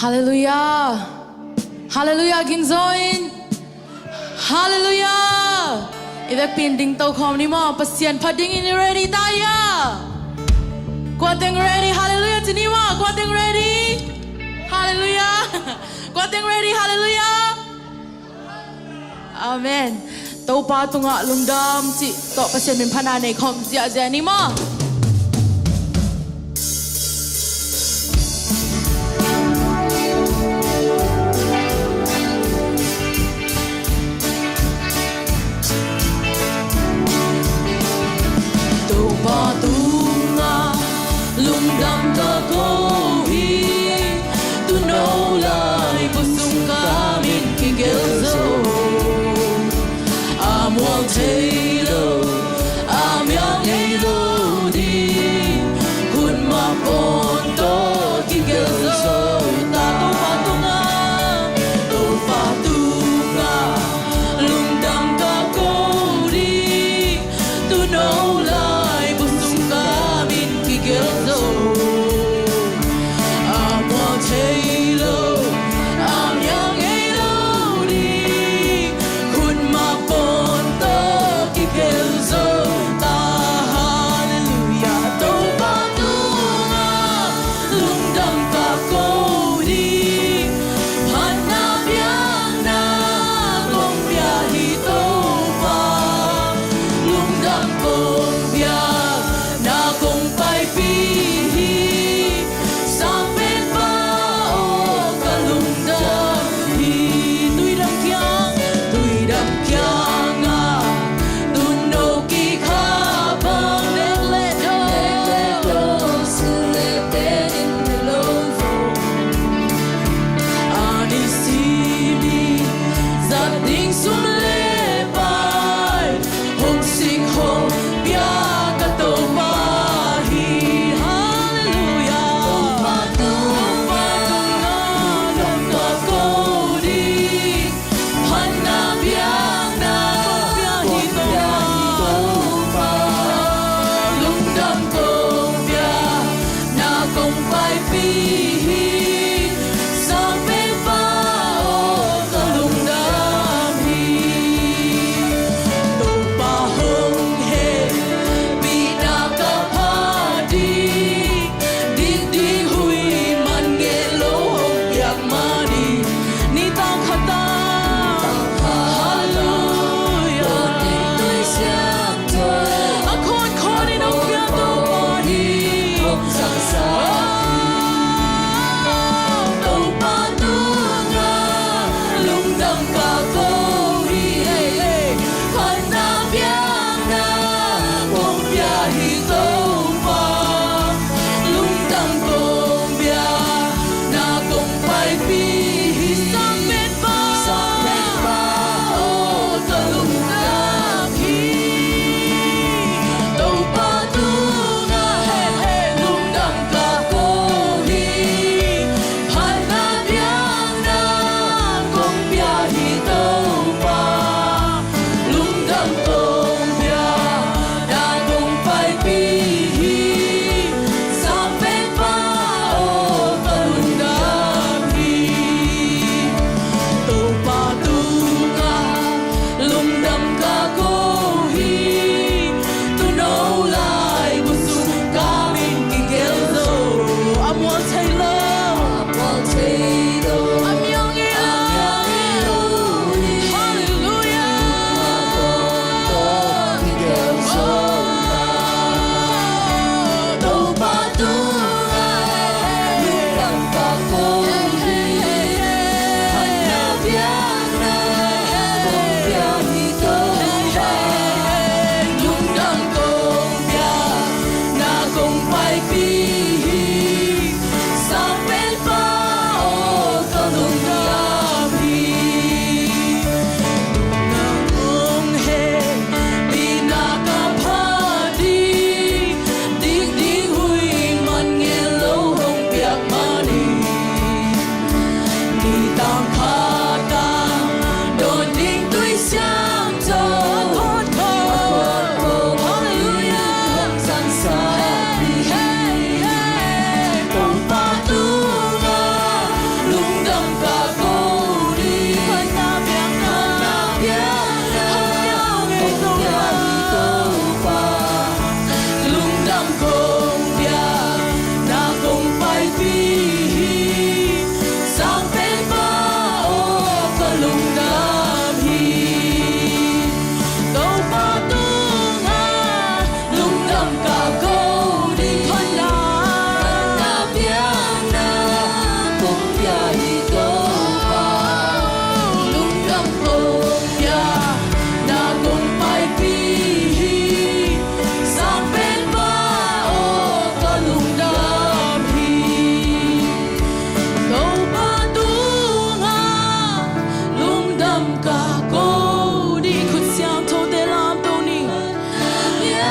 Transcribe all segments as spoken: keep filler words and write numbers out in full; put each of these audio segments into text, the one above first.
Halleluiah. Halleluiah, gingzo in. Halleluiah. I vekpi in dingto khawm ni maw? Pasian phat dingin i ready ta hia? Kua teng ready? Halleluiah ci ni maw? Kua teng ready? Halleluiah. Kua teng ready? Halleluiah. Amen. Topa tungah lungdam cih tawh Pasian min phatna nei khawm ziahziah ni maw? Topa tungah lungdam ka ko hi. Tuuno lai khua sung ka min kigelh zo. A mual thei lo, a mial ngei lo ka ko ding. Phatna biakna, phatna biakna kong pia hi Topa. Lungdam kong pia, na kong paipih hi. Sangpenpa aw, ka lungdam hi. Topa tungah lungdam ka ko ding. Phatna, phatna biakna kong pia hi Topa. Lungdam kong pia, na kong paipih hi. Sangpenpa aw, ka lungdam hi. Topa tungah lungdam ka ko ding. Khut siangthote lamto ni.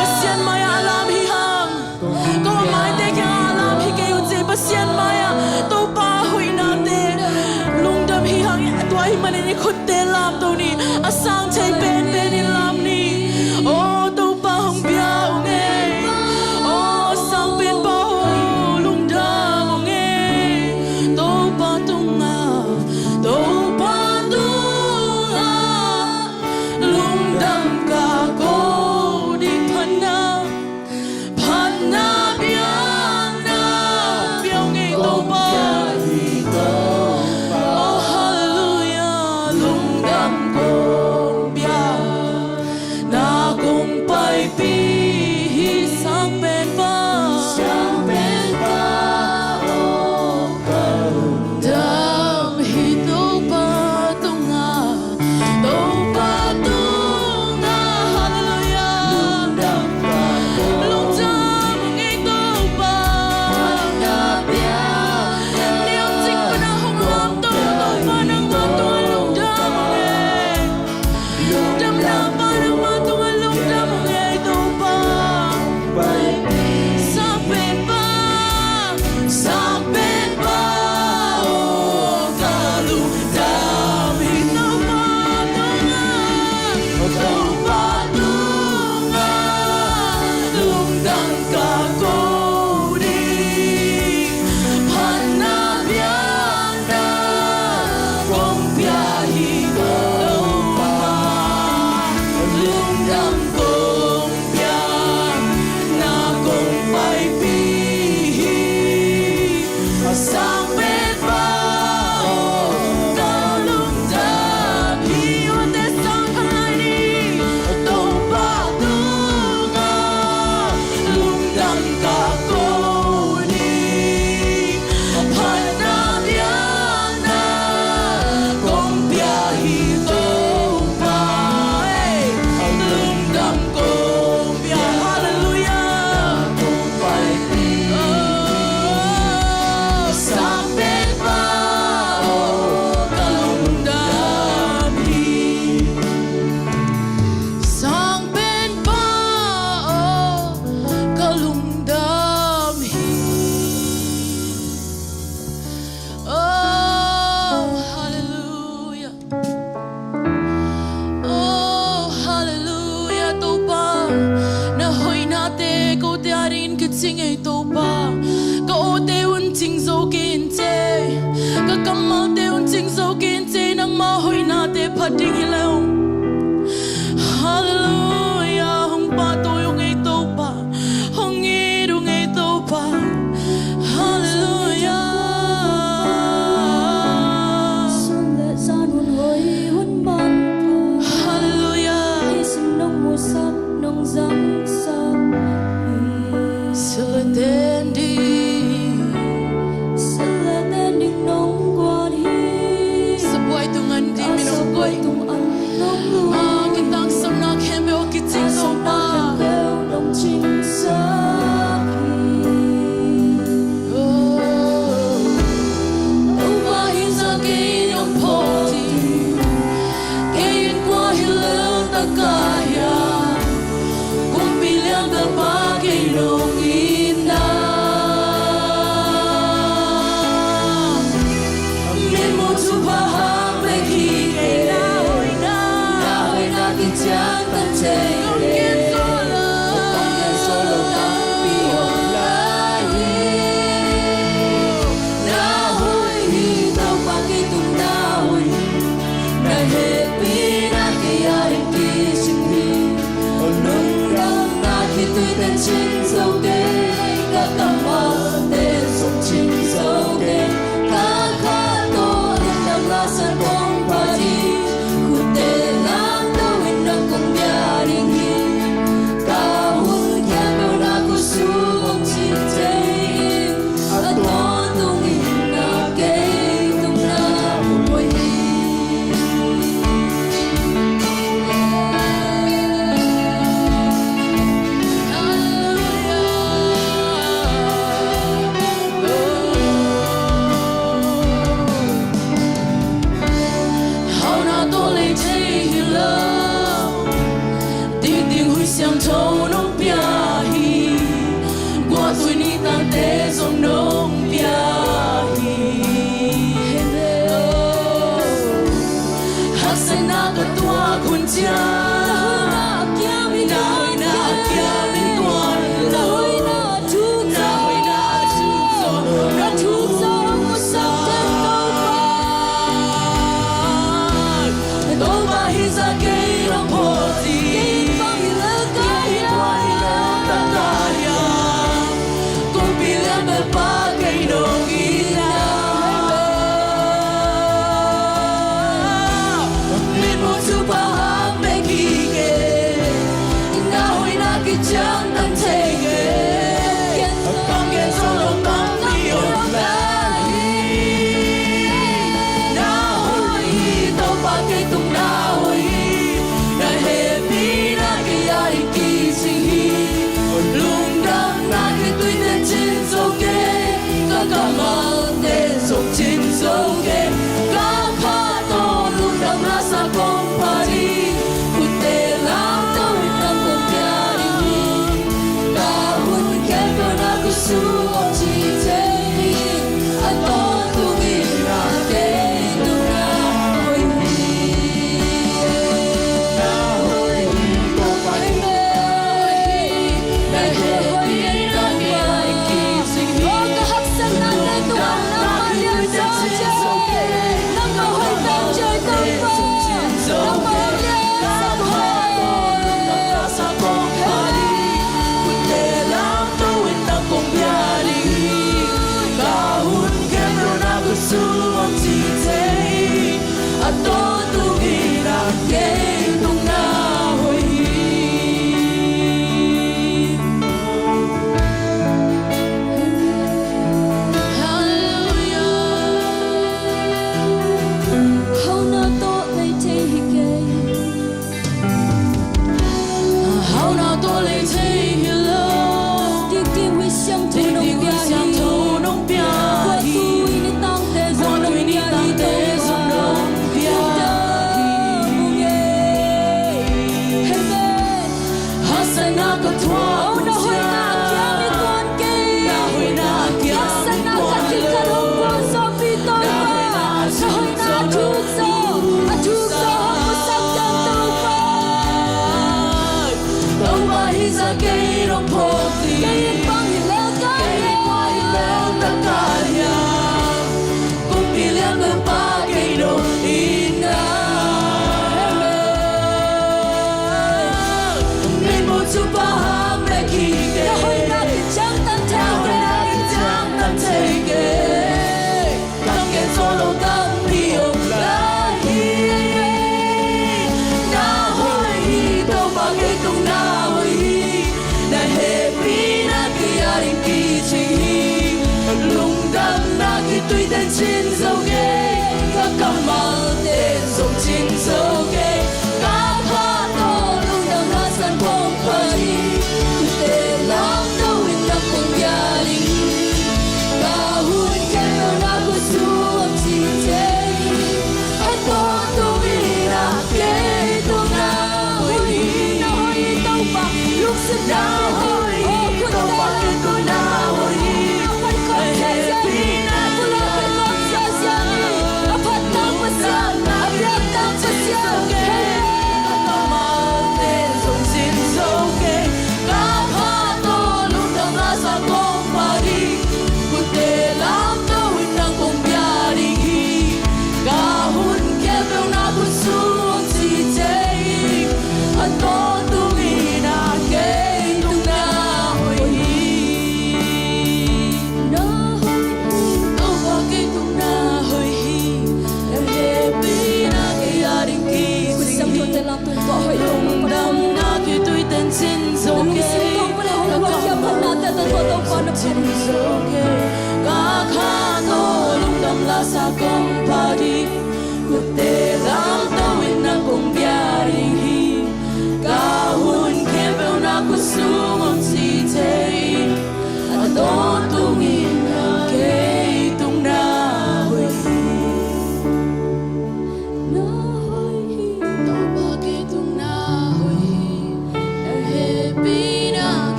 Pasian mai-ah lam hi hang. Ko maite kiangah lam hi kei uh ci. Pasian mai-ah Topa hoihnate lungdam hi hang. Tua ahih manin i khutte lamto ni. A sang thei penpen in lam ni. Aw Topa hong bia ung ei. Aw sangpenpa aw, lungdam ung ei. Topa tungah, Topa tungah lungdam ka ko ding. Phatna, phatna biakna pia ung ei Topa. Oh hallelujah, lungdam kong pia, na kong paipih hi. Sangpenpa, sangpenpa aw, ka lungdam hi Topa tungah. Topa tungah, hallelujah. Lungdam ung ei Topa. Ni hong cing pan a hong lamto Topa, nangmah tungah lungdam ung ei. Lungdamna pan nangmah tungah lungdam ung ei Topa. Sangpenpa, sangpenpa aw, ka lungdam hi Topa tungah. Topa tungah lungdam ka ko ding. Phatna biakna kong pia hi Topa. Lungdam kong pia, na kong paipih hi. Sangpenpa aw, ka lungdam hi. Uate sang khalai ni. Topa tungah lungdam ka ko ni. Phatna biakna kong pia hi Topa. Lungdam kong pia, hallelujah. Oh, sangpenpa aw, ka lungdam hi. Sangpenpa aw, ka lungdam hi. Oh hallelujah. Oh hallelujah. Topa, na hoihnate kote adingin kicing ei Topa. Ka awte un cing zo kei in teh, ka kammalte un cing zo kei in teh, nangmah hoihnate phat ding hi lo. Hallelujah. Hong pahtawi ung ei Topa. Hong it ung ei Topa. Hallelujah. Sun le zan hun hoi hun manpha. Hallelujah. I sin nong musak nong zamsak hi. Sil le ten ding. Sil le ten ding nong guan hi. Sabuai tung an ding mi nong guai. Sabuai tung an nong lui. Ah, kitangsapna khempeuh kicing Topa. Kitangsapna khempeuh nong cingsak hi. Oh. Topa hi sa kei nong phawk ding. Kei in kua hi lel ta ka hiam. Kumpi lianbelpa kei nong it na. Mimu thupha hang bek hi kei. Na hoihna kician tan thei. Kong gen solo, kong gen solo tampi om lai hi. Na hoih hi Topa kei tung Kammalte zong cing zo kei. Ka kha tawh lungdam la san kong phat hi. Khutte lamto in nang kong bia ding hi. Ka hun khempeuh na khutsung hong cing thei in. A tawntung in na kei tung na huai hi. Hauhna tawh lei thei hi lo. Dingding Huih Siangtho nong pia hi. Guah tui ni tangte zong nong pia hi. Haksatna ka tuak hun ciang na hoihna kiam in tuan lo. Na hoihna thuk zo, na thuk zo hong musak teng Topa. Topa hi za kei lo pawh ti. Kei pang hi lel ka hia. Kei pang hi lel ka hia. Kumpi lian bel pa kei nong hi na. Mitmuh thupha hang bek hi kei. Na hoihna kiciangtan thei kei. Kam gen zo lo tampi om lai hi. Na hoih hi, Topa kei tung na hoih hi. Na hehpihna kei a ding kicing hi. Lungdamna kei tuite cin zo kei. Ka kammalte zong cin zo kei. Ka kha tawh lungdam la sa kong phat hi. Khutte lamto in nang kong bia ding hi. Ka hun khempeuh na khutsung hong cing thei hi. A tawntung in na kei tung na hoih hi. Na hoih hi, Topa kei tung na hoih hi. Na hehpihna kei a ding kicing hi. Ka haksatnate tung nangmah lian sa ciang. Nangmah hoih tak ciang Topa. Nangmah hoih lian sa kong phat hi. Khutte lamto in nang kong bia ding hi. Ka hun khempeuh na khutsung hong cing thei hi. A tawntung in na kei tung na hoih hi. Halleluia. Hauhna tawh lei thei hi kei. Hauhna tawh lei thei hi lo. Dingding Huih Siangtho nong pia hi. Guah tui ni tangte zong nong pia hi. Amen. Haksatna ka tuak hun ciang. Na hoihna kiam in tuan kei. Na hoihna kiam in tuan lo. Haksatna ka kikal hong guangzawhpih Topa. Na hoihna thuk zo, a thuk zo hong musak teng Topa. Topa hi za kei lo pawh ti. Kei pang hi lel ka hia. Kei pang hi lel ka hia. Kumpi lian bel pa kei nong hi na. Mitmuh thupha hang bek hi kei. Na hoihna kiciangtan thei kei. Na hoihna kiciangtan thei kei. Kam gen zo lo tampi om lai hi. Na hoih hi, Topa kei tung na hoih hi. Na hehpihna kei a ding kicing hi. Lungdamna kei tuite cin zo kei. Ka kammalte zong cin zo kei. Ka kha tawh lungdam la san kong phat hi. Khutte lamto in nang kong bia ding hi. Ka hun khempeuh na khutsung hong cing thei hi. A tawntung in na kei tung na hoih hi. Na hoih hi Topa. Lungsim na hoih hi Topa kei tung na hoih hi. Na hoih hi Topa kei tung na hoih hi.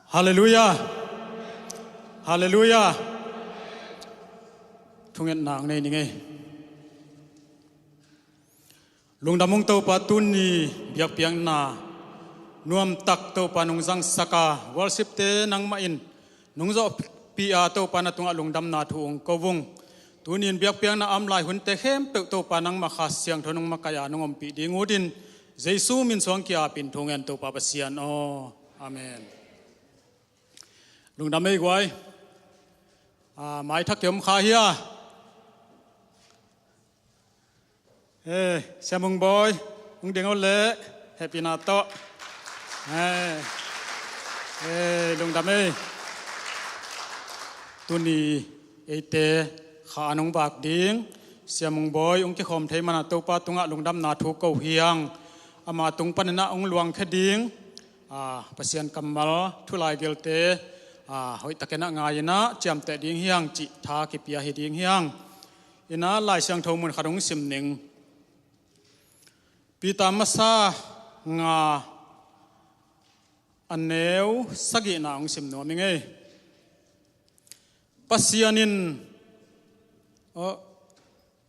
Halleluiah. Halleluiah. Thungetna ang nei ni ngei. Lungdam ung Topa, tuni biakpiakna nuamtak Topa nong zangsak a, worship-te nangmah in nong zawhpih a, Topa na tungah lungdamna thu ung ko ung. Tuni in biakpiakna a om lai hunte khempeuh Topa nangmah Kha Siangtho nong makaih a nong ompih ding utin, Jesu min suang ki-apin thu ngen Topa Pasian aw. Amen. Lungdam ei guai. Ah, maithak ki om kha hia? Eh, Sia Mung Bawi, ung ding o le, hehpihna tawh. Eh, eh, lungdam ei. Tuni eite kha a nong vak ding Sia Mung Bawi ung kikhawm thei mana Topa tungah lungdamna thu ko hi hang. Ama tung paninah ung luangkhia ding, ah, Pasian kammal thu laigelte, ah, hoihtakinah ngai-inah ciamteh ding hi hang cih tha kipia hi ding hi hang. Inah Lai Siangtho mun khat ung sim ning. Peter masa nga a neu sagihna ung sim nuam ing ei. Pasian in, aw,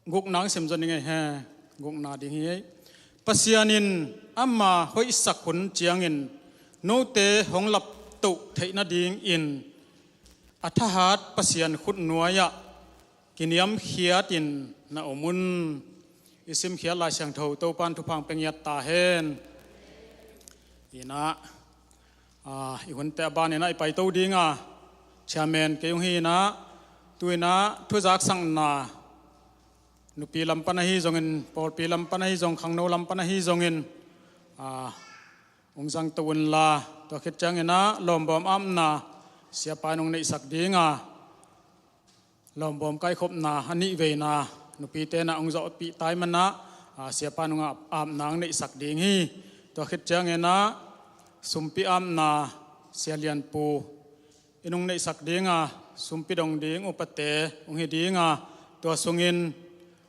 gukna ung sim zon ing ei he, gukna ding hi ei. Pasian in ama hoihsak hun ciangin note hong laptoh theih nadingin a thahat Pasian khutnuai-ah kiniamkhiatin na om un. I simkhiat Lai Siangtho Topan thupha pia ngiat ta hen. Inah, ah, i hunte a baninah i paito dinga, chairman kei ung hi inah, tu inah thuzaksakna nupi lam pan ahi zongin, pawlpi lam pan ahi zong, khangno lam pan ahi zongin, ah, ung zangto unla, tua khit cianginah lawmbawm apna siapa in ung neihsak dinga, lawmbawm kaikhopna a nihveina nupite inah ung zawhpih tai manah, ah, siapa in ung ap-, apna ung neihsak ding hi. Tua khit cianginah sumpi apna Sia Lianpu in ung neihsak dinga, sumpi dong ding upate ung hi dinga, tua sungin,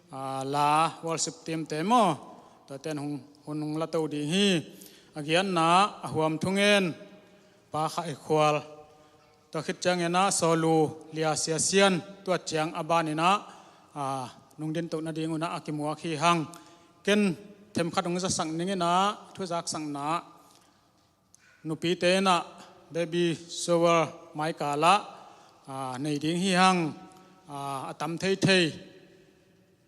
ah, la worship team-te maw, tuate in hung, hun ung lato ding hi. A giatna a huam thungen Pa Khai Khual, tua khit cianginah Sawlu Lia Sia Sian, tua ciang a baninah, ah, nung dintoh nadingunah a kimuak hi hang. Ken themkhat ung zasak ninginah thuzaksakna nupite inah baby shower maikalah, ah, nei ding hi hang. Ah, a tam theithei,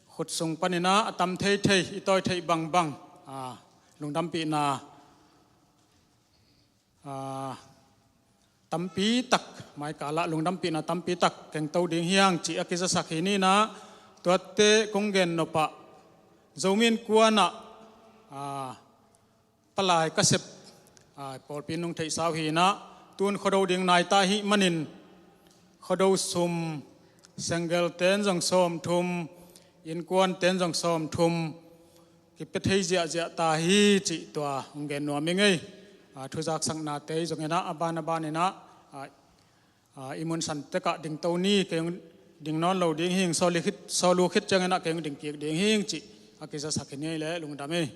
khut sung paninah a tam theithei, i tawi theih bangbang, ah, lungdampihna, ah, tampi tak, maikalah lungdampihna tampi tak kengto ding hi hang cih a kizasak hi ninah, tuate kong gen nopah Zomi Innkuanah, ah, palai ka sep, ah, pawlpi in ung theihsa uh hi inah, tun Khuado ding naita ahih manin Khuado sum, senggelten zong sawmthum, innkuanten zong sawmthum kipia thei ziahziah ta hi cih tua ung gen nuam ing ei. Ah, thuzaksaknate hi zonginah a ban a baninah, ah, ah, i mun san tekah dingto ni, kei ung ding nawn lo ding hing, Sawlu khit, Sawlu khit cianginah kei ung dingkik ding hing cih a kizasak hi ni ei le, lungdam ei.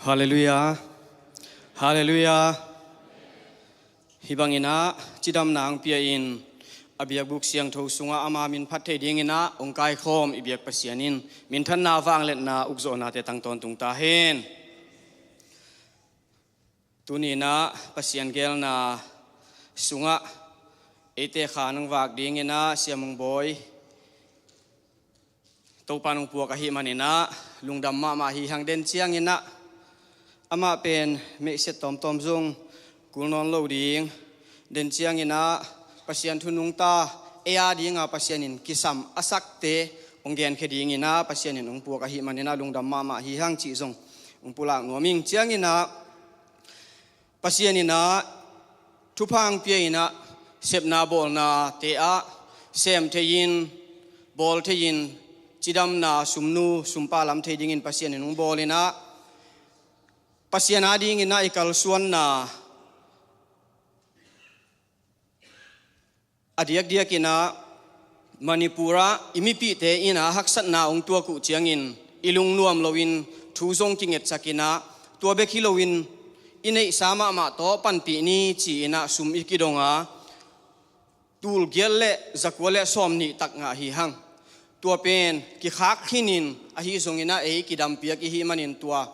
Halleluiah. Halleluiah. Hih banginah cidamna ang pia-in a biakbuk siangtho sungah ama min phat thei dinginah ung kaikhawm i biak Pasian in minthanna vangliatna ukzawhnate tang tawntung ta hen. Tuninah Pasian geelna sungah eite kha nang vak dinginah Sia Mung Bawi Topa nong puak ahih maninah lungdam mahmah hi hang. Den cianginah amah pen meihset tawmtawm zong kul nawn lo ding. Den cianginah Pasian thu nungta ei a dinga Pasian in kisam a sakte hong genkhia dinginah Pasian in hong puak ahih maninah lungdam mahmah hi hang cih zong hong pulak nuam ing. Cianginah Pasian inah thupha pia inah sepna bawlnate ah sem thei-in, bawl thei-in, cidamna sumnu sumpa lam thei dingin Pasian in hong bawl inah, Pasian adingin ah i kalsuanna a diakdiak inah Manipur ah i mipihte inah haksatna hong tuak uh ciangin i lungnuam loin thu zong kingetsak inah, tua bek hi loin i neihsa mahmah tawh panpih ni ci inah sum i kidong a, tul giat le zakua le sawmnih tak ngah hi hang. Tua pen kikhak khinin ahi zongin ah ei kidampiak i hih manin tua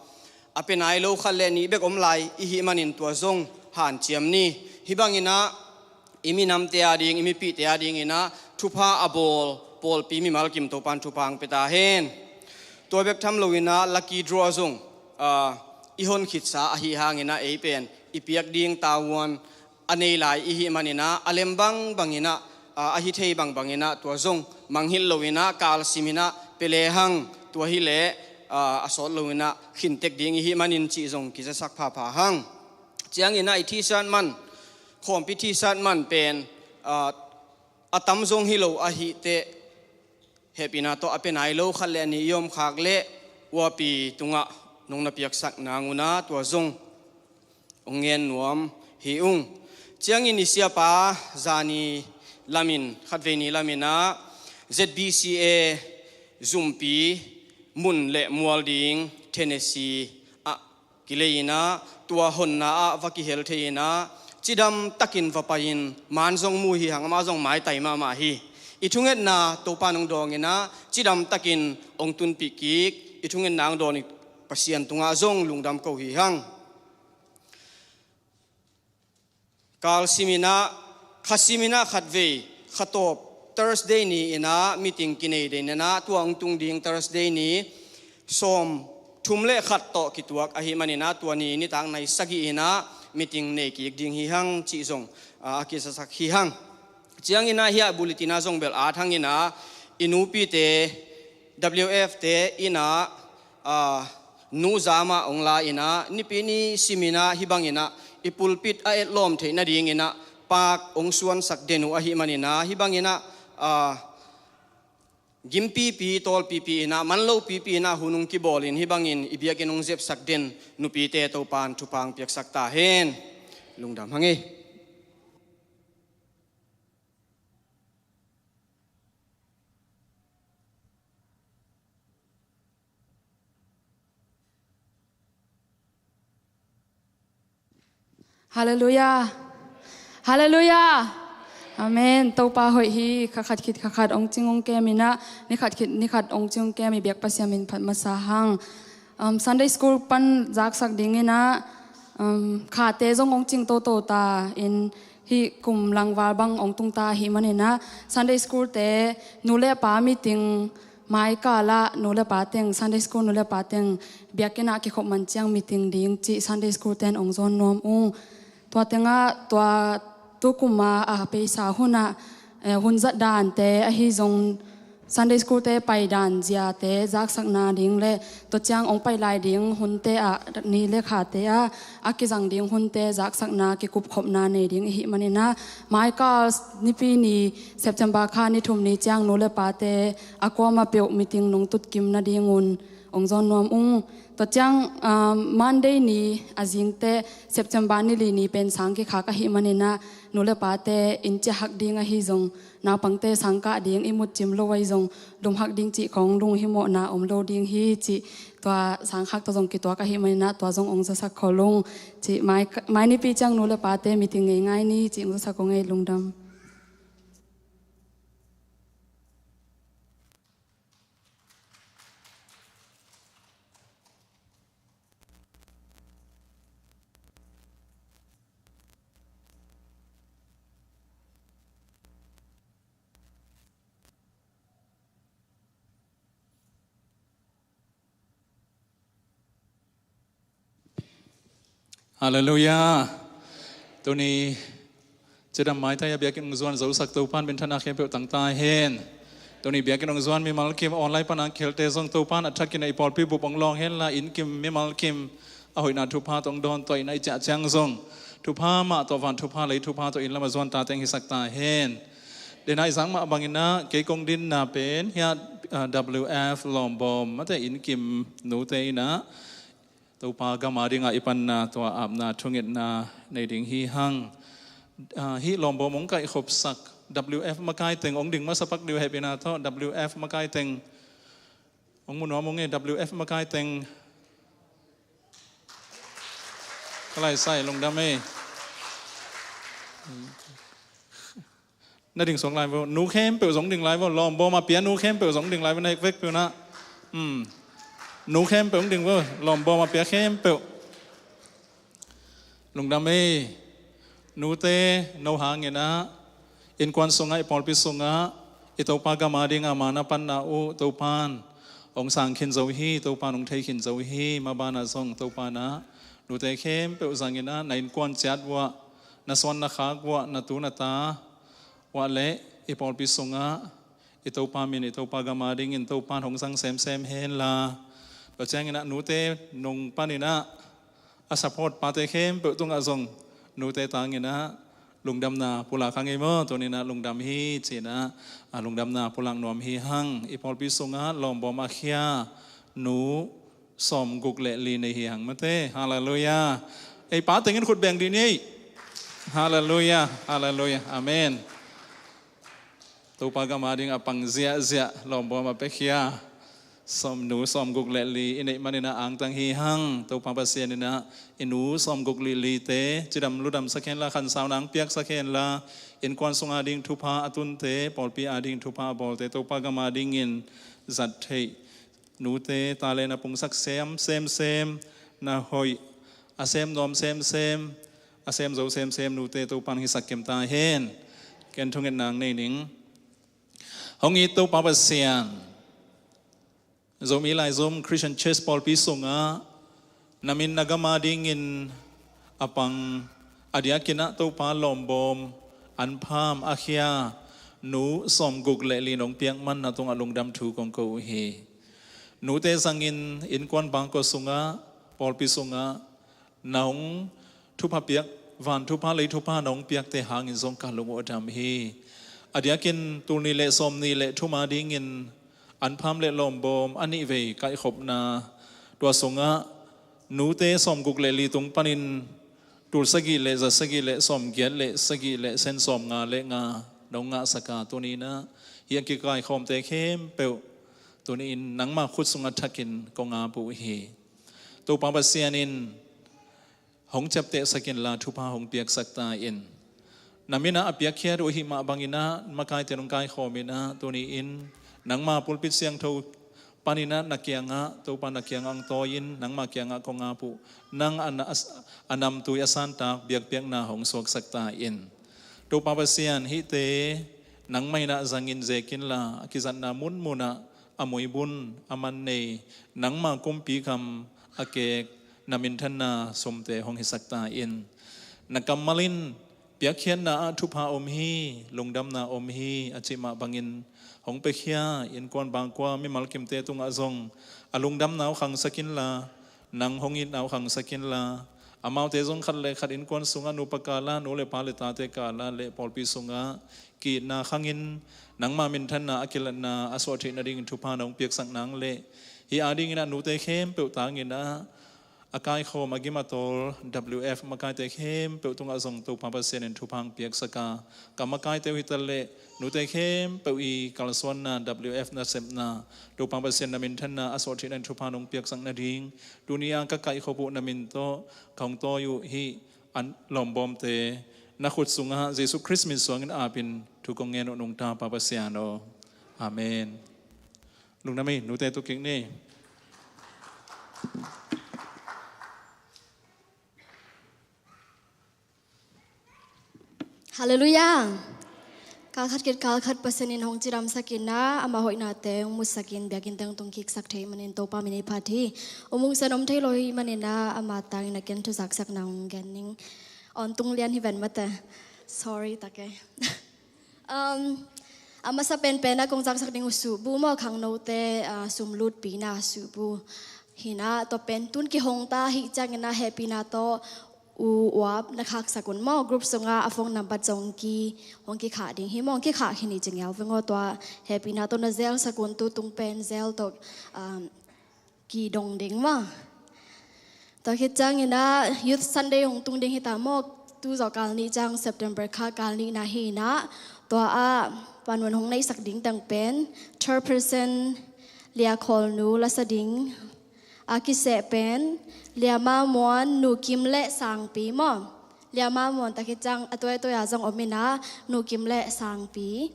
a pia nai lo khat le nih bek om lai i hih manin tua zong hanciam ni. Hih bangin ah i minamte ading, i mipihte adingin ah thupha a bawl pawlpi mimal kim Topan thupha hong pia ta hen. Tua bek tham loin ah lucky draw zong, ah, i hon khitsa ahi hangin ah ei pen i piak ding tavuan a nei lai i hih manin ah a lem bangbang inah, ah, a hi thei bangbang inah tua zong mangngilh lo inah kalsim inah pia lehang, tua hi leh, ah, a sawt lo inah khin tek ding i hih manin cih zong kizasak phapha hang. Ciangin ah i T-shirt man, khawmpi T-shirt man pen, ah, a tam zong hi lo ahih teh hehpihna tawh a pia nai lo khat le nih i om khak leh uapi tungah nong na piaksak nang un ah tua zong hong ngen nuam hi ung. Ciangin i siapa zani lamin, khatvei ni lamin ah Z B C A zumpi mun le mual ding Tennessee ah kilei inah, tua honna ah va kihel thei inah, cidam takin va pai-in man zong mu hi hang, amah zong maitai mahmah hi. I thungetna Topan hong dawng inah cidam takin hong tunpih kik, i thungetna hong dawn i Pasian tungah zong lungdam ko hi hang. Kalsim inah, khasim inah khatvei, khatawp Thursday ni inah meeting kinei den inah, tua hong tung ding Thursday ni sawm thum le khat tawh kituak ahi manin ah tua ni nitak nai sagih inah meeting nei kik ding hi hang cih zong, ah, a kizasak hi hang. Ciangin ah hiah bulletin ah zong bel at hang inah i nupite W F te inah, ah, nu zam ah hong la inah, nipi ni sim inah hih bangin ah i pulpit a etlawm theih nadingin ah paak hong suansak den uh ahi manin ah, hih bangin ah, ah, gimpipi, tawlpipi inah, manlopipi inah hun hong kibawlin hih bangin i biakinn hong zepsak den nupite Topan thupha hong piaksak ta hen. Lungdam hang ei. Halleluiah. Halleluiah. Amen. Topa hoih hi. Kha khat khit kha khat hong cing hong kem inah, ni khat khit ni khat hong cing hong kem i biak Pasian min phat masa hang. Um, Sunday school pan zaksak ding inah, um, khate zong hong cing toto ta in, hih kum langval bang hong tung ta ahi manin ah Sunday school te, nu le pa meeting, maikal ah nu le pa teng, Sunday school nu le pa teng biakinn ah kikhop man ciang meeting ding cih Sunday school ten hong zawn nuam ung. Tua tengah tua tukum a a peisa hun ah, eh, hun zat dante ahi zong Sunday school te pai dan ziate zaksakna ding le tua ciang hong pai lai ding hunte ah, ni le khate ah a kizang ding hunte zaksakna kikupkhopna nei ding i hih manin ah, maikal nipi ni September kha ni thum ni ciang nu le pate a kuama peuh meeting nong tutkim nadingun hong zawn nuam ung. Tua ciang, ah, Monday ni a zingte September ni li ni pen sang kikhak ahi manin ah, nu le pate inn ciahak ding ahi zong, naupangte sangkah ding i mutcim lo ahi zong, lumhak ding cih khong lunghimawhna om lo ding hi cih, tua sangkhak tawh zong kituak ahi manin ah tua zong hong zasak khol ung cih, mai, mai nipi ciang nu le pate meeting ngeingai ni cih hong zasak kong ei. Lungdam. Halleluiah. Tuni cidam maitai a biakinn hong zuan zosak Topan minthanna khempeuh tangta hen. Tuni biakinn hong zuan mimal kim online pana kihelte zong Topan a thakin a i pawlpi bup hong lawng henla, inn kim mimal kim a hoihna thupha tawh hong dawn tuah in a i ciah ciang zong thupha mah tawh van thupha lei thupha tawh inn lam a zuan ta teng hisak ta hen. Dena i zang mah bangin ah kei kong dinna pen hiah ah, W F lawmbawm mate innkim nute in ah Topa gam a dingah i panna tua apna thungetna nei ding hi hang. Ah, hih lawmbawm hong kaihkhopsak W F makai teng hong ding masa pak dih uh, hehpihna tawh W F makai teng hong mu nuam ung e. W F makai teng ka lai sai lungdam e. Na ding suak lai vo. Nu khempeuh zong ding lai vo. Lawmbawm a pia nu khempeuh zong ding lai vo. Na hek vekpeuh na. Hmm. Nu khempeuh zong ding vo. Lawmbawm a pia khempeuh. Lungdam ei. Nute, no hangin ah innkuan sungah, i pawlpi sungah i Topa gam a dingah mana panna uh Topan hong sang khin zo hi. Topan hong thei khin zo hi. Mabanah zong Topan ah nute khempeuh zangin ah na innkuan ciat uah, na suan na khak uah, na tu na ta uah le i pawlpi sungah i Topa min, i Topa gam a dingin Topan hong zang semsem henla. Tua ciangin ah nute nung panin ah a support pate khempeuh tungah zong nute tangin ah lungdamna pulak hang ei maw. Tuni-in ah lungdam hi ci-in ah, a, lungdamna pulak nuam hi hang. I pawlpi sungah lawmbawm a khia nu sawmguk le li nei hi hang mate. Halleluiah. Ei pa tengin khut beng dih ni ei. Halleluiah. Halleluiah. Amen. Topa gam a ding a pang ziahziah lawmbawm a pia khia sawm, nu sawmguk le li i neih manin ah angtang hi hang. Topa Pasian in ah i nu sawmguk le lite cidam ludam sak henla, khansau nang piak sak henla, innkuan sung a ding thupha a tunte, pawlpi a ding thupha a bawlte Topa gam a dingin zat theih nute, talent a pungsak sem, sem, sem, na hoih a sem nuam sem, sem, a sem zo sem, sem nute Topan hisak kim ta hen. Ken thungetna nei ning. Hong it Topa Pasian, Zomi Laizom Christian Church pawlpi sungah na min na gam a dingin a pang, a diakin ah Topa lawmbawm anpham a khia nu sawmguk le li nong piak man na tungah lungdam thu kong ko uh hi. Nute zangin innkuan bangkua sungah, pawlpi sungah na hong thupha piak, van thupha, lei thupha na hong piakte hangin zong ka lung uh a dam hi. A diakin tul nih le sawm nih le thum a dingin anpham le lawmbawm a nih vei kaihkhopna, tua sungah nute sawmguk le li tung panin tul sagih le za sagih le sawmgiat le sagih le sen sawmnga le nga nong ngahsak a, tuni-in ah hih a kikaikhawmte khempeuh tuni-in nangma khut sungah thakin kong ap uh hi. Topa Pasian in hong ciaptehsak inla thupha hong piaksak ta in. Na min ah a piakkhiat uh ahih mah bangin ah makaite nong kaikhawm in ah tuni-in nangma pulpit siangtho panin ah na kiangah, Topa na kiangah hong tawi in, nangma kiangah kong ap uh, nang a na-, a namtui a santak biakpiakna hong suaksak ta in. Topa Pasian, hihte nangmah in ah zangin zeek inla a kizatna munmun ah a muibun a man nei, nangma kumpi kam a keek na minthanna sumte hong hisak ta in. Na kammal in piakkhiatna ah thupha om hi, lungdamna om hi a cih mah bangin hong piakhia innkuan bangkua mimal kimte tungah zong a lungdamna uh khangsak inla, nang hong itna uh khangsak inla, amaute zong khat le khat innkuan sungah nupa kal ah, nu le pa le tate kal ah le pawlpi sungah ki-itna khangin nangma minthanna a kilatna a suah theih nadingin thupha na hong piaksak nang le, hih a dingin ah nute khempeuh tangin ah a kaikhawm a gim a tawl W F makaite khempeuh tungah zong Topa Pasian in thupha hong piaksak a, ka makaite uh hi ta le nute khempeuh i kalsuanna W F nasepna Topa Pasian na minthanna a suah theih nading thupha na hong piaksak nading, tuni a ka kaihkhop uh na min tawh ka hong tawi uh hih an lawmbawmte na khut sungah Jesuh Khrist min suangin apin thu kong ngen uh nungta Pa Pasian aw. Amen. Lungdam ei, nute tu kik ni. Halleluiah. Kal khat khit kal khat Pasian in hong cidamsak in ah, ama hoihnate hong musak in, biakinn teng tung kiksak thei manin Topa min i phat hi. U Mung Sen om thei lo ahih manin ah, ama tangin a ken thuzaksakna hong gen ning. Awn tung lian hi ven mate. Sorry tak e. Um, a masa penpen ah kong zaksak ding uh suhbu maw, khangnote, ah, sumlutpina suhbu. Hi in ah tua pen tun kihong ta ahih ciangin ah hehpihna tawh U Uap na khaksak un maw, group sungah a phone number zong ki, hong kikhah ding hi maw, hong kikhah khin hi ci ngiau veng aw. Tua hehpihna tawh na zelsak un, tu tung pen zel tawh, um, kidong ding maw. Tua khit ciangin ah Youth Sunday hong tung ding hi ta maw, tu zawh kal nih ciang September kha kal nihna hi in ah, tua ah panmun hong neihsak ding teng pen Chairperson Lia Khawl Nu, la sa ding a kiseh pen Lia Ma Muan, Nu Kim le Sangpi maw. Lia Ma Muan tua khit ciang a tuaituai ah zong om in ah, Nu Kim le Sangpi,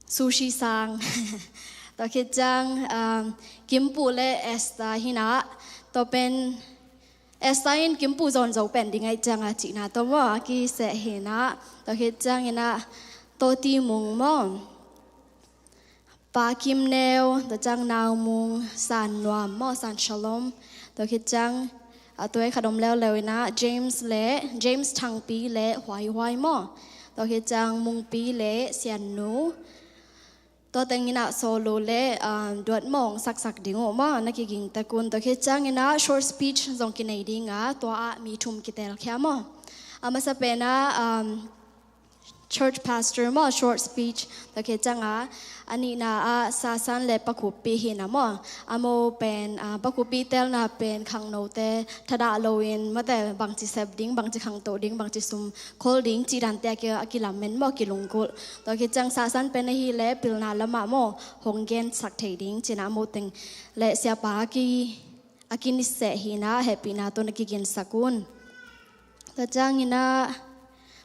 Sushi Sang. Tua khit ciang, um, Kim Pu le Esther hi in ah, tua pen Esther in Kim Pu zawn zo pen ding ahih ciang a cihna tawh maw, a kiseh hi in ah. Tua khit ciangin ah Taw Ti Mung maw, Pa Kim Neu, tua ciang Nau Mung, San Nuam maw, San Shalom. Tua khit ciang a tuai khat om leuleu in ah James le, James Thangpi le Huai Huai maw. Tua khit ciang Mungpi le Sian Nu. Tua teng in ah solo le, ah, duet maw hong saksak ding uh maw, na kiging tek un. Tua khit ciangin ah short speech zong kinei ding a, tua ah mi thum kitelkhia maw. A masa pen ah, um, church pastor maw, short speech. Tua khit ciang a, a nihna ah Sasan le Pa Khup Pi hi in ah maw. Amau pen, ah, Pa Khup Pi telna pen khangnote thadah loin, mate bangci sep ding, bangci khangto ding, bangci sum khol ding cih dante a ki, a kilamen maw, kilunggulh. Tua khit ciang Sasan pen ahih leh pilna lamah maw hong gensak thei ding ci in ah, amau teng le siapa a ki, a kiniseh hi in ah, hehpihna tawh na kiginsak un. Tua ciangin ah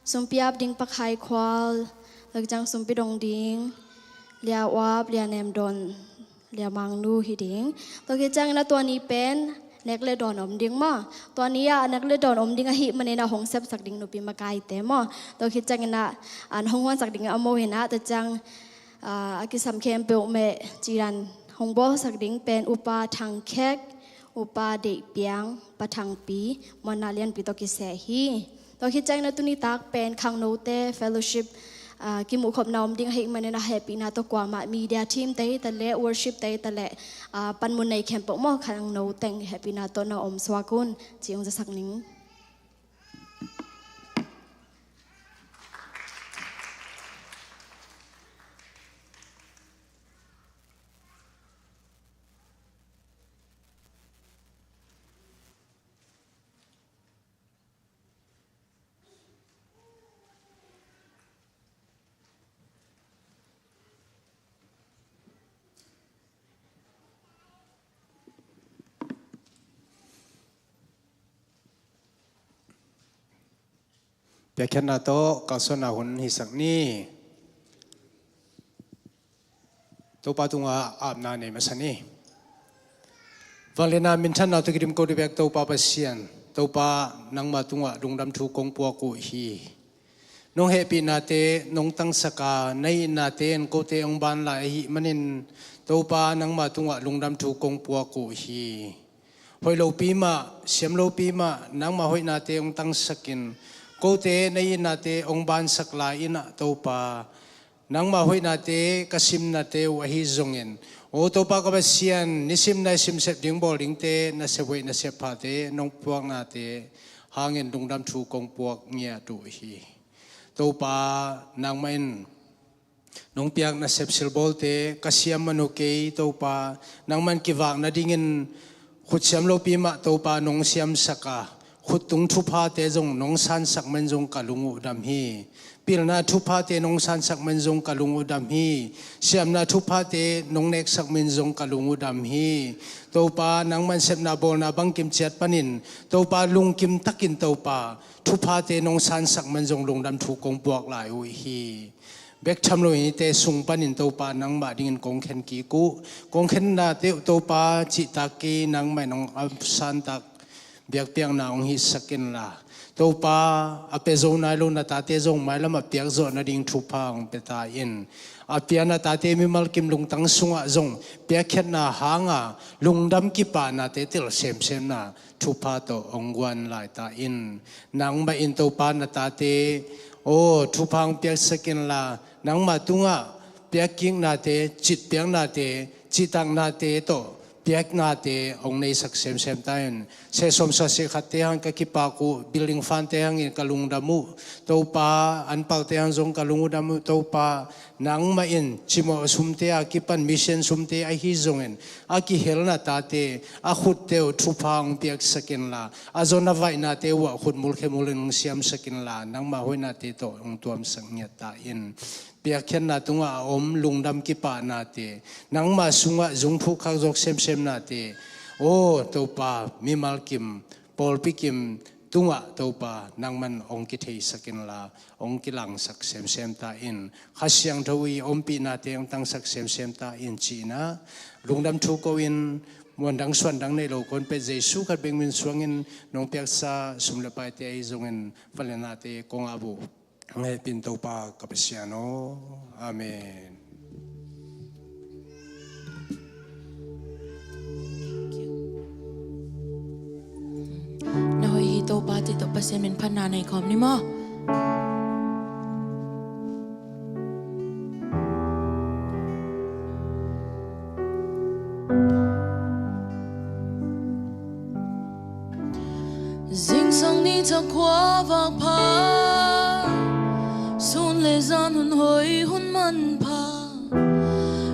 sumpi ap ding Pa Khai Khual, tua ciang sumpi dong ding Lia Uap, Lia Nem Dawn, Lia Mang Nu hi ding. Tua khit ciangin ah tua ni pen nek le dawn om ding maw. Tua ni ah nek le dawn om ding ahih manin ah hong sepsak ding nupi makaite maw. Tua khit ciangin ah an hong huansak ding amau hi in ah, tua ciang, ah, a kisam khempeuh meh cih dan hong bawlsak ding pen Upa Thang Khek, Upa Deih Piang, Pa Thang Pi, Muanna Lianpi tawh kiseh hi. Tua khit ciangin ah tuni tak pen khangnote fellowship, ah, kimuhkhopna om ding ahih manin ah hehpihna tawh kuamah media team te hi ta leh, worship te hi ta leh, ah, panmun nei khempeuh maw, khangno teng hehpihna tawh na om suak un ci hong zasak ning. Piakkhiatna tawh kalsuanna hun hisak ni. Topa tungah apna nei masa ni. Vangliatna minthanna tawh kidim ko ding bek Topa Pasian, Topa nangma tungah lungdam thu kong puak uh hi. Nong hehpihnate nong tangsak a, na itnate in kote hong ban lai ahih manin, Topa nangma tungah lungdam thu kong puak uh hi. Hoih lopi mah, siam lopi mah, nangma hoihnate hong tangsakin, kote na itnate hong bansak lai in ah Topa, nangma hoihnate ka simnate uh ahi zongin, aw Topa ka Pasian, nisim nai simsep ding bawl dingte, nasep hoih nasep phate nong puaknate hangin lungdam thu kong puak ngiat uh hi. Topa, nangmah in nong piak nasep silbawlte ka siam man uh kei Topa, nangmah in kivak nadingin khut siam lopi mah Topa nong siamsak a, khut tung thuphate zong nong sansak man zong ka lung uh dam hi. Pilna thuphate nong sansak man zong ka lung uh dam hi. Siamna thuphate nong neksak man zong ka lung uh dam hi. Topa, nangmah in sepna bawlna bangkim ciat panin, Topa, lungkim takin Topa, thuphate nong sansak man zong lungdam thu kong puak lai uh hi. Bek tham lo in hihte sung panin Topa nangmah dingin kong khen kik uh. Kong khennate uh Topa cihtak kei, nangmah in hong a santak biakpiakna hong hisak inla, Topa, a pia zo nai lo na tate zong mailam a piak zawh nading thupha hong pia ta in. A pia na tate mimal kim lungtang sungah zong piakkhiatna hanga lungdam kipahnate tel semsemna thupha tawh hong guan lai ta in. Nangmah in Topa na tate, aw, thupha hong piaksak inla, nangmah tungah piakkiknate, citpiaknate, cihtaknate tawh piaknate hong neisak semsem ta in. Sehsawm saseh khatte hang ka kipak uh, building fund-te hangin ka lungdam uh Topa, anpalte hang zong ka lungdam uh Topa. Nangmah in cimawh sumte a kipan mission sumte ahi zongin a kihelna tate a khutte uh thupha hong piaksak inla, a zon a vaihnate uh ah khut mulkhe mulin hong siamsak inla, nangmah hoihnate tawh hong tuamsak ngiat ta in. Piakkhiatna tungah a om lungdam kipahnate, nangmah sungah zungphuh khak zawk semsemnate, aw Topa, mimal kim, pawlpi kim tungah Topa, nangman hong kitheisak inla, hong kilangsak semsem ta in. Kha Siangtho i ompihnate hong tangsak semsem ta in ci-in ah, lungdam thu ko-in, muandang suandang nei lo kon pet Jesu khat bek min suangin nong piaksa sum le paite ahi zongin, van le nate kong ap uh hong hehpih in Topa ka Pasian aw. Amen. Na hoih hi Topa cih tawh Pasian min phatna nei khawm ni maw? Zingsang ni thak khuavak pha, sun le zan hun hoih hun manpha,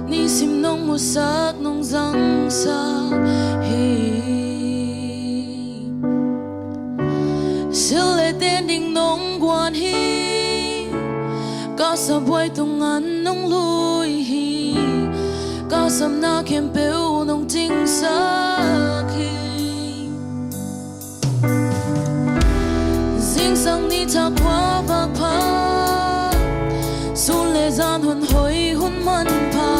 nisim nong musak nong zangsak hi. Sil le ten ding nong guan hi, ka sabuai tung ngan nong lui hi, ka sapna khempeuh nong cingsak hi. Zingsang ni thak khuavak pha, sun le zan hun hoih hun manpha,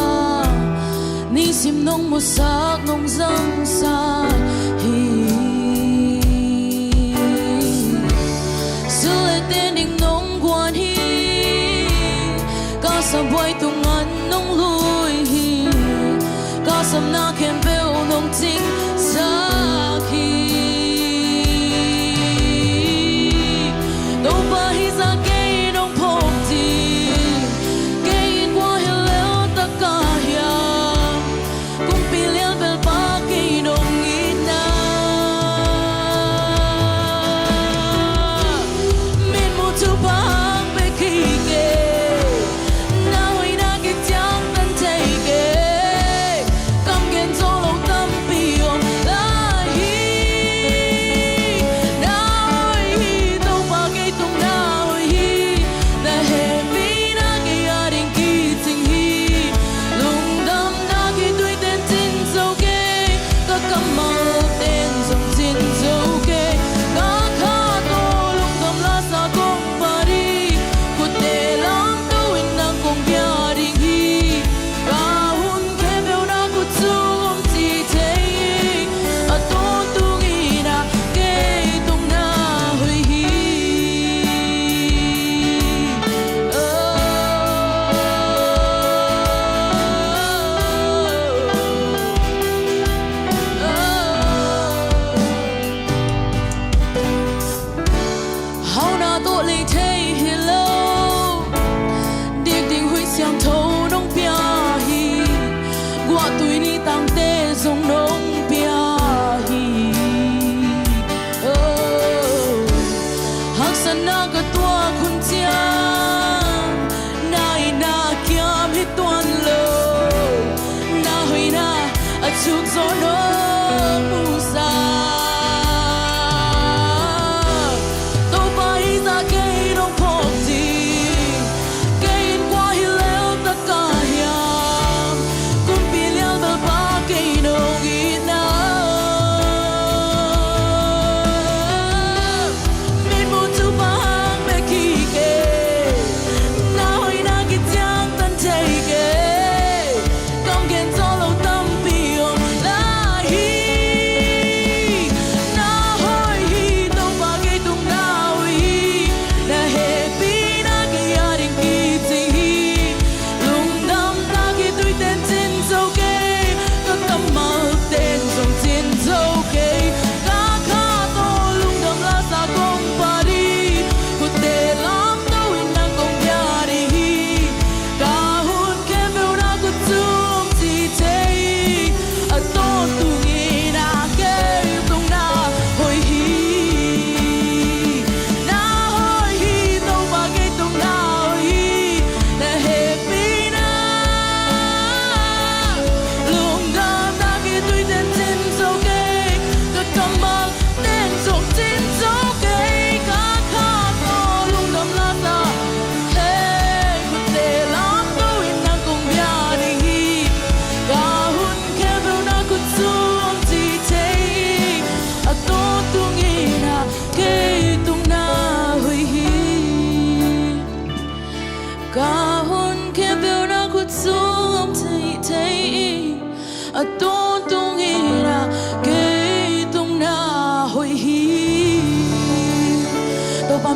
nisim nong musak nong zangsak hi. Sil le ten ding nong guan hi, ka sabuai tung ngan nong lui hi, ka sapna khempeuh nong cingsak hi. Topa hi zah kei nong phawk ding, kei in kua hi lel tak ka hiam? Kumpi lian belpa kei nong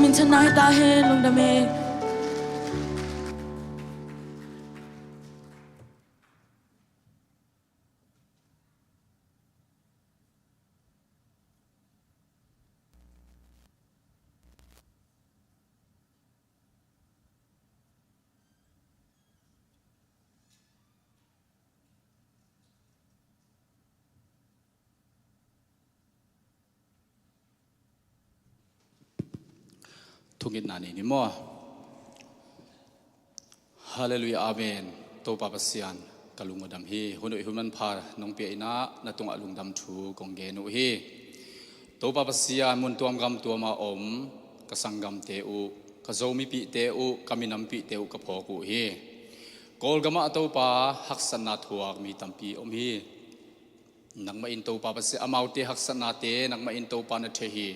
Tonight, ta hen, lungdam e. Thungetna nei ni maw? Halleluiah, amen. Topa Pasian, ka lung a dam hi. Hun uh i hun manpha nong pia in ah, na tungah lungdam thu kong gen uh hi. Topa Pasian, mun tuam gam tuam a om ka sanggamte uh, ka Zomipihte uh, ka minampihte uh ka phawk uh hi. Kawlgamah Topa, haksatna thuak mi tampi om hi. Nangmah in Topa Pasian, amaute haksatnate nangmah in Topa na thei hi.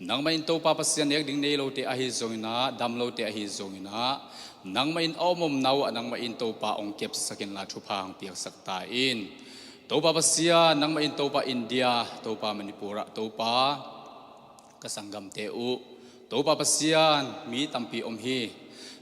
Nangmah in Topa Pasian, nek ding nei lote ahi zongin ah, dam lote ahi zongin ah, nangmah in a om omna uh ah nangmah in Topa hong kepsak inla, thupha hong piaksak ta in. Topa Pasian, nangmah in Topa India, Topa Manipur ah Topa, ka sanggamte uh, Topa Pasian, mi tampi om hi.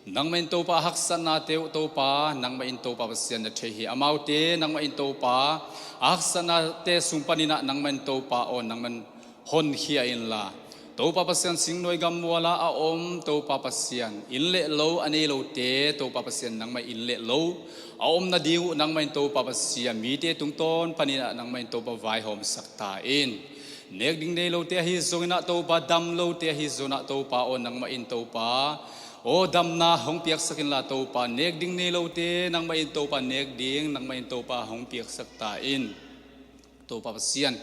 Nangmah in Topa, a haksatnate uh Topa, nangmah in Topa Pasian na thei hi. Amaute nangmah in Topa, a haksatnate sung panin ah nangmah in Topa aw, nangmah in honkhia inla, Topa Pasian, singnuai gammual ah a om Topa Pasian, inn le lo a nei lote Topa Pasian, nangmah in inn le lo a om nading uh nangmah in Topa Pasian, mite tungtawn panin ah nangmah in Topa vaihawmsak ta in. Nek ding nei lote ahi zongin ah Topa, dam lote ahi zongin ah Topa aw, nangmah in Topa aw, damna hong piaksak inla Topa, nek ding nei lote nangmah in Topa, nek ding nangmah in Topa hong piaksak ta in. Topa Pasian,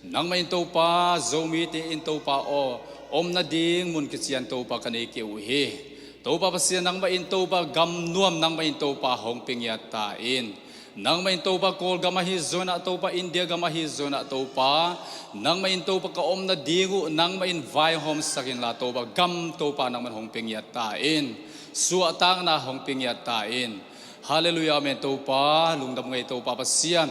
nangmah in Topa, Zomite in Topa aw, om nading mun kician Topa ka nei kei uh hi. Topa Pasian, nangmah in Topa, gam nuam nangmah in Topa hong pia ngiat ta in. Nangmah in Topa, Kawlgam ahi zongin ah Topa, India gam ahi zongin ah Topa, nangmah in Topa, ka om nading uh nangmah in vaihawmsak inla Topa, gam Topa nangmah in hong pia ngiat ta in. Suahtakna hong pia ngiat ta in. Halleluiah, amen. Topa, lungdam ngei Topa Pasian.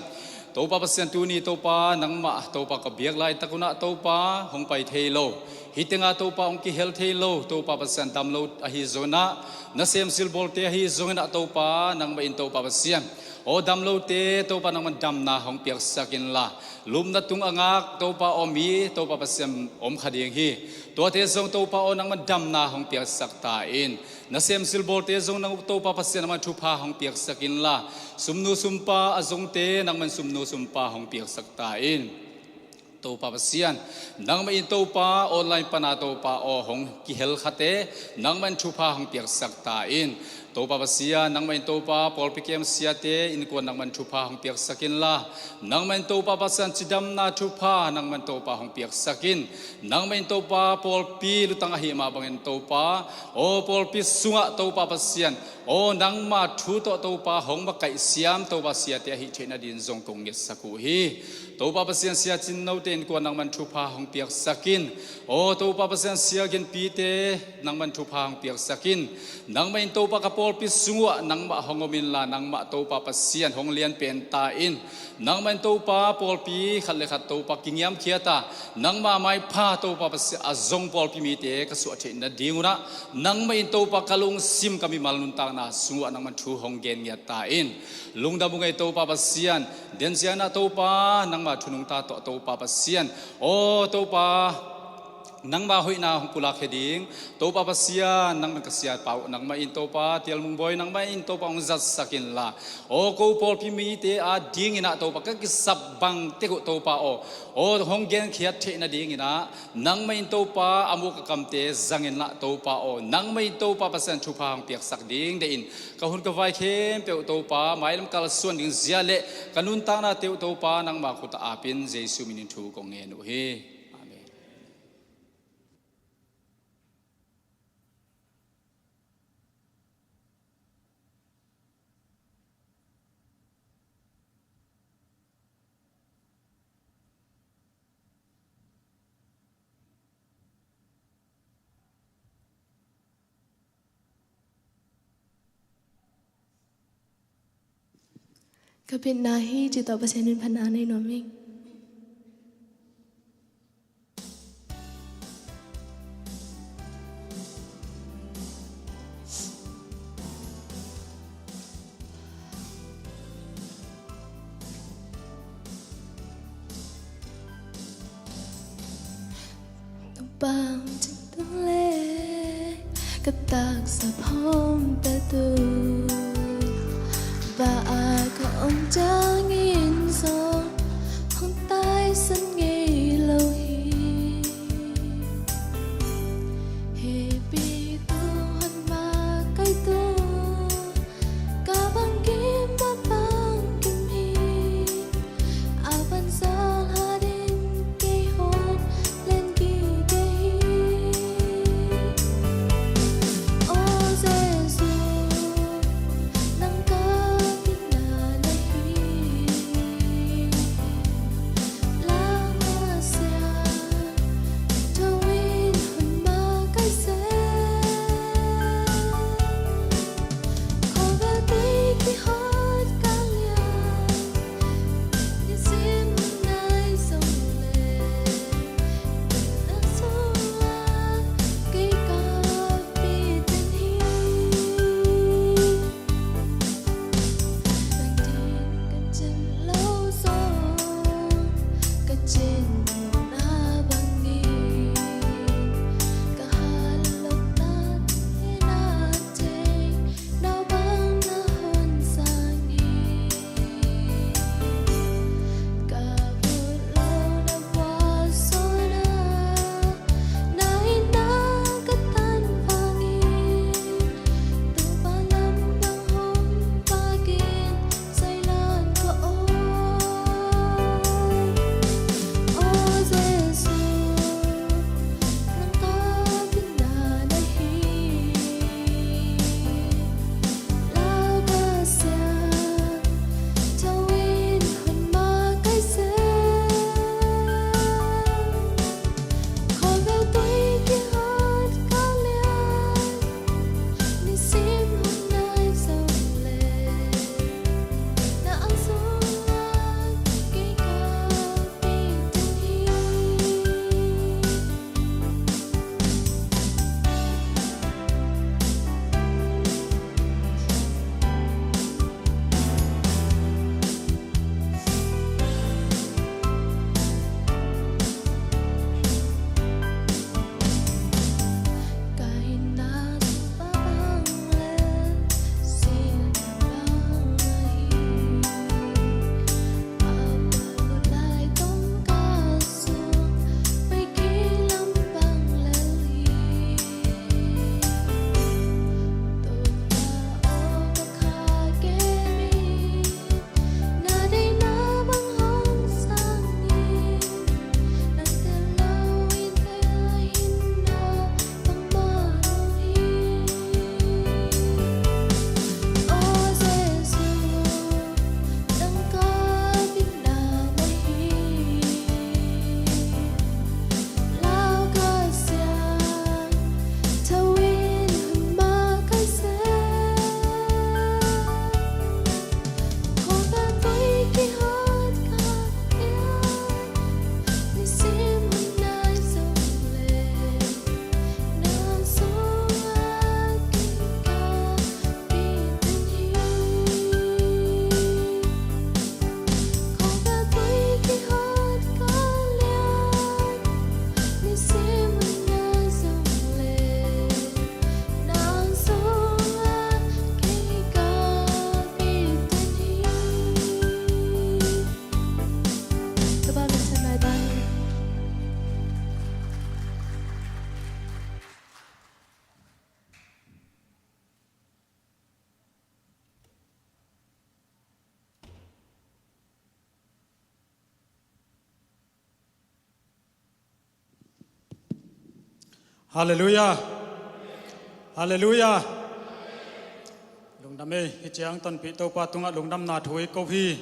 Topa Pasian, tuni Topa, nangmah Topa ka biak laitak un ah Topa, hong pai thei lo, hih tengah Topa hong kihel thei lo, Topa Pasian, dam lo ahi zongin ah, nasem silbawlte ahi zongin ah Topa, nangmah in Topa Pasian, aw, dam lote Topa, nangmah in damna hong piaksak inla, lupna tung a ngak Topa aw, mi Topa Pasian om kha ding hi. Tuate zong Topa aw, nangmah in damna hong piaksak ta in. Nasem silbawlte zong nang Topa Pasian, nangmah in thupha hong piaksak inla, sumnu sumpa a zongte nangmah in sumnu sumpa hong piaksak ta in. Topa Pasian, nangmah in Topa online pana Topa aw, hong kihel khate nangmah in thupha hong piaksak ta in. Topa Pasian, nangmah in Topa pawlpi kem siate innkuan nangmah in thupha hong piaksak inla, nangmah in Topa Pasian cidamna thupha nangmah in Topa hong piaksak in. Nangmah in Topa pawlpi lutang ahi mah bangin Topa aw, pawlpi sungah Topa Pasian aw, nangmah thu tawh Topa hong makaih siam Topa siate ahih theih nading zong kong ngetsak uh hi. Topa Pasian, sia cinnote innkuan nangmah in thupha hong piaksak in. Aw Topa Pasian, sia ginpite nangmah in thupha hong piaksak in. Nangmah in Topa ka pawlpi sung uh ah nangmah hong om inla, nangmah Topa Pasian hong lianpen ta in. Nangmah in Topa pawlpi khat le khat Topa kingiamkhiat a, nangmah maipha Topa Pasian a zong pawlpi mite ka suah theih nading un ah, nangmah in Topa ka lungsim ka mimal nuntakna sung uh ah nangmah in thu hong gen ngiat ta in. Lungdam uh ngei Topa Pasian, den ciang ah Topa nangmah thu nungta tawh Topa Pasian, aw Topa, nangmah hoihna hong pulak khia ding Topa Pasian, nangmah in ka siapa uh nangmah in Topa, Tialmung Bawi nangmah in Topa hong zatsak inla, aw ko pawlpi mite adingin ah Topa ka kisap bang tek uh Topa aw, aw hong genkhiat theih nadingin ah nangmah in Topa a muk a kamte zang inla Topa aw, nangmah in Topa Pasian thupha hong piaksak ding deihin ka hun ka vai khempeuh Topa mailam kalsuan ding zia le ka nuntaknate uh Topa nangmah khut ah ap in, Jesu min in thu kong ngen uh hi. Amen. Ka pianna hi. Cih tawh Pasian min phatna nei nuam ing. Bang cih tung le ka taksa phawngte tu, va a ka om ciangin zong hong taisan ngei lo hi. Hehpih tung hon ma kai tung, ka bang kim, a bang kim hi. A van zal hat in kei hon len gige hi. Aw Jesu, nang ka pina na hi. Lau Kha Siangtho in hon ma kai seh. Khawvel tui kihawt kal lian, nisim hun nai zong le, nang sungah kei ka piten hi. Nang ding ka cin lo zong, ka cin lohna bangin, ka hat lohna hi na thei, na bang na hon sang hi. Ka vut lo na vua sona, na itna ka tan vangin, Topa lam bang hong pakin, zai lan ka aw. Aw Jesu, nang ka pina na hi. Lau Kha Siangtho in hon ma kai seh. Khawvel tui kihawt kal lian, nisim hun nai zong le, nang sungah kei ka piten hi. Halleluiah. Halleluiah. Lungdam ei, hih ciang tonpih Topa tungah lungdamna thu i ko hi.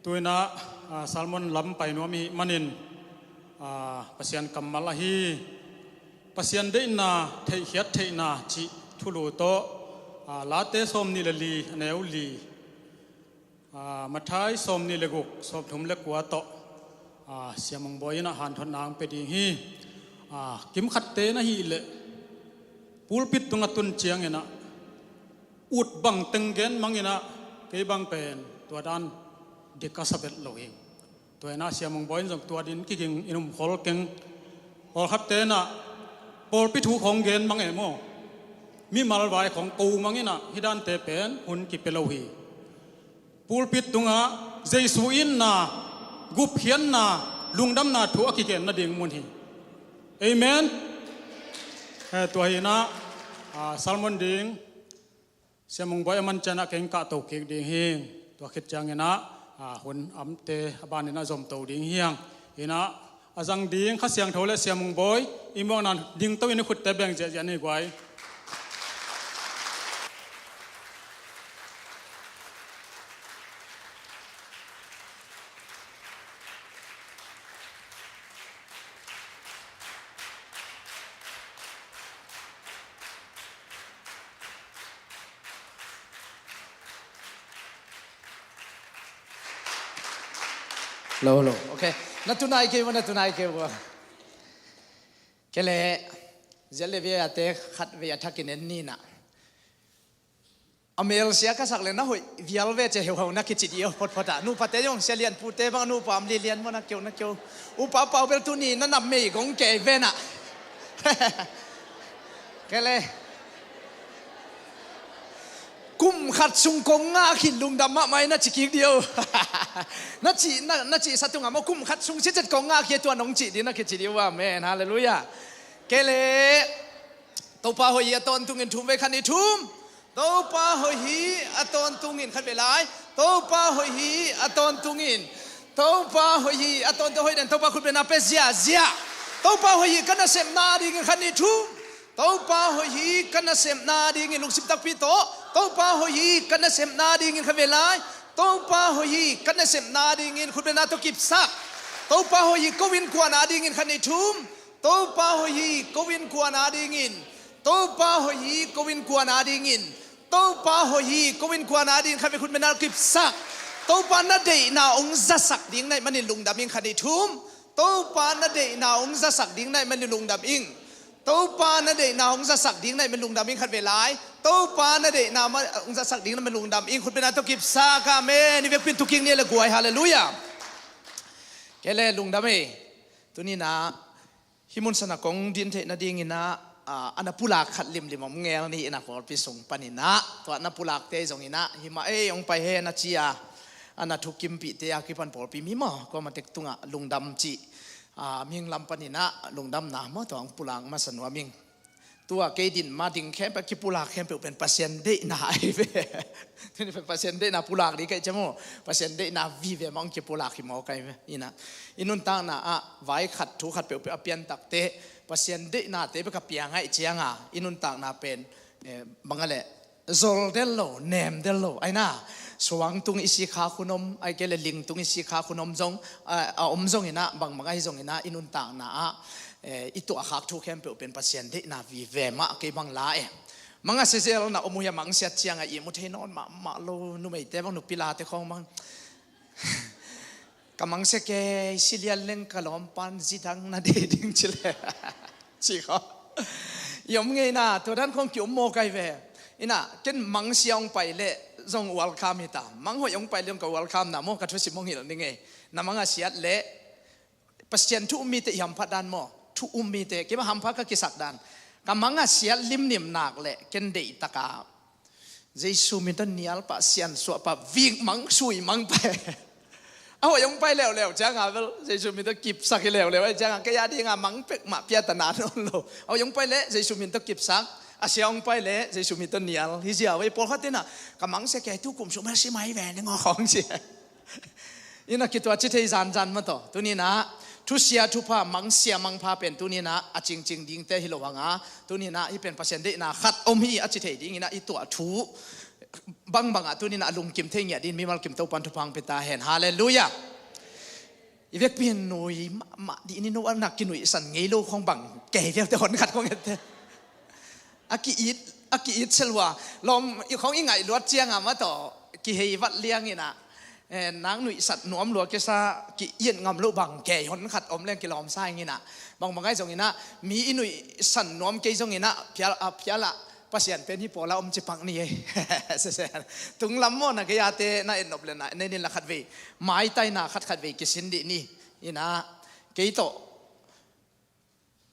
Tu-in ah, ah, sermon lam pai nuam i hih manin, ah, Pasian kammal ahi, Pasian deihna theihkhiat theihna cih thulu tawh, ah, Late sawmnih le li, a neu li, ah, Matthai sawmnih le guk, sawmthum le kua tawh, ah, Sia Mung Bawi in ah hanthotna hong pia ding hi. Ah, kimkhatte na hih leh pulpit tungah tun ciangin ah ut bang teng gen mangin ah, kei bang pen tua dan dik ka sa bet lo hi. Tua in ah Sia Mung Bawi in zong tua din kiging in um khol keng. Pawlkhatte inah pawlpi thu khawng gen mang e maw? Mimal vai khawng ko mang inah hih dante pen hun kipia lo hi. Pulpit tungah Jesu itna, gupkhiatna, lungdamna thu a kigen nading mun hi. Amen. Eh, tua hi inah, ah, sermon ding Sia Mung Bawi a man cianah keng kahto kik ding hi. Tua khit ciang inah, ah, hun amte a ban inah zomto ding hi hang. Inah a zang ding Kha Siangtho le Sia Mung Bawi i muakna dingto in i khutte beng ziahziah ni guai. Lo, lo. Ok. Na tunai kei maw, na tunai kei maw. Kei le, ziat le via te khat vei a thakin en ni na. A melsia ka sak le na hoih vial ve cia heuhau na kici dih aw photphot ah. Nupate zong sia lian pute bang nupa om li lian maw na keu na keu. Upa pau bel tuni na nam mei gong kei ve na. Kei le. Kum khat sung kong ngah khin lungdam mahmah i na ci kik dih aw. Na ci, na, na ci sa tungah maw kum khat sung cicet kong ngah khin tua nong ci dih na kici dih aw. Amen. Halleluiah. Kei le. Topa hoih hi a tawntungin thum vei khat ni thum. Topa hoih hi a tawntungin khat vei lai. Topa hoih hi a tawntungin. Topa hoih hi a tawntung hoih den Topa khutbetna pe ziahziah. Topa hoih hi ka nasepna dingin khat ni thum. Topa hoih hi ka nasepna dingin lungsim takpi tawh. Topa hoih hi ka nasepna dingin khat vei lai. Topa hoih hi ka nasepna dingin khutbetna tawh kipsak. Topa hoih hi ko innkuan a dingin khat ni thum. Topa hoih hi ko innkuan a dingin. Topa hoih hi ko innkuan a dingin. Topa hoih hi ko innkuan a dingin khat vei khutbetna tawh kipsak. Topa na deihna hong zasak ding na hih manin lungdam ing khat ni thum. Topa na deihna hong zasak ding na hih manin lungdam ing. Topa na deihna hong zasak ding na hih manin lungdam ing khat vei lai. Topa na deihna ma-, hong zasak ding na hih manin lungdam ing khutbetna tawh kipsak. Amen. I vekpi in tu kik ni le guai. Halleluiah. Kei le lungdam ei. Tuni na hih mun sanah kong din theih nadingin ah, ah, a na pulak khat limlim om ngel ni inah pawlpi sung panin ah. Tua na pulakte zongin ah hih mah ei hong pai hen a ci a, a na thukimpihte a kipan pawlpi mi maw kuamah tek tungah lungdam cih, ah, mihing lam panin ah lungdamna maw tua hong pulak masa nuam ing. Tua kei din ma ding khempeuh kipulak khempeuh pen Pasian deihna ahi ve. Tuni pen Pasian deihna pulak ding ka hih ciang maw Pasian deihna vive mah hong kipulak hi maw ka hih ve. Inah i nuntakna ah vai khat thu khat peuhpeuh a piantakte Pasian deihnate bek a piang ahih cianga i nuntakna pen, eh, bang a leh zol del lo, nem del lo. Aina suangtung i sikhak hun om, ai kei le lingtung i sikhak hun om zong, a, a om zongin ah, bangbang ahi zongin ah i nuntakna ah, eh, i tuahkhak thu khempeuh pen Pasian deihna vive mah kei bang la e. Manga siazel na om uh hi a mangsiat ciangah i mu thei nawn mahmah lo numeite bang nupi late khawng bang. Ka mangsia kei, silian leng ka lawmpan zidang na dei ding ci le. Ci khaw. I om ngei na, tua dan khawng ki om maw kai ve. Ina, ken mangsia hong pai leh zong welcome hi ta. Mang hoih hong pai leh zong ka welcome na maw, ka thusim hong hilh ning ei. Na manga siat leh Pasian thu um mite i hamphat dan maw? Thu um mite, kei bang hamphat ka kisak dan. Ka manga siat limlim nak leh ken deih taka Jesu min tawh nial pah, siansuah pah, vik mang, sui mang pah. A hoih hong pai leuleu cianga bel Jesu min tawh kipsak hi leuleu ahi cianga kei a dinga mang pek mah piatana nawn lo. A hoih hong pai leh Jesu min tawh kipsak, a sia hong pai leh Jesu min tawh nial. Hi zia vei pawlkhat ina ka mangsia kei tu kum sung bel si mai ve ning aw khawng ci. Ina kituah ci thei zanzan mah tawh. Tuni ina thusia thupha, mangsia mangpha pen tuni ina a cingcing dingte hi lo hanga. Tuni ina hih pen Pasian deihna khat om hi a ci thei ding ina i tuah thu bangbangah tuni ina a lungkim thei ngiat ding mimal kim Topan thupha hong pia ta hen. Halleluiah. I vekpi in nui mahmah dih ni, no a nak kinuihsan ngei lo khong bang kei vialte hon khat khong ette. A ki-it, a ki-it selua lawm i khong i ngaih luat cianga mah tawh kihei vat liang ina, eh, nak nuihsat nuam lua kisa ki-it ngam lo bang kei hon khat om leng kilawmsa ing ina. Bangbang ahi zong ina mi i nuihsan nuam kei zong ina phial, a phial ah Pasian pen hi pawla om ci pak ni ei. Tunglam maw na kei ate na etnop le na nei nin la khat vei maitaina khat khat vei kisin dih ni. Ina kei tawh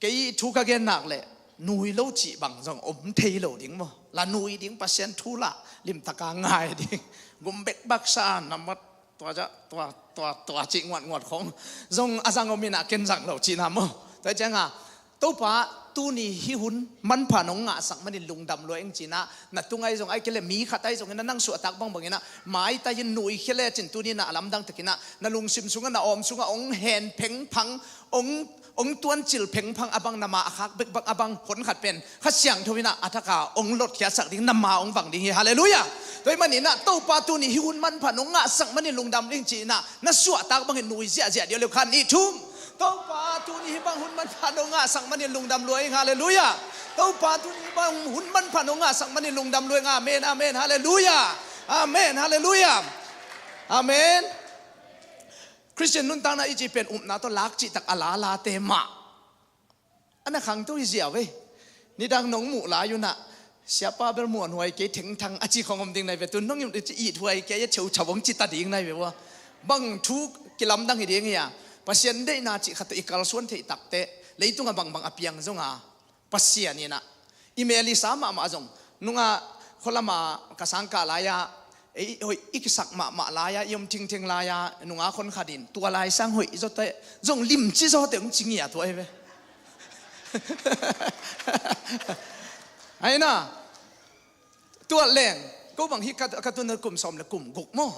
Kei thu ka gen nak leh nui lo cih bang zong om thei lo ding maw. La nui ding, Pasian thu lah limtaka ngai ding. Gum bekbak sa, nambat tua za, tua, tua, tua cih nguatnguat khong zong a zang om inah ken zang lo cihna maw. Tua cianga Topa, tuni hih hun manpha nong ngahsak manin lungdam lua ing cinah, na tung ahi zong, ahi kei le mi khat ahi zong inah, nang suahtak bangbang inah maitai in nuikhia le cin tuni inah a lamdang takinah na lungsim sungah, na awm sungah ong hen phengphang, ong, ong tuancil phengphang a bang, na ma a khak bekbak a bang, hon khat pen Kha Siangtho inah a thaka ong lotkhiatsak ding, na ma ong vang ding hi. Halleluiah. Tua hih maninah Topa, tuni hih hun manpha nong ngahsak manin lungdam ding cinah na suahtak bangin nui ziahziah dia leu khan ih thum. Topa, tuni hih bang hun manpha nong ngahsak manin lungdam lua ing. Halleluiah. Topa, tuni hih bang hun manpha nong ngahsak manin lungdam lua ing. Amen, amen. Halleluiah. Amen, halleluiah. Amen. Khristian nuntakna i cih pen upna tawh lak cihtak a lalate mah a na khangto hi ziau ei. Nidang nong muh lai unah, siapa bel muanhuai kei, thengthang a ci khong om ding nai ve. Tun nong it huai kei a, cheuchau ong ci ta ding nai ve ua. Bang thu kilamdang hi ding hi a, Pasian deihna cih khat tawh i kalsuan theih takteh leitungah bangbang a piang zonga Pasian inah i mel i sa mahmah zong, nungah khualama ka sangkah lai-a, ei hoih i kisak mahmah lai-a, i om thingtheng lai-a, nungak hon khat in tua lai sang hoih zawteh zong limci zawteh hong ci ngia tua hi ve. Aina, tua leng ko bang hi ka, ka tun kum sawm le kum guk maw.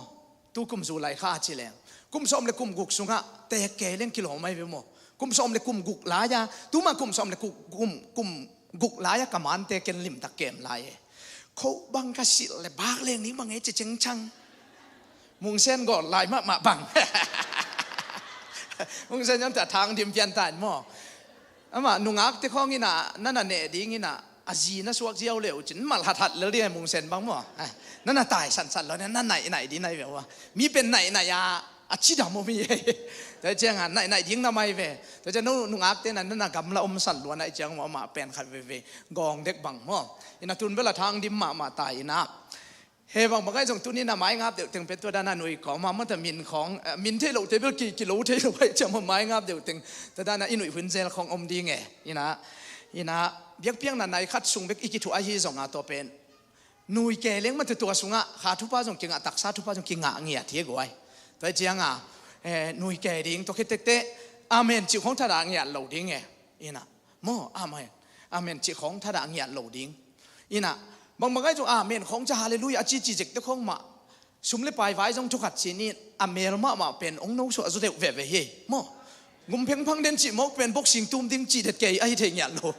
Tu kum zu lai kha a ci leng, kum sawm le kum guk sungah teek kei leng kilawm ahi ve maw. Kum sawm le kum guk lai-a, tuma kum sawm le kum, kum, kum guk lai-a ka mante ken limtak kem lai e. Kho bang ka silh le bak leng ni bang e ci cengcang. Mungsen gawl lai mahmah bang. Mungsen yam ta thang dim pian ta in maw. Amah nungakte khawng inah, na na neh ding inah, a zi na suak ziau leh uh cin mal hathat lel ding a, Mungsen bang maw. Eh, na na tai sansan lo, na na naihnaih ding nai ve ua. Mi pen naihnaih a, a cidam uh mi. Tua ciangah naihnaih ding na mai ve. Tua ciang no nungakte na, na na gamla om san lua naih ciang maw, amah pen khat veve gawng dek bang maw. Inah tun bel a thang dim mahmah ta inah. He bang bang ahi zong tuni na maingap deuh teng pen tua dana nui kawm a, mata min khawng, eh, min thei lote bel ki, kilo thei lo ahi ciang maw, maingap deuh teng tua dana i nuih hun zel khawng om ding e. Inah, inah biakpiakna nai khat sung bek i kithuah ahi zonga tua pen nui kei leng mata tua sungah kha thupha zong kingah, taksa thupha zong kingah ngiat hi guai. Tua cianga, eh, nui kei ding tua khit tekte amen cih khawng thadah ngiat lo ding e. Inah maw, amen, amen cih khawng thadah ngiat lo ding. Inah bang bang ahi zong amen khawng cia, halleluiah a cici zekte khawng mah, sum le pai vai zong thukhat ci ni, a mel mahmah pen ong no suah zaw deuh veve hi maw. Gum phengphang den cih mawk pen boxing tum ding cih det kei ahi thei ngiat lo.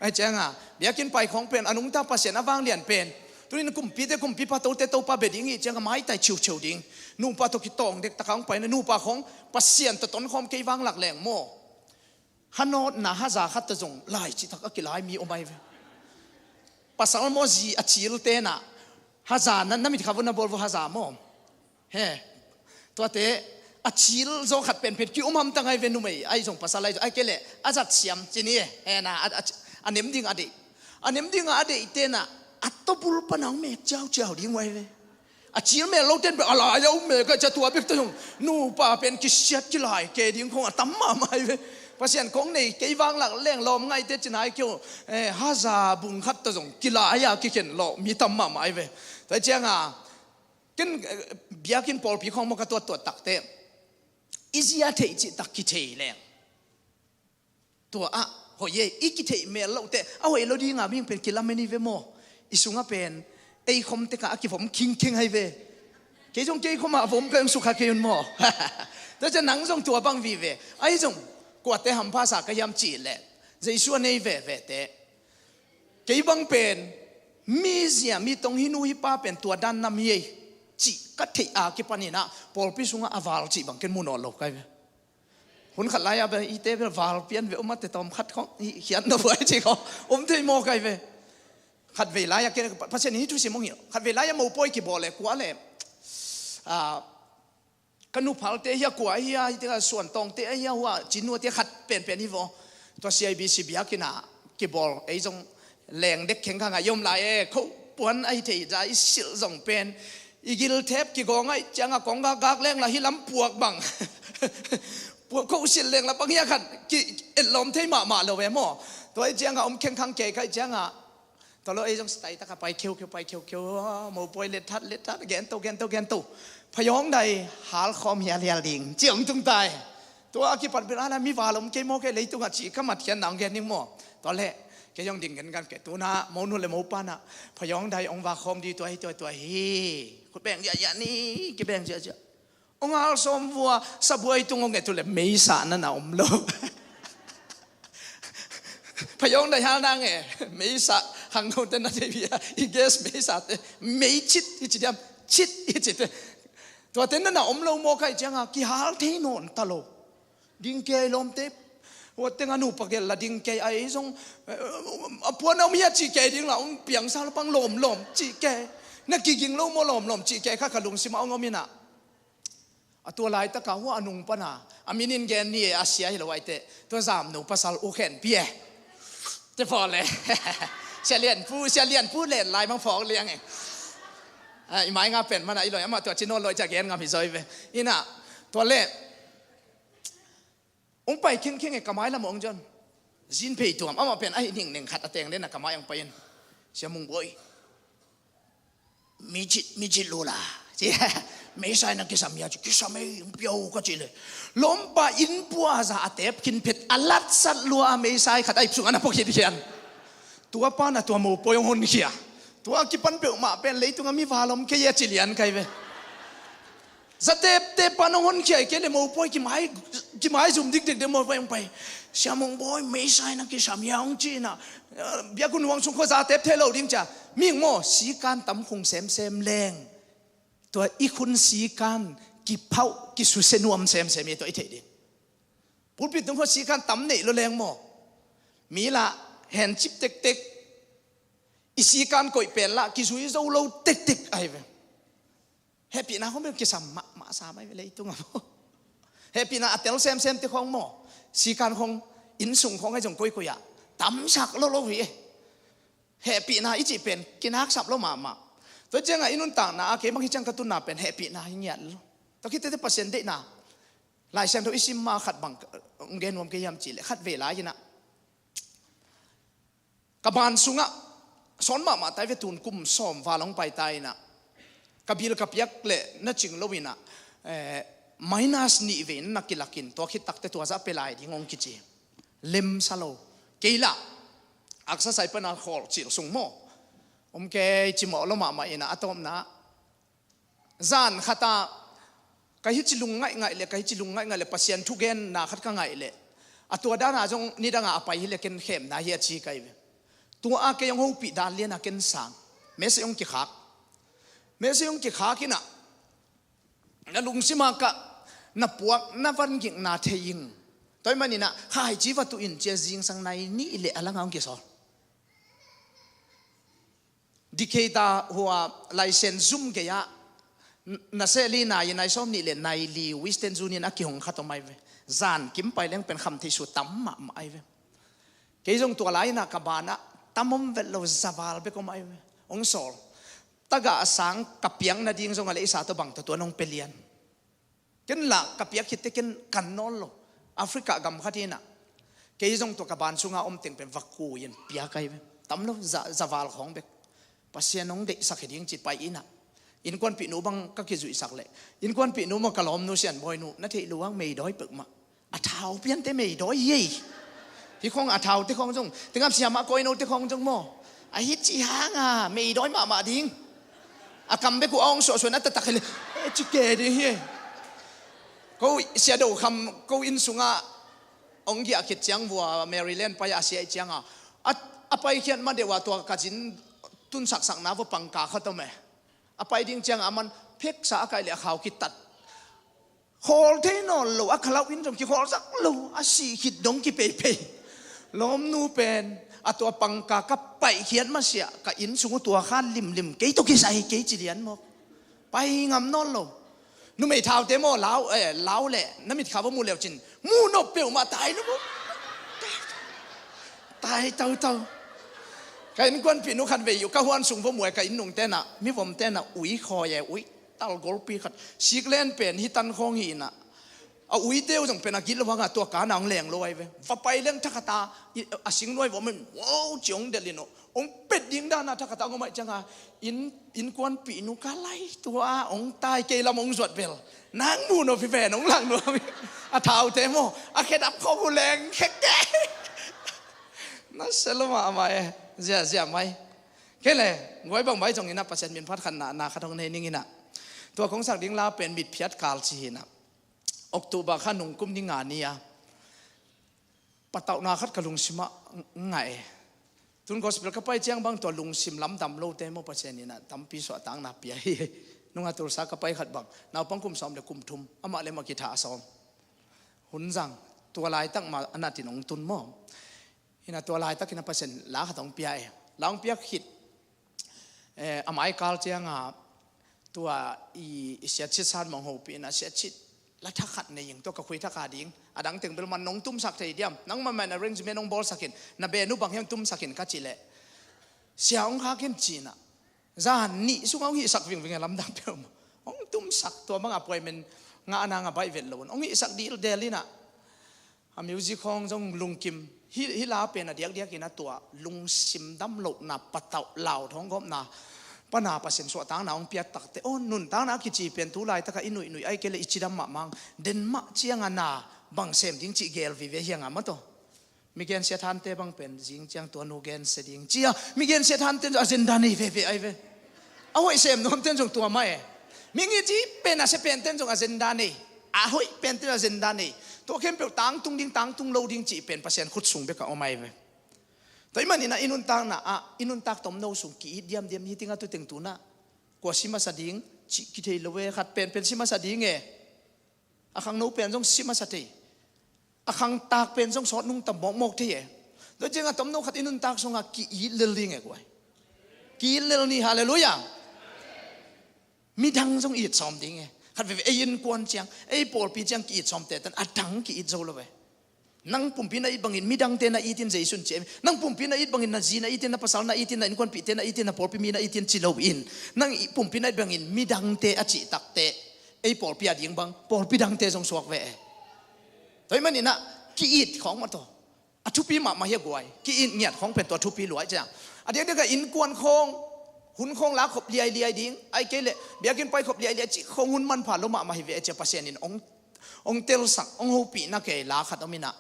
Ahi cianga biakinn pai khawng pen a nungta Pasian a vanglian pen, tunin kumpite kumpipa, tote Topa bia ding hi cianga maitai ciuciu ding. Nupa tawh kitawng dektaka hong paina, nupa khawng Pasian tawh tonkhawm kei vanglak leng maw. Hanawtna haza khat tawh zong lai cihtak a kilai mi om ahi ve. Pasal maw zi a cil tenah haza na, na mitkha vun na bawl vua haza maw. He, tuate a cil zaw khat penpen ki-um hamtang ahi ve, numei ahi zong pasal ahi zong, ahi kei leh a zat siam ci ni e. He na, a, a, a nem ding a deih, a nem ding a deih tenah a tawbul pana hong mek ciauciau ding uh ahi ve. A cil mel lo ten bek a lai a um mek a, cia tua bek ta zong nupa pen kisiat kilai kei ding khong a tam mahmah ahi ve. Pasian kong nei kei vanglak leng lawm ngaite cina ahi kei uh, eh, haza bung khat ta zong kilai a kikhen lawh mi tam mahmah ahi ve. Tua cianga ken, eh, biakinn pawlpi khawng maw ka tuattuat takte i zia theih cihtak kithei leng tua ah hoih e, i kitheih mel lohteh a hoih lo dinga mihing pen kilamen hi ve maw. I sungah pen ei khom tekah a kivom khingkhing ahi ve. Kei zong kei khomah a vom ka hong sukha kei un maw. Tua ciang nang zong tua bang vive ahi zong, kuate hampha sa ka hiam cih leh Jesu a nei vevete, kei bang pen mizia mitong hi, nu hi pa pen tua dan nam hi ei cih ka theih a kipaninah pawlpi sungah a val cih bang ken mu nawn lo kai ve. Hun khat lai-ah bel ite bel val pian ve, um a te tawm khat khawng hi khian na buai ci khawng um thei maw kai ve. Khat vei lai-ah ke Pasian in hi thusim hong hilh, khat vei lai-ah mopawi kibawl le kua le, ah, ka nuphalte hi a, kua hi a, hi te ka suantawngte ahi a, hua cinnuate khat penpen hi vaw. Tua C I B C biakinn ah kibawl ei zong leng dek khengkhang ah i om lai e, kho puan ahi thei za i silh zong pen i gilthep kigawng ahi ciangah kong gakgak leng la hi lam puak bang. Ko, ko silh leng la bang hia khat ki etlawm thei mahmah lo ve maw. Tua ahih ciangah om khengkhang kei ka hih ciangah, tua lo ei zong style taka pai kheukheu, pai kheukheu, mopawi letthat letthat, gento gento gento. Phayawng dai halkhawm hialhial ding ci hong tung tai. Tua a kipan pen a la mi val om kei maw, kei leitungah cih ka matkhiatna hong gen ding maw. Tua leh kei zong ding gengen kei, tu-in ah monu le mopa in ah phayawng dai hong vakhawm ding tua hi, tua hi, tua hi. Khut beng ziahziah ni, kibeng ziahziah. Hong hal sawm vua, sabuai tung hong et uh leh meisa na na om lo. Phayawng dai hal nang e, meisa, khangnote na thei bia, i gas meisate, meicit hi ci diam, cit hi ci te. Tuate na na om lo maw ka hih ciangah kihal thei nawn ta lo. Ding kei lawmte, hua teng a nupa gelh la ding kei, a ei zong, eh, a puan a om hia cih kei ding la, hong piangsa lo pang lawmlawm cih kei. Na kiging lo maw lawmlawm cih kei kha ka lungsimah hong om in ah. A tua laitakah hua a nung pana a min in gen ni e, a sia hi lo aite, tua zamnu pasal U Khen Pi e. Te phaw le. Sia Lian Pu, Sia Lian Pu len lai mang phawk liang e. Ah, i mai nga pen mana i loi, amah tua ci nawn lo i ca gen ngam hi zaw hi ve. In ah, tua le. Hong pai khengkheng e, ka mai lam hong zon. Zin phei tuam, amah pen a hi ningneng khat a teng den a ka mai hong pai in. Sia Mung Bawi. Meicit, meicit lo la. Ci, meisa in na kisam hia ci, kisam ei, hong pia o ka cih leh. Lawmpa inn pua za a tep khin phet a latsat lua a meisa khat a ip sungah na pua khit hian. Tua pan a tua mopawi hong honkhia. Tua kipan peuhmah pen leitungah mi val om kei a ci lian kai ve. Zateptep pan hong honkhia kei leh mopawi kimai, kimai zum dikdik de mopawi hong pai. Sia Mung Bawi, meisa in na kisam hia hong ci in ah, eh, biakun huang sung khua zatep thei lo ding cia. Mihing maw, sikan tam khung semsem leng, tua i khun sikan kiphauh, kisusia nuam semsem hi, tua i theih ding. Pulpit tung khua sikan tam neih lo leng maw, mi lah hencip tektek. I sikan koih pen lah kizui zo lo tektek ahi ve. Hehpihna khong bel kisam mahmah sa mai ve leitungah maw. Hehpihna a tel semsem te khong maw, sikan khong, innsung khong ahi zong koikoi ah tamsak lo lo hi e. Hehpihna i cih pen kinaksap lo mahmah. Tua ciangah i nuntakna ah kei bang hi ciang ka tunna pen hehpihna hi ngiat lo. Tua khit teh Pasian deihna, Lai Siangtho i sim ma khat bang hong gen nuam kei hiam cih leh, khat vei lai in ah ka ban sungah, sawn mahmah ta hi ve, tun kum sawm val hong pai ta in ah, ka bil ka piak leh na cing lo in ah, eh, minus nih vei na kilak in, tua khit tak teh tua zah pia lai ding hong kici. Lemsa lo. Kei lah exercise pan a khawl cil sung maw, om kei cimawh lo mahmah in ah, a tawpna zan khat ah ka hici lung ngaihngaih leh, ka hici lung ngaihngaih leh, Pasian thugenna khat ka ngaih leh, a tua dan ah zong nidang ah a pai hi leh ken khemna hi a ci ka hi ve. Tua a kei hong hopih dan lian ah ken sang. Message hong kikhak. Message hong kikhak in ah, na lungsim ah ka na puak, na van gikna thei ing. Tua ahih manin ah khaici va tuh in ci a, zingsang nai nih leh a lang ah hong kisawl. Decatur hua license zum gei ah, n-, naseh li nai, nai sawm nih leh nai li Western Union a kihong khat om ahi ve. Zan kim pai leng pen kham thei su tam mahmah ahi ve. Kei zong tua lai in ah ka ban ah tam om vet lo, za val bek om ahi ve. Hong sawl. Tagah sang ka piak nading zong a leh i sa tawh bang tawh tuan hong pia lian. Ken lah ka piak khit teh ken kan nawn lo. Africa gam khat in ah, kei zong tua ka ban sunga om teng pen va kui in piak ahi ve. Tam lo, za, za val khawng bek. Pasian hong deihsak hi ding ci pai in ah, innkuanpihnu bang ka kizuihsak leh, innkuanpihnu maw, ka lawmnu Sian Bawi nu, na theih luang meidawi peuhmah. A thau piante meidawi hi ei. Hih khawng a thau te khawng zong, tengam siamah kawino te khawng zong maw, a hi ci hang a meidawi mahmah ding. A kam bek uh a hong suahsuah na taktak hi leh, eh, ci kei ding hi ei. Ko Sia Do Kham, ko inn sungah hong giah khit ciang vua Maryland pai a, a sia ih ciangah, a, a paikhiat ma deuh ah tua ka zin tunsaksakna vua pangka khat om e. A pai ding ciangah a man pheksa a kaih leh a khau kitat. Khawl thei nawn lo, a khalauh in zong kikhawl zak lo, a sih khit dong kipeipei. Lawmnu pen, a tua pangka ka paihkhiat masiah, ka inn sung uh tua kha limlim, kei tawh kisai, kei ci lian mawk. Pai ngam nawn lo. Numei thaute maw, lau, eh, lau leh na mitkha va mu leucin, mu nop peuhmah tai lo maw. Tai tautau. Ka innkuanpihnu khat vei uh ka huan sung va mu e, ka inn nungte in ah, mi vomte in ah ui khawi e, ui tal golpi khat. Siklen pen hi tan khawng hi in ah, A uite uh zong pen a gilo hanga tua kana hong leng lo ai ve. Va pai leng thakhata a singluai vua men wow ci hong delh in uh hong pet ding dana thakhata hong om ai cianga innkuanpih nu ka lai tua hong tai kei lam hong zuat bel nang mu no pi ven hong lang nuam hi. A thaute maw a khedap khawng uh leng khek kei. Na selo mahmah e. Ziazia mai kei le guai bang bai zong ina Pasian min phat khat na na khat hong nei ning ina. Tua kong sak ding la pen mitphiat kal ci hi ina. October kha nungkum ni nga ni a patauhna khat ka lungsimah ngah e. Tun gospel ka pai ciang bang tua lungsim lamdam lote maw Pasian ina tampi suahtakna pia hi. Nunga tulsa ka pai khat bang naupang kum sawm le kum thum amah le mah kitha a sawm. Hun zang tua laitak ma a natin hong tun maw. Ina tua laitakin a Pasian la khat hong pia e. La hong piak khit a mai kal cianga tua i siatsit san mong hopih ina siatsit la thakhat nei ing tua ka khui thakha ding a dang teng bel man nong tumsak thei diam nang manman arrangement hong bawlsakin na benu bang hiam tumsakin ka cih leh sia hong khakin cina zan nih sungah hong hihsak vingving a lamdang peuhmah hong tumsak tua banga appointment ngah a nanga baih vet lo un hong hihsak dildel ina a music khawng zong lungkim hi la pen a diakdiakin a tua lungsim damlohna patauh lau thawng gawpna pana Pasian suahtakna hong piat takte aw nuntakna a kici pen tu laitaka i nuihnuih ai kei le i cidam mahmah den mah cianga na bang sem ding cih gel vive hianga mataw. Mi gensia thante bang pen zing ciang tua nu gensia ding cia mi gensia thante agenda nei veve ai ve. A hoih sem nuamten zong tua mah e. Mi ngi ci pen a sia penten zong agenda nei. A hoih penten agenda nei. Tua khempeuh tangtung ding tangtung lo ding cih pen Pasian khut sung beka om ai ve. Tua i manina i nuntakna ah i nuntak tomno sung ki-it diamdiam hi tinga tu teng tuna kua si masa ding cih kithei lo e khat penpen si masa ding e. A khangno pen zong si masa thei a khangtak pen zong sawt nungta mawkmawk thei e. Tua cianga tomno khat i nuntak sunga ki-it lel ding e guai. Ki-it lel ni halleluia. Midang zong it sawm ding e. Khat veve ei innkuan ciang ei pawlpi ciang ki-it sawmte tan a dang ki-it zo lo ve. Nang pumpi na it bangin midangte na itin Jesu in ci e. Nang pumpi na it bangin na zi na itin na pasal na itin na innkuanpihte na itin na pawlpi mi na itin ci loin nang pumpi na it bangin midangte a cih takte ei pawlpi a ding bang pawlpi dangte zong suak ve e. Tua i maninah ki-it khawng mah tawh a thupi mahmah hi a guai. Ki-it ngiat khawng pen tua thupi luai ciang a diakdiaka innkuan khawng hun khawng la khop liailiai ding ai kei leh biakinn pai khop liailiai cih khawng hun manpha lo mahmah hi ve e cia Pasian in ong ong telsak ong hopihna kei la khat om inah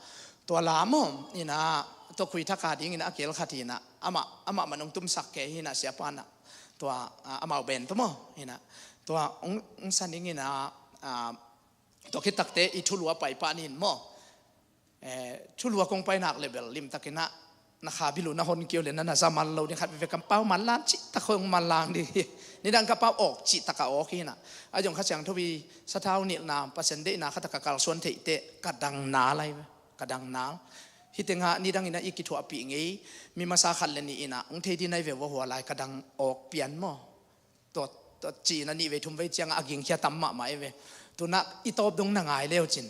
tua la maw inah tua khui thakha ding inah a kel khat inah amah amah man ong tumsak kei hinah siapa nah tua amau ben tua maw inah tua ong ong san ding inah tua khittakte i thulua paipah nin maw. Thulua kong pai nak le bel limtakinah na kha bilu na hon kio le na na za man lo ding khat veve kampau manlang cihtak hong manlang ding hi. Nidang ka pau awk cihtak a awk hinah a zong kha siangtho i sathau nilhna Pasian deihna khataka kalsuan theihte ka dang nal ai ve. Ka dang nal hi tengah nidang inah i kithuahpih ngei mi masa khat le nih inah hong thei din ai ve vua hua lai ka dang awk pian maw. Tua tua cihna nih vei thum vei ciangah a gingkhia tam mahmah i ve. Tunah i tawp dong na ngai leu cin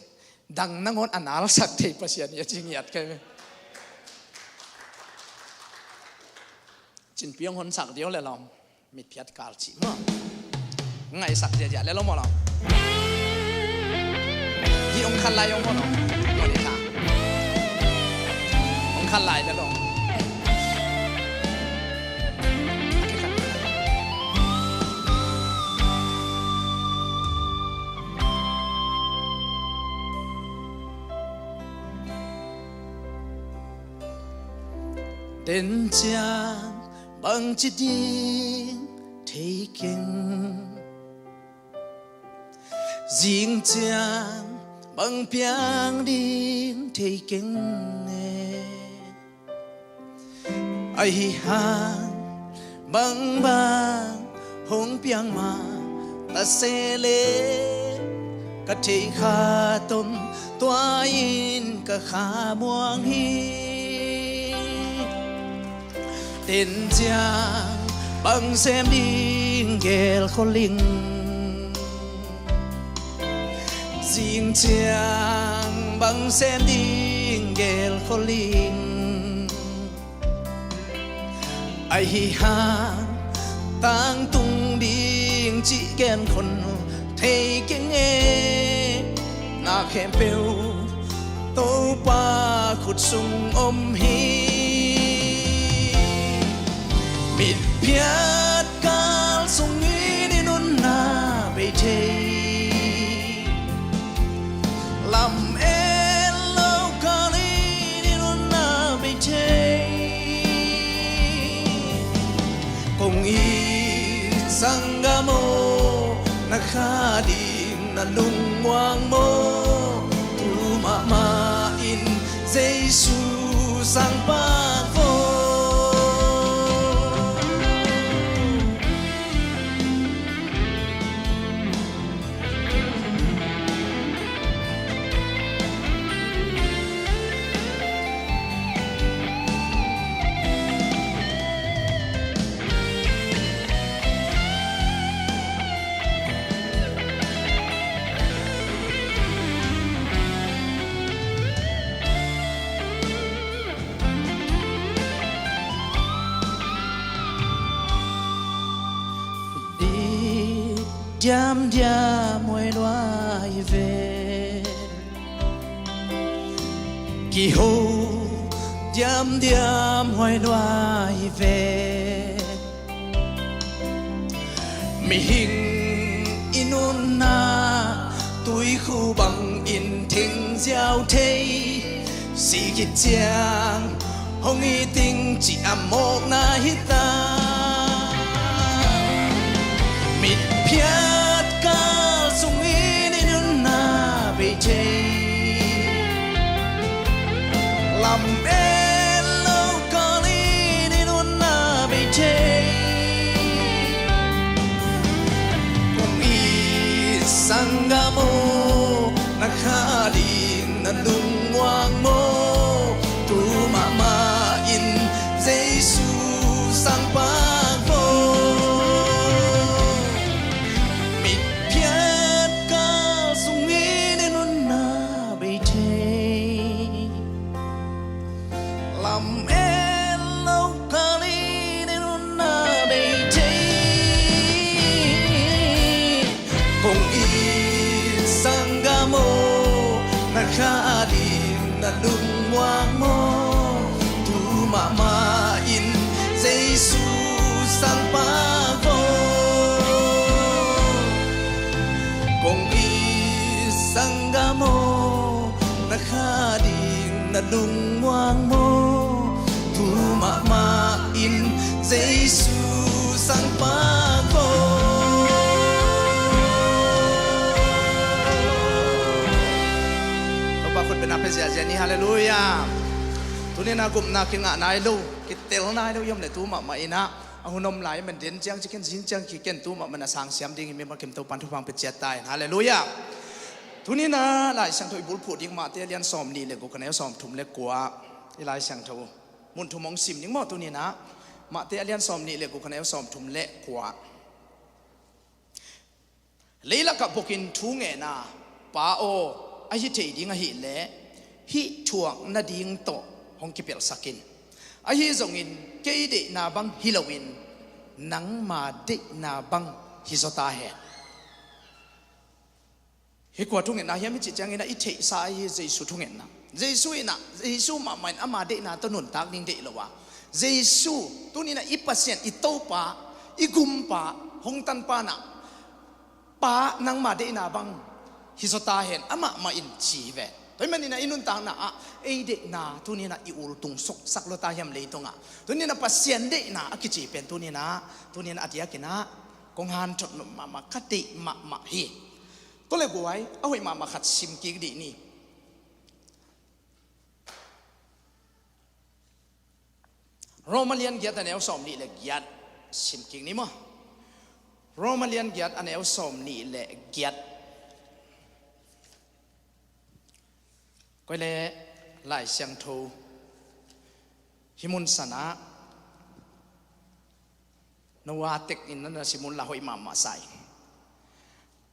dang nangawn a nalsak thei Pasian hi a ci ngiat kei ve. Cinpi hong honsak dio le lawm mitphiat kal cih maw. Ngaihsak ziazia le lo maw lawm. Hi hong khan lai hong maw lawm. Hong khan lai le lawm. Den ciang bangci ding thei keng. Zing ciang bang piang ding thei keng e. Ahi hang bangbang hong piang mah ta se le ka thei kha tom tua in ka kha muang hi. Ten ciang bang sem ding gel kholing. Zing ciang bang sem ding gel kholing. Ahi hang tangtung ding cih gen khon thei keng e. Na khempeuh Topa khut sung om hi. Mitphiat kal sungin i nunna bei thei. Lam en lo kalin i nunna bei thei. Kong it sanggam aw, na kha ding na lungmuang maw? Tu mahmah in Jesu sang pak vo. Diamdiam huai lua hi ve. Kiho diamdiam huai lua hi ve. Mihing i nunna tuikhu bangin theng ziau thei. Si khit ciang hong it ing cih a mawkna hi ta. Mitphiat kal sungin i nunna bei thei. Lam en lo kalin i nunna bei thei. Kong it sanggam aw, na kha ding na lungmuang maw? Tu mahmah in Jesu sang pak vo. Mitphiat kal sungin i nunna bei thei. Lam en lo kalin i nunna bei thei. Kong it sanggam aw, na kha ding na lungmuang maw? Tu mahmah in Jesu sang pak vo. Kong it sanggam aw, na kha ding na lungmuang maw? Tu mahmah in Jesu sang pak vo. Topa khut bengna pia ziahziah ni. Halleluiah. Tuni-in ah gupna kingah nai lo, kitel nai lo i om leh tu mahmah in ah, a hun om lai man den ciang ci ken, zing ciang ci ken, tu mahmah in ah sang siam dingin mimal kim Topa'n thupha hong pia ciat ta hen. Halleluiah. Tuni-in ah Lai Siangtho i bulphuh ding Matthai a lian sawmnih le guk, a neu sawmthum le kua. I Lai Siangtho mun thum hong sim ding maw tuni-in ah? Matthai a lian sawmnih le guk, a neu sawmthum le kua. Leilakah bukin thu ngen a, Pa aw, a hi thei ding ahih leh hih thuak nading tawh hong kipelhsak in. Ahi zongin kei deihna bang hi loin nangma deihna bang hi zaw ta hen. Hih kua thungetna hiam i cih ciangin ah i theihsa ahi Jesu thungetna. Jesu in ah, Jesu mahmah in ama deihna tawh nuntak ding deih lo a, Jesu, tuni-in ah i Pasian, i Topa, i Gumpa, hong tanpa in ah, Pa, nangma deihna bang hi zaw ta hen, amah mah in ci hi ve. Tua ahih manin ah i nuntakna ah ei deihna tuni-in ah i ultung suksak lua ta hiam leitungah? Tuni-in ah Pasian deihna a kici pen tuni-in ah, tuni-in ah a diakin ah kong hanthot nop mahmah, ka deih mahmah hi. Tua leh guai, a hoih mahmah khat sim kik dih ni. Roma lian giat a neu sawmnih le giat sim kik ni maw? Roma lian giat a neu sawmnih le giat. Koi le Lai Siangtho hih mun sanah Noah tek in na na sim un la hoih mahmah sa ing.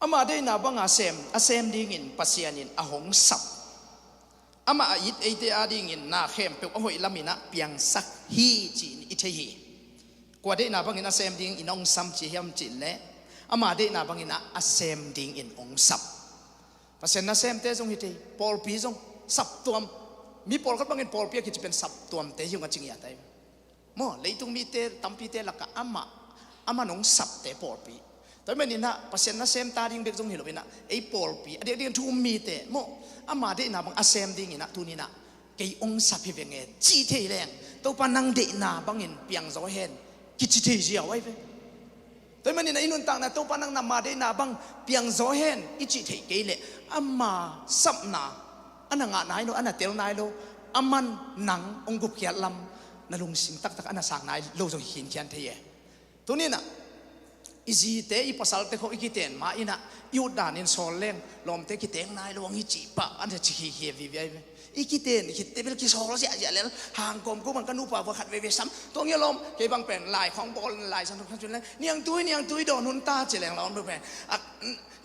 Ama deihna banga sem, a sem dingin Pasian in a hong sap. Amah a it eite adingin na khempeuh a hoih lamin ah piangsak hi ci-in i thei hi. Kua deihna bangin a sem dingin hong sam ci hiam cih leh, ama deihna bangin ah a sem dingin hong sap. Pasian nasemte zong hi thei, pawlpi zong saptuam. Mi pawlkhat bangin pawlpi a kici pen saptuamte hi ung a ci ngiat ahi. Maw, leitung mite tampite lakah amah, amah nong sapte pawlpi. Tua hi maninah Pasian nasem ta ding bek zong hi loinah ei pawlpi a diakdiak thu um mite maw, ama deihna bang a sem dinginah tuninah kei ong sap hi veng e cih thei leng, Topa nang deihna bangin piangzaw hen kici thei ziau ahi ve. Tua hi maninah i nuntakna Topa nang nama deihna bang piangzaw hen i cih theih kei leh ama sapna a na ngah nai lo, a na tel nai lo, a man nang ong gupkhiat lam na lungsim taktak a na sang nai lo zong hi khinkhian thei e. Tuninah i zite i pasalte khawng i kiten ma inah i ut danin sawl leng lawmte kiteng nai lo ang hi cih pah a na ci khikhia viviai ve. I kiten i khitte bel kisawl ziahziah lel hang kawmkawm ang ka nupa vua khat veve sam tuang ia lawm kei bang pen lai khawng bawl lai san thok khan cun leng niangtui niangtui dawn hun ta ci leng lawm lu pen a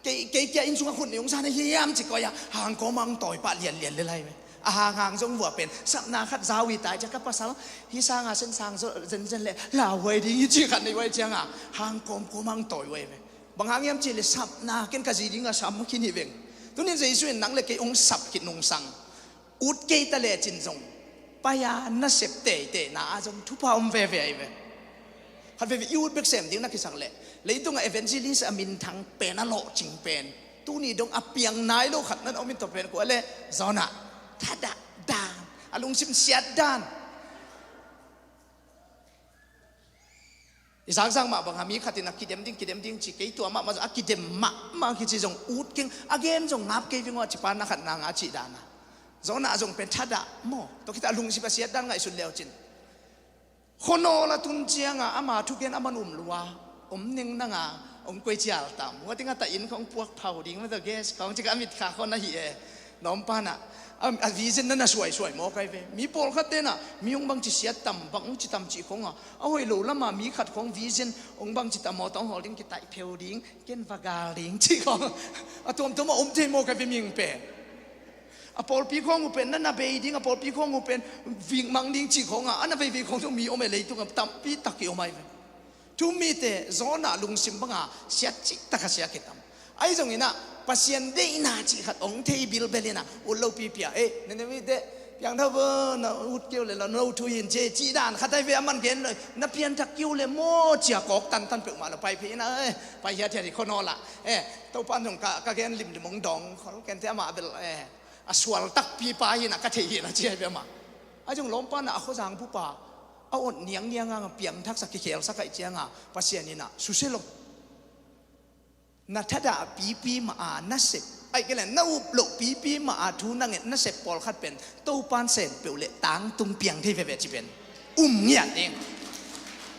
kei kei kia inn sungah khut ni ung san hiam ci koi ah hang kawm ang tawi pah lianlian lel hai ve. A hanghang zong vua pen sapna khat zau i tai cia ka pasal hi sanga sen sang zo zenzen le lauhuai ding hi ci khat nei huai cianga hang kawmkawm ang tawi huai ve. Bang hang hiam ci le sapna ken ka zi dinga sam khin hi veng. Tunin Jesu in nang le kei ong sap khit nungsang ut kei ta lecin zong pai-a nasep teitei na a zong thupha om veve ahi ve. Khat veve i ut bek sem ding na kisak leh leitungah evangelist a minthang pen a lawhcing pen tuni dong a piang nai lo khat nan om in tua pen kua le Jonah thadah dan a lungsim siat dan. I zakzak mah bang a mi khatin a kidem ding kidem ding ci kei tua mahmah zong a kidem mahmah kici zong ut keng a gen zong ngap kei vingawh a ci pa na khat nanga a cih dana Jonah zong pen thadah maw tua khita a lungsim a siat dan ngaihsut leucin khuanawl a tun cianga ama thugen a man um lua om ning nanga om koi cial tam hua dinga ta inn khong puak phau ding mah tua gas khong cika a mit kha khuan ahi e. Nawmpa nah a vision na na suaisuai maw kai ve mi pawlkhat tenah mi hong bangci siat tam bang hong ci tam cih khonga a hoih lo lama mi khat khong vision hong bangci tam maw tawng hawl ding kitaih pheu ding ken va gal ding cih khong a tuamtuam a om thei maw kai ve ming pen. A pawlpi khong uh pen na na bei ding a pawlpi khong uh pen vikmang ding cih khonga a na veivei khong zong mi om e leitunga tampi tak ki om ai ve. Thu mite Jonah lungsim banga siat cih taka siat kitam. Ahi zonginah Pasian deihna cih khat ong thei bilbelinah ut lo pipia e Nineveh te piangtho bo na ut keu le lo no thu hin ce cih dan khat ai ve a man gen lo na pianthak keu le maw cia kawk tantan peuhmah lo pai phei inah e pai hiathiat hi khuanawlah e Topan zong ka gen limlim ong dawng khol kente amah bel e a sual takpi pa hinah ka thei hinah ci ai ve amah. Ahi zong lawmpa nah a khuazang bupa a ot niangniang anga piangthaksak kikhelsak aih cianga Pasian inah susia lo. Na thadah pipi mah a na sep aih kei le na up loh pipi mah a thu na nget na sep pawlkhat pen Topan sen peuh le tangtung piang thei veve ci pen um ngiat ding.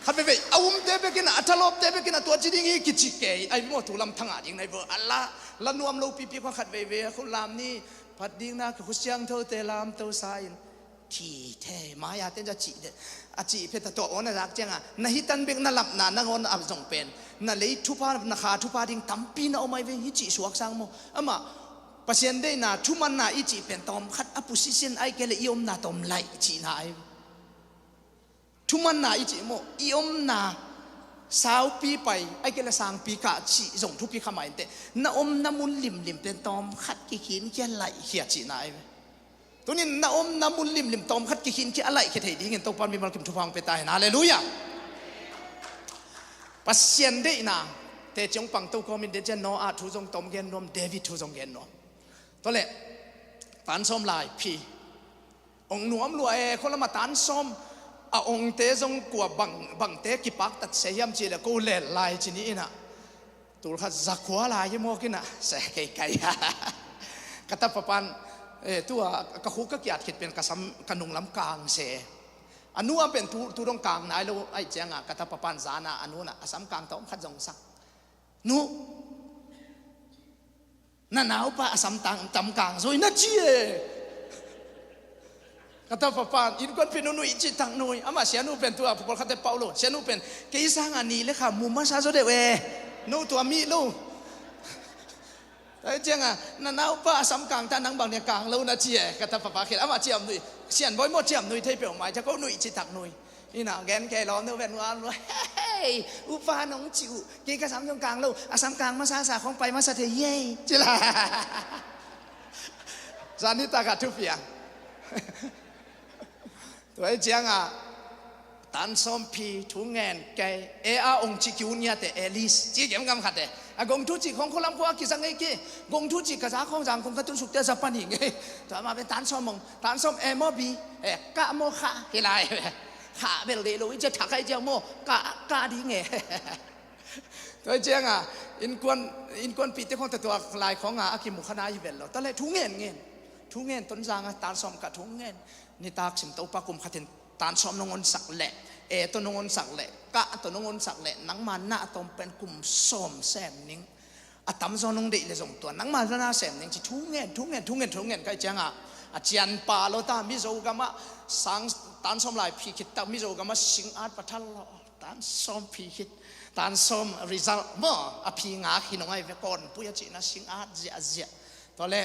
Khat veve a umte bekin a thalawpte bekin a tua ci ding hi kici kei ai maw thu lam thangah ding nai vo a la la nuam lo pipi khuan khat veve a khun lam ni phat ding na ka khusiang thote lam to sa in thi the mai-a ten a cih deh a cih phet a tuah awn a zak cianga na hitan bek na lapna nangawn a zong pen na lei thupha na kha thupha ding tampi na om ai ve hi cih suak sang maw amah Pasian deihna thumanna i cih pen tawm khat a position ai kei le i omna tawm laih cihna ai ve. Thumanna i cih maw i omna saupi pai ai kei le sangpi kah cih zong thupi kha mai inteh na omna mun limlim pen tawm khat kikhin kia laih khia cihna ai ve. Tunin na omna mun limlim tawm khat kikhin khi a laih khia thei dingin Topa mimal kim thupha hong pia ta hen. Halleluiah. Pasian deihna teci hong pang to kawmin den cian Noah thu zong tawm gen nuam David thu zong gen nuam. Tua leh tan sawm lai phi ong nuam lua e khualama tan sawm a ongte zong kua bang bangte kipaktat se hiam cih le ko lel lai ci ni inah Tul khat zakhua lai hi mawk inah se kei kai ka tapa pan tua ka khuk ka kiat khit pen ka sam ka nunglam kang se. A nu a pen tu tu dong kang nai lo aih cianga ka tapa pan zana a nu nah a sam kang tawm khat zong sak. Nu na naupa a sam tang tam kang zoi na ci e. Ka tapa pan innkuan pen nuih cih tak nuih amah sianu pen tua pawlkhatte pauh lo sianu pen kei sanga ni le kha mu masa zaw deuh e. No tua mih lo. Tua cianga na naupa a sam kang ta nang bang nia kang lo na ci e ka tapa pa khel amah ciam nuih sian bawi maw ciam nuih thei peuhmai cia ko nuih cih tak nuih. Ina gen kei lawm no ven nuam lo hei upa nong ci uh kei ka sam zong kang lo a sam kang masa sa khong pai masa thei yei cila. Zan nitak a thupiang. Tua hi ciangah, tan sawm phi thu ngen kei, e a ong ci kiu niate, e lis ci kiam gam khate. A gong thu ci khong khualam khua kizang ei ki. Gong thu ci ka za khong zang khong ka tun sukte za pani ngei. Tua ma pen tan sawm ong, tan sawm e maw bi, e ka maw kha hi lai. Kha bel dei lo i cia thakai ciang maw, ka, ka di nge. Tua hi ciangah, innkuan, innkuanpihte khong tatuak lai khongah a kimu kha na hi bel lo. Tua le thu ngen ngen. Thu ngen Tonzangah tan sawm ka thu ngen. Nitak sim Topa kum khatin tan sawm nong onsak leh, e tawh nong onsak leh, ka tawh nong onsak leh, nangma na a tawm pen kum sawm sem ning. A tamzaw nong deih le zong tua nangma na sem ning ci thu ngen, thu ngen, thu ngen, thu ngen ka hi ciangah, a cianpa lo ta Mizo gamah sang tan sawm lai phi khit tak Mizo gamah sing at pathal lo. Tan sawm phi khit, tan sawm result maw, a phi ngak hi nong ai ve, Kawnpui a cihna sing at ziahziah. Tua le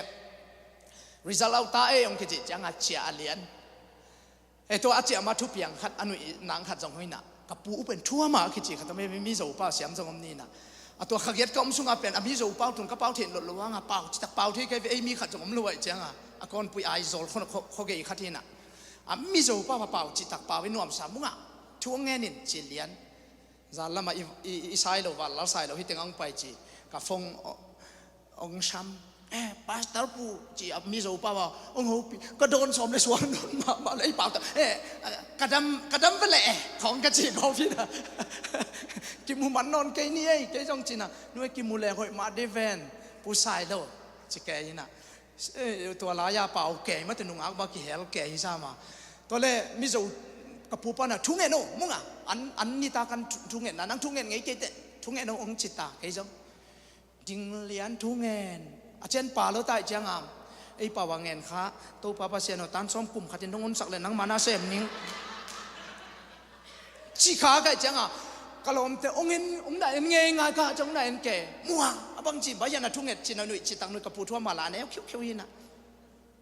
result auta e ong kici ciangah cia a lian. E tua a ciah ma thupiang khat a nuih nang khat zong hoinah, ka pu uh pen thuamah a kici khat a mi, Mizo pa siam zong om ninah. A tua khagiat ka om sungah pen a Mizo pau tun ka pau theih lot lo hangah pau citak pau thei kei ve, ei mi khat zong om lo aih ciangah, a Kawnpui Aizawl kho, kho, khogei khat hinah. A Mizo pau a pau citak pau i nuamsa mungah thu a ngenin ci lian. Zan lamah i, i, i sai lo, vanlal sai lo, hi teng a ong pai ci. Ka phone ong sam. Eh, Pastor pu, ci a Mizo pau a ong hopih. Ka dawn sawm le sual nawn mahmah le i pau ta. Eh, ka dam, ka dam ve le eh, khong ka ci ko phi na. Kimu man nawn kei ni ei, kei zong cina. Nue kimu le hoih mah de ven, pu sai lo, ci kei ina. Eh, tua lai-a pau kei mate nungak ba kihel kei hi sama. Tua le Mizo ka pu pana thu ngen o, munga. An, an nita kan thu, thu ngen na, nang thu ngen ngei kei te, thu ngen o ong cita, kei zong. Ding lian thu ngen. A cian pa lo tai ciangam. Ei pau a ngen kha, Topa Pasian aw tan sawm kum khatin nong onsak le nangma na sem ning. Ci kha kai cianga, ka lawmte ong en, ong na en ngei ngai ka ciang ong na en ke. Muang, a bang ci, ba yan a thu nget ci na nuih, ci tak nuih ka pu thua ma la ne, khiu khiu hi na.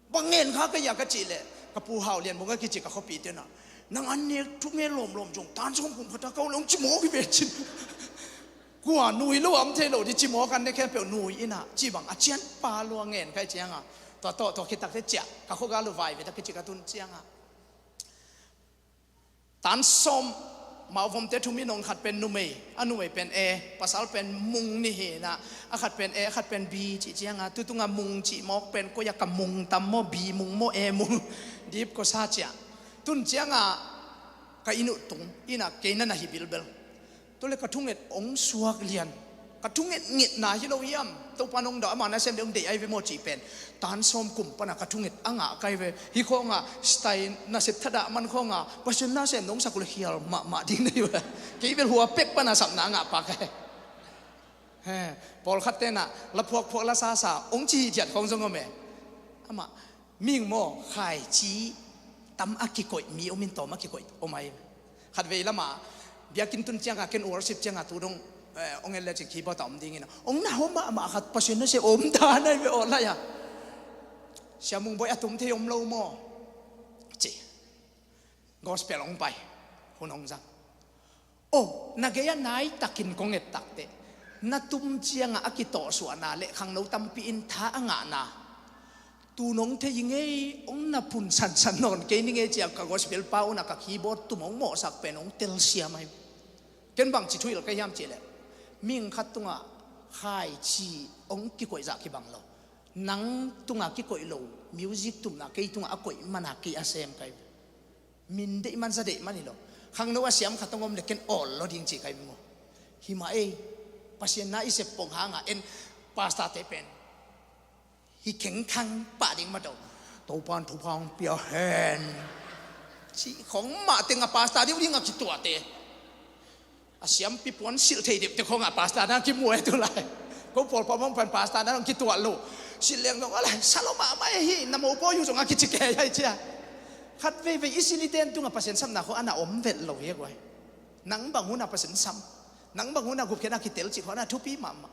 Bang ngen kha ka ya ka ci le, ka pu hau lian bung a kici ka khopi te na. Nang an nek thu nge lawm lawm zong, tan sawm kum khata kau long ci mawk hi ve cin. Kua nui lo am thei lo di ci mawk an ne khempeuh nui ina, ci bang a cian pa lua ngen kai cianga. Tua tawh, tua khitak te cia, ka khoga lu vai ve ta kici ka tun cianga. Tan sawm, mauvomte thum in ong khat pen numei, a numei pen e, pasal pen mung ni hi na, a khat pen e, a khat pen bi cih cianga, tutunga mung cih mawk pen koi a ka mung tam maw, bi mung maw, e mung, dip ko sa cia. Tun cianga ka inn uh tung, ina kei na na hi bilbel. Tua le ka thunget ong suak lian. Ka thunget ngetna hi lo hiam? Topa nong dah ama nasem deuh ong deih ai ve maw cih pen. Tan sawm kum pana ka thunget a ngah kai ve. Hi khawnga style nasep thadah man khawnga Pasian nasem nong sak uh le khial mahmah ding na hi uh. Kei bel hua pek pana sapna a ngah pa kai. He, pawlkhat tena la phuakphuak la sasa ong ci hi thiat khawng zong om e. Amah ming maw khaici tam a kikoih mi om in tawm a kikoih om ai. Khatvei lama biakinn tun cianga ken worship cianga tu dong, eh, ong en le cin keyboard a om dingin ong na hom mahmah khat Pasian nasem om ta nai ve aw lai a. Sia Mung Boih a tum thei om lo maw? Ci. Gospel ong pai. Hun ong zang. Oh, na gei a nai takin kong et takte. Na tum cianga a kitawhsuahna le khangno tampi in tha a ngahna. Tu nong thei ngei ong na pun sansan nawn kei ni ngei cia ka gospel pa una ka keyboard tum ong mawhsak pen ong telsiam ai. Ken bang ci thuil ka hiam ci le. Ming khat tunga khaici ong kikoih zah kibang lo. Nang tunga kikoih lo, music tumna kei tunga a koih mana kei a sem kai. Min deih man za deih man hi lo. Khangno a siam khat tong om le ken awl lo ding ci kai mu. Himah ei, Pasian na i sep pong hanga en pastor te pen hi khengkhang pah ding ma do. Topan thupha hong pia hen. Ci khong mah teng a pastor diu ding a kituate. A siampi puan silh thei deuhte khong a pastor na kimuai tu lai. Ko pawl pawl mong pan pastor na hong kituat lo. Silh leng dong alai salo mahmah e hi na mo pawl yu zong a kici kei ai cia. Khat veivei i silh i ten tunga Pasian samna khong ana om vet lo hi a guai. Nang bang hun a Pasian sam. Nang bang hun a gupkhiatna kitel cih khong ana thupi mahmah.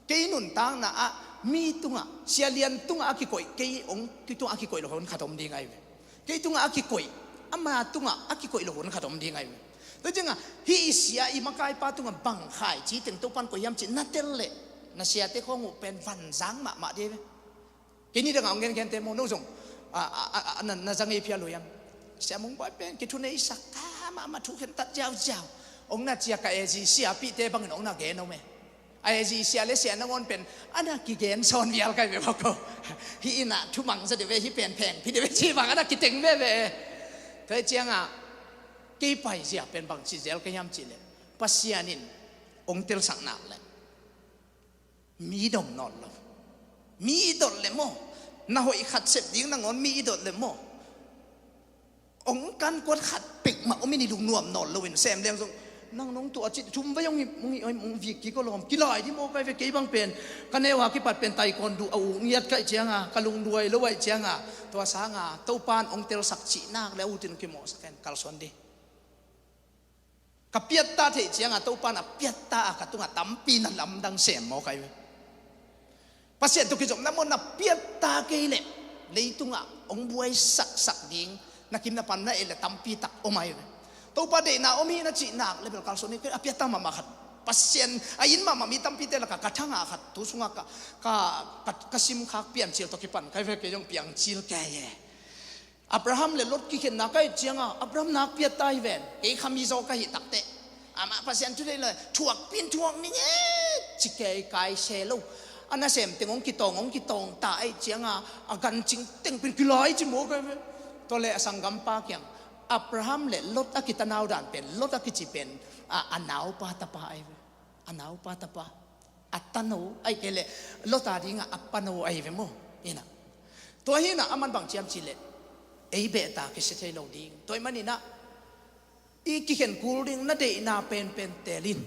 Kei nuntakna ah mi tungah, Sia Lian tungah a kikoih, kei ong, kei tungah a kikoih lo hun khat om ding ai ve. Kei tungah a kikoih, ama tungah a kikoih lo hun khat om ding ai ve. Tua ciangah, hih i sia i makaipa tungah bang khaici teng Topan koih hiam cih na tel leh, na siate khong uh pen vanzang mahmah ding ai ve. Kei ni dangah hong gengen te maw, no zong a, a, a, a, na, na za ngei phial uh hiam? Sia Mung Bawi pen kithuneisak ka mahmah, thu khen tat ziauziau. Hong na ciah ka A G siapihte bangin hong na gen om e. A G sia le sia nangawn pen a na kigen sawn vial kai ve bawk ko. Hih in ah thumang za deuh ve, hih pen phengphi deuh ve ci bang a na kiteng veve. Tua hi ciangah kei paizia pen bangci zel ka hiam cihleh, Pasian in hong telsak nak leh mi dong nawn lo. Mi i dot leh maw, na hoih khat sep ding nangawn mi i dot leh maw, hong kan kuat khat pek mah om in i lungnuam nawn loin sem leng zong, nang nong tuah cih thum vei hong hi, hong hi, hong vik kik aw lawm, kilai dih maw kai ve. Kei bang pen ka neu a kipat pen taekwondo a uk ngiat ka hih cianga ka lungduai lo ahih cianga, tua sanga Topa in hong telsak cih nak le a utin kimawhsak in kalsuan dih. Ka piatta theih cianga Topa in a piatta a ka tungah tampi na lamdang sem maw kai ve. Pasian tawh kizopna maw, na piatta kei leh leitungah hong buai saksak ding na kim na pan na et leh tampi tak om ahi ve. Topa deihna om hi na cih nak le bel kalsuan hi. A piatta mahmah khat, Pasian a it mahmah mi tampite lakah ka thangah khat, tu sungah ka, ka, ka, ka simkhak Piancil tawh kipan kai ve, kei zong Piangcil kei e. Abraham le Lot kikhenna ka et cianga Abraham nakpiatta hi ven. Kei khami zaw ka hih takteh amah Pasian thu thei lo, thuakpi in thuak ning e ci kei kai se lo. A nasem teng hong kitawng, hong kitawng ta ahih cianga a gancing teng pen kilai ci maw kai ve. Tua le a sanggampa kiang, Abraham le Lot a kitanau dan pen, Lot a kici pen a, a naupa tapa ahi ve. A naupa tapa, a tano ahih kei leh Lot a dingah a pano ahi ve maw. Inah tua hi inah aman bang ciam cihleh, ei behta kisia thei lo ding. Tua ahih maninah i kikhen kul ding, na deihna penpen teel in,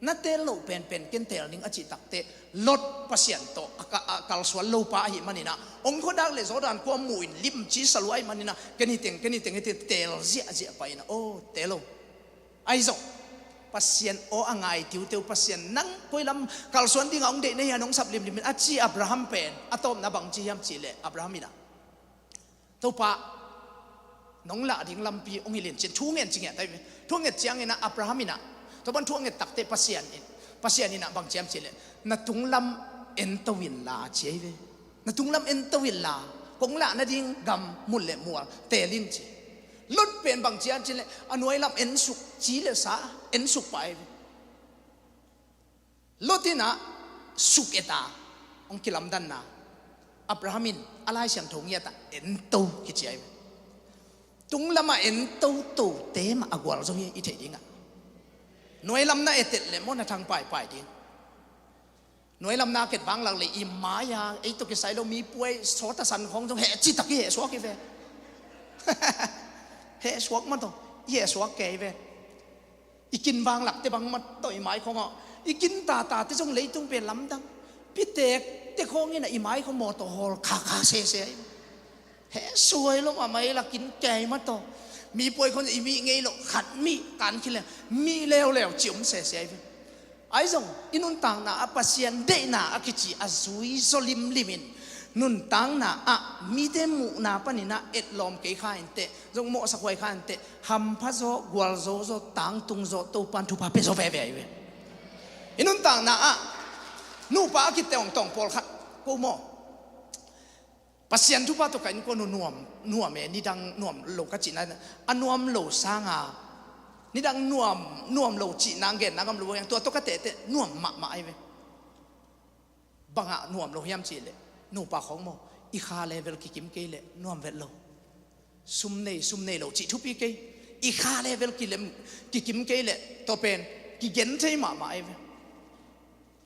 na teel loh penpen ken teel ding a cih takteh Lot Pasian tawh a ka, a kalsuan lopa ahih maninah, hong khuadak le Jordan khua muh in limci salua ahih maninah, ken hi teng, ken hi teng, hi teng teel ziahziah pah inah, aw teel lo. Ahi zong Pasian aw a ngai tiuteu, Pasian nang koi lam kalsuan dingah hong deih na hian hong sap limlim in a ci Abraham pen a tawpna bang ci hiam cihleh, Abraham inah, Topa, nong lah ding lampi hong hilh in ci-in thu ngen ci ngiat ahi ve. Thu nget cianginah Abraham inah, Topa in thu a nget takteh Pasian in, Pasian inah bang ci hiam cihleh, na tunglam ento inla ci ahi ve. Na tunglam ento inla, kong lah nading gam mun le mual teel in ci. Lot pen bang ci hiam cihleh, a nuailam ensuk, ci le sa ensuk pah ahi ve. Lot inah suk et a hong kilamdanna, Abraham in a Lai Siangtho ngiatah ento kici ahi ve. Tunglamah ento tote mah a gualzo hi i theih dingah. Nuailam na et et leh maw na thang paipai ding. Nuailam na ket vanglak le i mai-a ei tawh kisai lo mi puai sawt a san khawng zong heh citak i heh suak hi ve. Heh suak mah tawh i heh suak kei ve. I kin vanglakte bang mah tawh i mai khawngah, i kin tatate zong leitung pen lamdang. Pitekte khawng inah i mai khawng mawtaw hawl khakha sese ahi. Heh suai lo mahmah i la kin kei mah tawh. Mi puai khawng i mih ngei loh khat mih kan khileng mih leuleu ci om sese ahi ve. Ahi zong i nuntakna ah Pasian deihna a kici a zui zaw limlim in, nuntakna ah mite muhna paninah etlawm kei kha inteh, zong mawhsak huai kha inteh, hampha zaw, gualzo zaw, tangtung zaw, Topan thupha pia zaw veve ahi ve. I nuntakna ah nupa a kitawngtawng pawlkhat ko maw, Pasian thupha tawh ka innkuan uh nuam, nuam e, nidang nuam lo ka cihna, a nuam lo sanga nidang nuam, nuam lo cihna genna ngam lo, tua tawh ka tehteh nuam mahmah ahi ve. Bangah nuam lo hiam cihleh, nupa khawng maw, i kha level kikim kei leh nuam vet lo. Sum nei, sum nei lo cih thupi kei. I kha level kilem, kikim kei leh tua pen kigen thei mahmah ahi ve.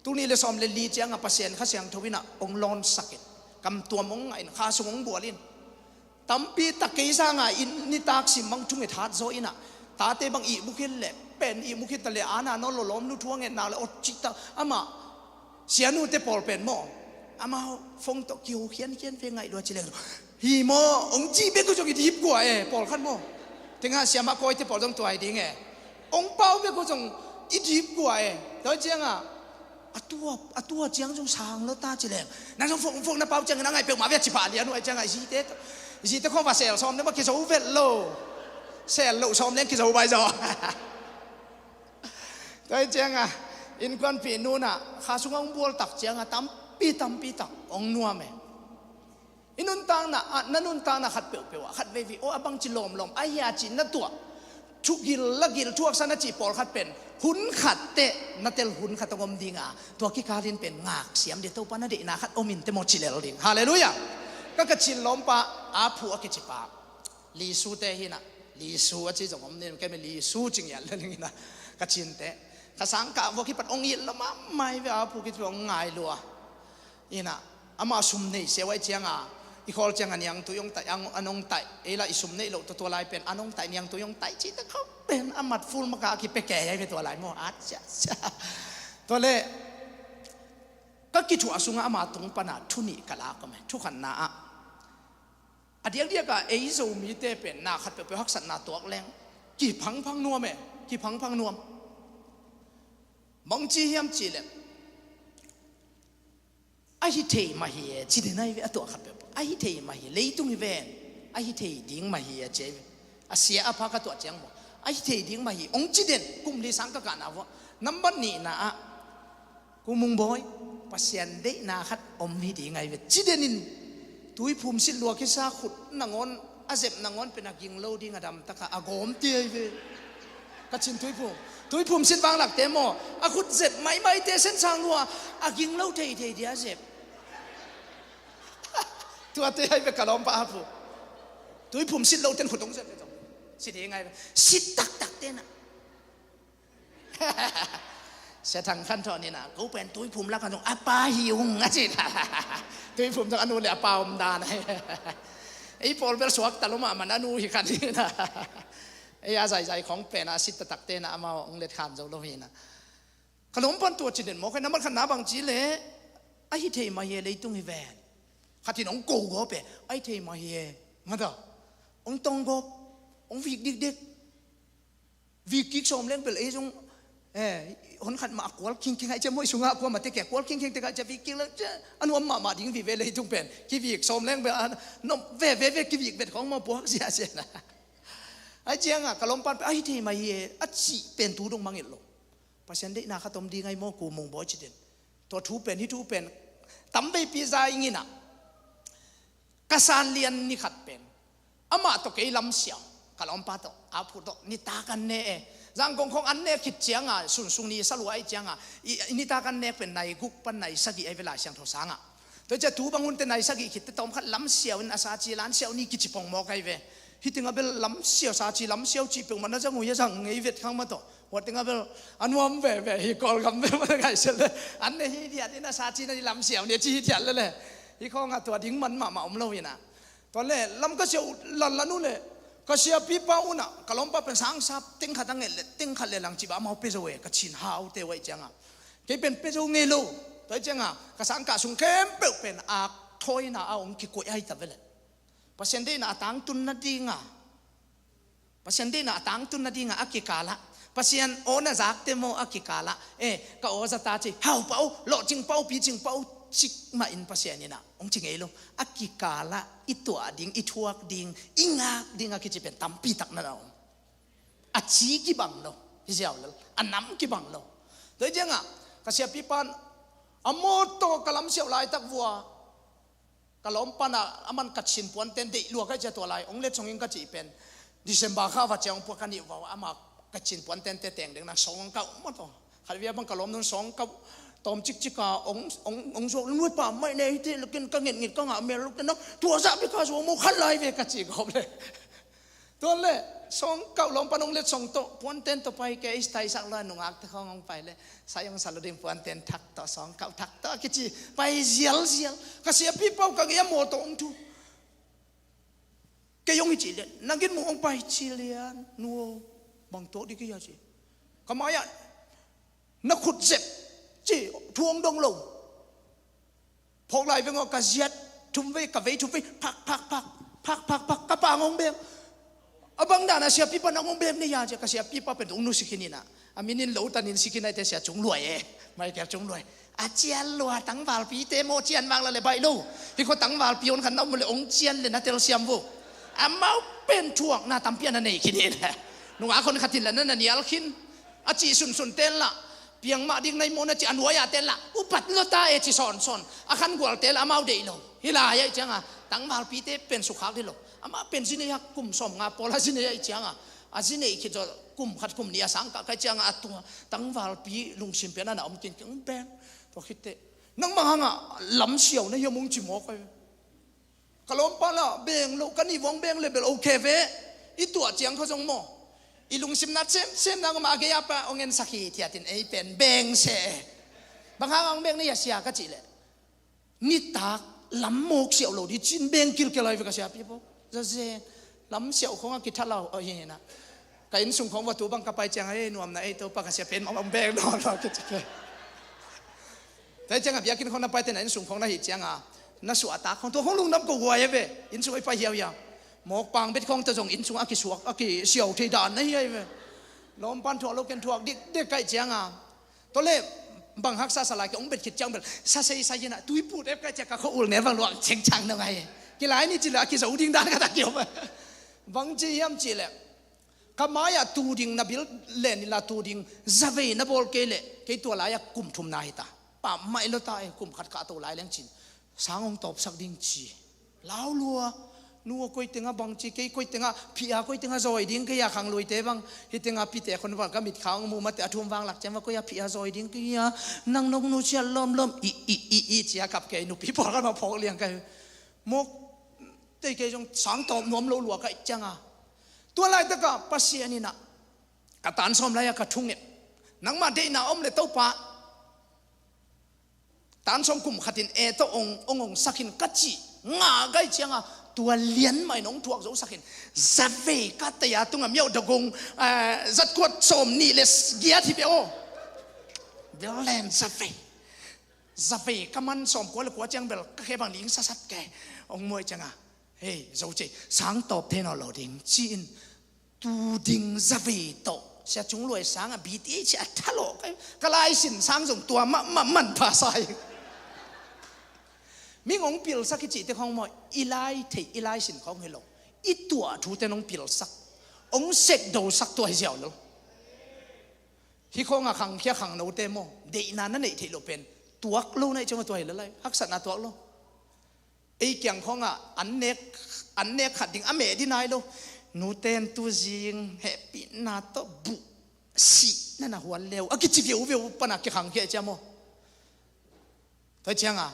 Tul nih le sawm le li ciangah Pasian Kha Siangtho inah hong lawnsak in, kamtuam hong ngah in, kha sung hong bual in, tampi tak kei sangah inn nitak sim bang thunget hat zaw inah, tate bang ihmu khin leh pen ihmu khin ta leh, ana nawn lo lawmnu thu a ngetna le awt cihtak. Amah sianute pawl pen maw, amau phone tawh kiho khiankhian ve, ngaih lua ci leng hi maw, hong ci bek uh zong i dipkua e, pawlkhat maw. Tengah siamah kawite pawl zong tua hi ding e. Hong pau bek uh zong i dipkua e. Tua ciangah a tua, a tua ciang zong sang lo ta ci leng, nang zong phone, phone na pau ciangin a ngaih peuhmah ve a ci pah lian uh ahi ciangah, i zite, i zite khawng va sel sawm le mah kizo vet lo. Sel loh sawm leng kizo bai zaw. Tua hi ciangah innkuanpih nunah kha sungah hong bual tak ciangah tampi tampi tak hong nuam e. I nuntakna ah, na nuntakna khat peuhpeuh ah khat veivei, aw, a bangci lawmlawm ahi a ci na tuah, thugil lagil thuaksa na cih pawlkhat pen hun khat teh na tel, hun khat hong om ding a, tua kikalin pen ngaksiam dih, Topa na deihna khat om in teh maw ci lel ding. Halleluiah. Ka, ka Kachin lawmpa, Aphu a kicipa, Lisu te hi na, Lisu a ci zong om ni, kei mi Lisu ci ngiat lel ing hi na, Kachin te. Ka sangkah vua kipat hong it lua mahmah hi ve, Aphu kicipa hong ngai lua. Ina, amah sum nei siau ahih cianga, i khawl cianga niangtui hong taih, an, an hong taih, ei lah i sum neih loh tawh tua lai pen an hong taih, niangtui hong taih cih teh khawng pen a mat full maka a kipia kei ahi ve tua lai maw. Acia, acia. Tua leh ka kithuah sungah ama tung pana thu nih ka lak om e. Thu khatna ah, a diakdiakah ei Zomite pen na khat peuhpeuh haksatna tuak leng kiphangphang nuam e, kiphangphang nuam. Bangci hiam cih leh, a hi thei mah hi e ci den ahi ve, a tuah khat peuhpeuh. A hi thei mah hi, leitung hi ven, a hi thei ding mah hi a ci ahi ve. A sia a pha ka tuah ciang maw, a hi thei ding mah hi hong ci den, kum li sang ka kahna vua. Nambat nihna ah, Pu Mung Bawi, Pasian deihna khat om hi ding ahi ve ci den in, tuiphum sit lua kisa, khut nangawn, a zep nangawn pen a ging lo ding, a damtak a, a gawm ti ahi ve. Kachin tuiphum, tuiphum sit vanglakte maw, a khut zep maimaite, sensang lua, a ging lo theithei dia zep. Tuate ahi ve ka lawmpa Aphu. Tuiphum sit lote in khut hong zep ve zong sit ding ahi ve. Sit taktakte na, Sia Thang Khan Thawn in ah, ko pen tuiphum lakah zong a pa hi ung a ci. Tuiphum zong a nu le a pa om dan ahi. Ei pawl bel suakta lua mahmah, a nu hi khan hi na. Ei a zaizai khawng pen a sit taktakte na, amau hong letkhan zo lo hi na. Ka lawmpan tua ci den mawk hi. Nambat khatna bangci leh, a hi thei mah hi e, leitung hi ven. Khat in hong ko gawp e, a hi thei mah hi e, mata, hong tong gawp, hong vik dikdik. Vik kik sawm leng bel ei zong, eh, hon khat mah a kual khingkhing ahih ciang maw, i sungah kuamah te kia kual khingkhing te ka cia vik kik leng cia a nuam mahmah ding vive, leitung pen. Kivik sawm leng bel a nuam veve ve, kivik vet khawng maw puak ziahziah na. Ahih ciangah ka lawmpan pen a hi thei mah hi e a cih pen tu dong mangngilh lo. Pasian deihna khat om ding ahi maw, Pu Mung Bawi ci den. Tua thu pen, hih thu pen tam veipi za ing in ah, ka San Lian ni khat pen amah tawh kei lamsiau, ka lawmpa tawh, Aphu tawh nitak an ne e. Zangkong khawng an ne khit cianga, sunsung ni sa lua ahih cianga, i, i nitak an nek pen nai guk pan nai sagih ahi ve Lai Siangtho sangah. Tua ciah tu bang hunte nai sagih khit teh tawm khat lamsiau in a sa ci, lansiau ni kici pong mawk ahi ve. Hih tengah bel lamsiau, sa ci lamsiau cih peuhmah na zang uh hia, zang ngei vet khang mah tawh. Hua tengah bel a nuam veve hi, Kawlgam bel mah na ngaihsiat leh, an ne hi diat in a sa ci na hi lamsiau ni a ci hi diat leh leh. Hih khawngah tua ding man mahmah om lo hi na. Tua leh lam ka siau lanlan uh leh, ka siapipa un ah, ka lawmpa pen sangsap teng khat a nget leh teng khat leh lang cih bang amau pia zo e, ka Chin haute uh ahih ciangah. Kei pen pia zo ngei lo. Tua ahih ciangah ka sangkah sung khempeuh pen akthawina a hong kikoih ahi ta ve leh. Pasian deihna a tangtun nadinga, Pasian deihna a tangtun nadinga a kikalah, Pasian aw na zakte maw a kikalah, eh, ka aw za ta ci, hau pah uh, lawhcing pah uh, picing pah uh, cik mah in Pasian in ah hong ci ngei lo. A kikalah i tuah ding, i thuak ding, i ngak ding a kici pen tampi tak na na om. A ci kibang lo, hi ziau lel, a nam kibang lo. Tua hi ciangah ka siapipan a mawtaw ka lamsiau laitak vua, ka lawmpan ah, aman ka Chin puanten deih lua ka hih ciah tua lai hong letsong ing ka cih pen December kha va ciang hong puak ka nih vua, ama ka Chin puantente teng ding na sawngkauh mawtaw. Khat via bang ka lawmnu'n sawngkauh tawm cikcik a hong, hong, hong zuak, nuai pa mai ne hi teh, lekin ka ngetnget ka ngah mel luk teh na, tua zah bek a zuak maw, khat lai ve ka ci gawp leh. Tua leh sawngkauh lawmpan hong letsong tawh, puanten tawh pai kei, ei taisak lua nungakte khawng hong pai leh, sai hong sa lo ding puanten thak tawh, sawngkauh thak tawh a kici pai zialzial. Ka siapipa uh ka gei a mawtaw hong thu. Kei hong hi cih leh, na gitmuh hong pai ci lian, nu aw, bang tuak ding ka hia ci. Ka mai-ah na khut zep ci, thu hong dong lo. Phawk lai veng aw, ka ziat thum vei, ka vei thum vei, phak, phak, phak, phak, phak, phak, ka pa hong beng. A bang dan a siapipa nang hong beng na hia ci a, ka siapipa pen hong nu si khin in ah, a min in Lo Tan in si khin ahih teh Sia Cung Luai e, Michael Cung Luai. A cian lua, tangvalpite maw, cian vang la leh baih lo. Hih khua tangvalpi hong khan na om leh hong cian leh na telsiam vo. Amau pen thuakna tampi a na nei khin in ah. Nungak hon khat in la na na nial khin. A cih sunsun ten lah, piang mah ding na hi maw na ci, a nuai-a ten lah, upat lua ta e ci sawnsawn. A khan gual ten lah amau deih lo. Hih lai ahih ciangah Tangvalpite pen sukhak dih lo. Amah pen zi nei a kum sawmnga pawl a zi nei a i cianga, a zi nei khit zawh kum khat kum nih a sang kah kai cianga a tua tangvalpi lungsim pen a na om kinkin beng. Tua khitteh nang bang hanga lamsiau na hiam ung ci mawk ai. Ka lawmpa lah beng lo, ka nih vawng beng le bel okay ve. I tuah ciang kha zong maw, i lungsim nat semsem nang mah a gei a pa ong en sakhi thiatin ei pen beng seh. Bang hang ong beng na hia sia ka cih leh, nitak lam mawk siau lo dih cin beng kilkel ai ve ka siapi bo. Zazen lam siau khong a kitha lau ahi na. Ka innsung khong va tu bang ka pai ciang a ei nuamna ei Topa ka sia pen mah ong beng nawn lo kici pen. Tua hi cianga biakinn khong na paite na innsung khong na hih cianga na suahtak khong tua khong lungdam ko huai a ve. Innsung i pai hiauhiau. Mawk pang bet khong tua zong innsung a kisuak a kisiau thei dan na hi ai ve. Lawmpan thuak lo ken thuak dikdek kaih cianga. Tua le bang haksa sa lai ke ong bet khit ciang bel sa sei sa hina tui put ep kaih ciang ka khua ul ne bang luang cengcang na ngai. Kilai ni ci le a kizo ding dan ka ta kiom. Bang ci hiam ci le, ka mai-ah tu ding na bil len ila tu ding zavei na bawl kei leh kei tua lai-ah kum thumna hita. Pammaih lo ta e, kum khat kah to lai leng cin sang hong tawpsak ding ci. Lau lua. Nu a koi tengah bang ci, kei koi tengah phih a, koi tengah zawi ding kei a, khangluite bang hi tengah pite khon val ka mit kha hong mu mate a thum vang lak ciang va koi a phih a zawi ding kei a, nang nong nu sia lawmlawm i i i i cia kap kei nupi pawl khat ma phawk liang kai. Mawk tei kei zong sang tawp nuam lo lua kaih cianga. Tua laitakah Pasian inah ka tan sawm lai-a ka thunget. Nangmah deihna om le Topa, tan sawm kum khatin e tawh ong ong ong sakin ka cih ngah gai cianga tua lian mah in ong thuak zo sakin zavei ka tei a tunga miauh dagong, eh, zatkuat sawm nih le giat hi beh aw. Bel len zavei. Zavei ka man sawm kua le kua ciang bel ka khe bang ling sasat ke. Ong muai cianga hei zo cei sang tawp thei nawn lo ding ci-in tu ding zavei tawh sia cung luai sanga B T H a thalawh ka, ka laisin sang zong tua mahmah manpha sa hi. Ming ong pilsak i cihte khong maw, i lai theih i laisin khong hi lo, i tuah thute nong pilsak, ong sekdosak tua hi ziau lo. Hi khonga khangkhia khangnote maw, deihna na neih theih lo pen tuak lo na i cianga tua hi lo lai, haksatna tuak lo. Ei kiang khawngah an nek, an nek khat ding a meh dih nai lo. Nuten tuzing hehpihna tawh buh sih na na hual leu a kici viuveu pana kikhang khia cia maw? Tua cianga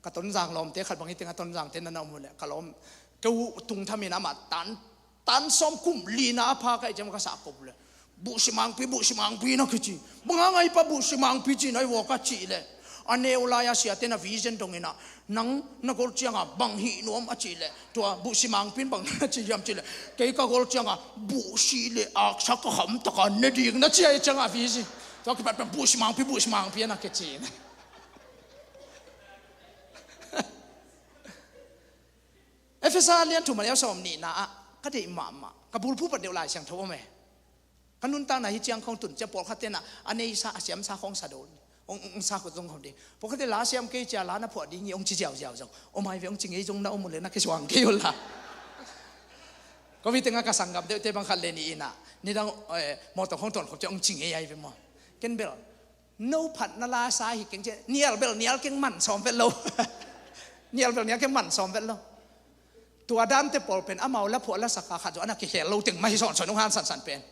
ka Tonzang lawmte khat bang hi tengah Tonzangte na na om uh leh ka lawm keu tungthamin amah tan tan sawm kum lina a pha ka i ciam ka sah kop le buhsi mangpi buhsi mangpi na kici. Bang hang a hi pa buhsi mangpi ci na i vua ka cih le a neu lai a siate na vision dongin ah nang na gol cianga bang hih nuam a cih le tua buhsi mangpi in bang na ci hiam cih le kei ka gol cianga buhsi le aksa ka kham taka ne ding na ci a i cianga vision tua kipat buhsi mangpi buhsi mangpi a na kici na. Efesa lian thum a neu sawm nihna ah ka deih mahmah ka bulphuh pat deuh Lai Siangtho om e. Ka nuntakna hi ciang khawng tun cia pawlkhat tenah a neisa a siamsa khawng sa do ong ong sa khut zong khawm ding pawlkhat te la siam kei cia la na phuah ding hi ong ci ziauziau zong om ai ve ong ci ngei zong na om uh le na kisuang kei uh la. Covid tengah ka sanggam deuhte bang khat le nih inah nidang mawtaw khawng tawn khop cia ong ci ngei ai ve maw? Ken bel no phat na la sa hi keng cia nial bel nial keng man sawm vet lo. Nial bel nial keng man sawm vet lo. Tua dante pawl pen amau la phuah la saka khat zo ana kikhel lo teng mah hi sawnsawn ung han sansan pen.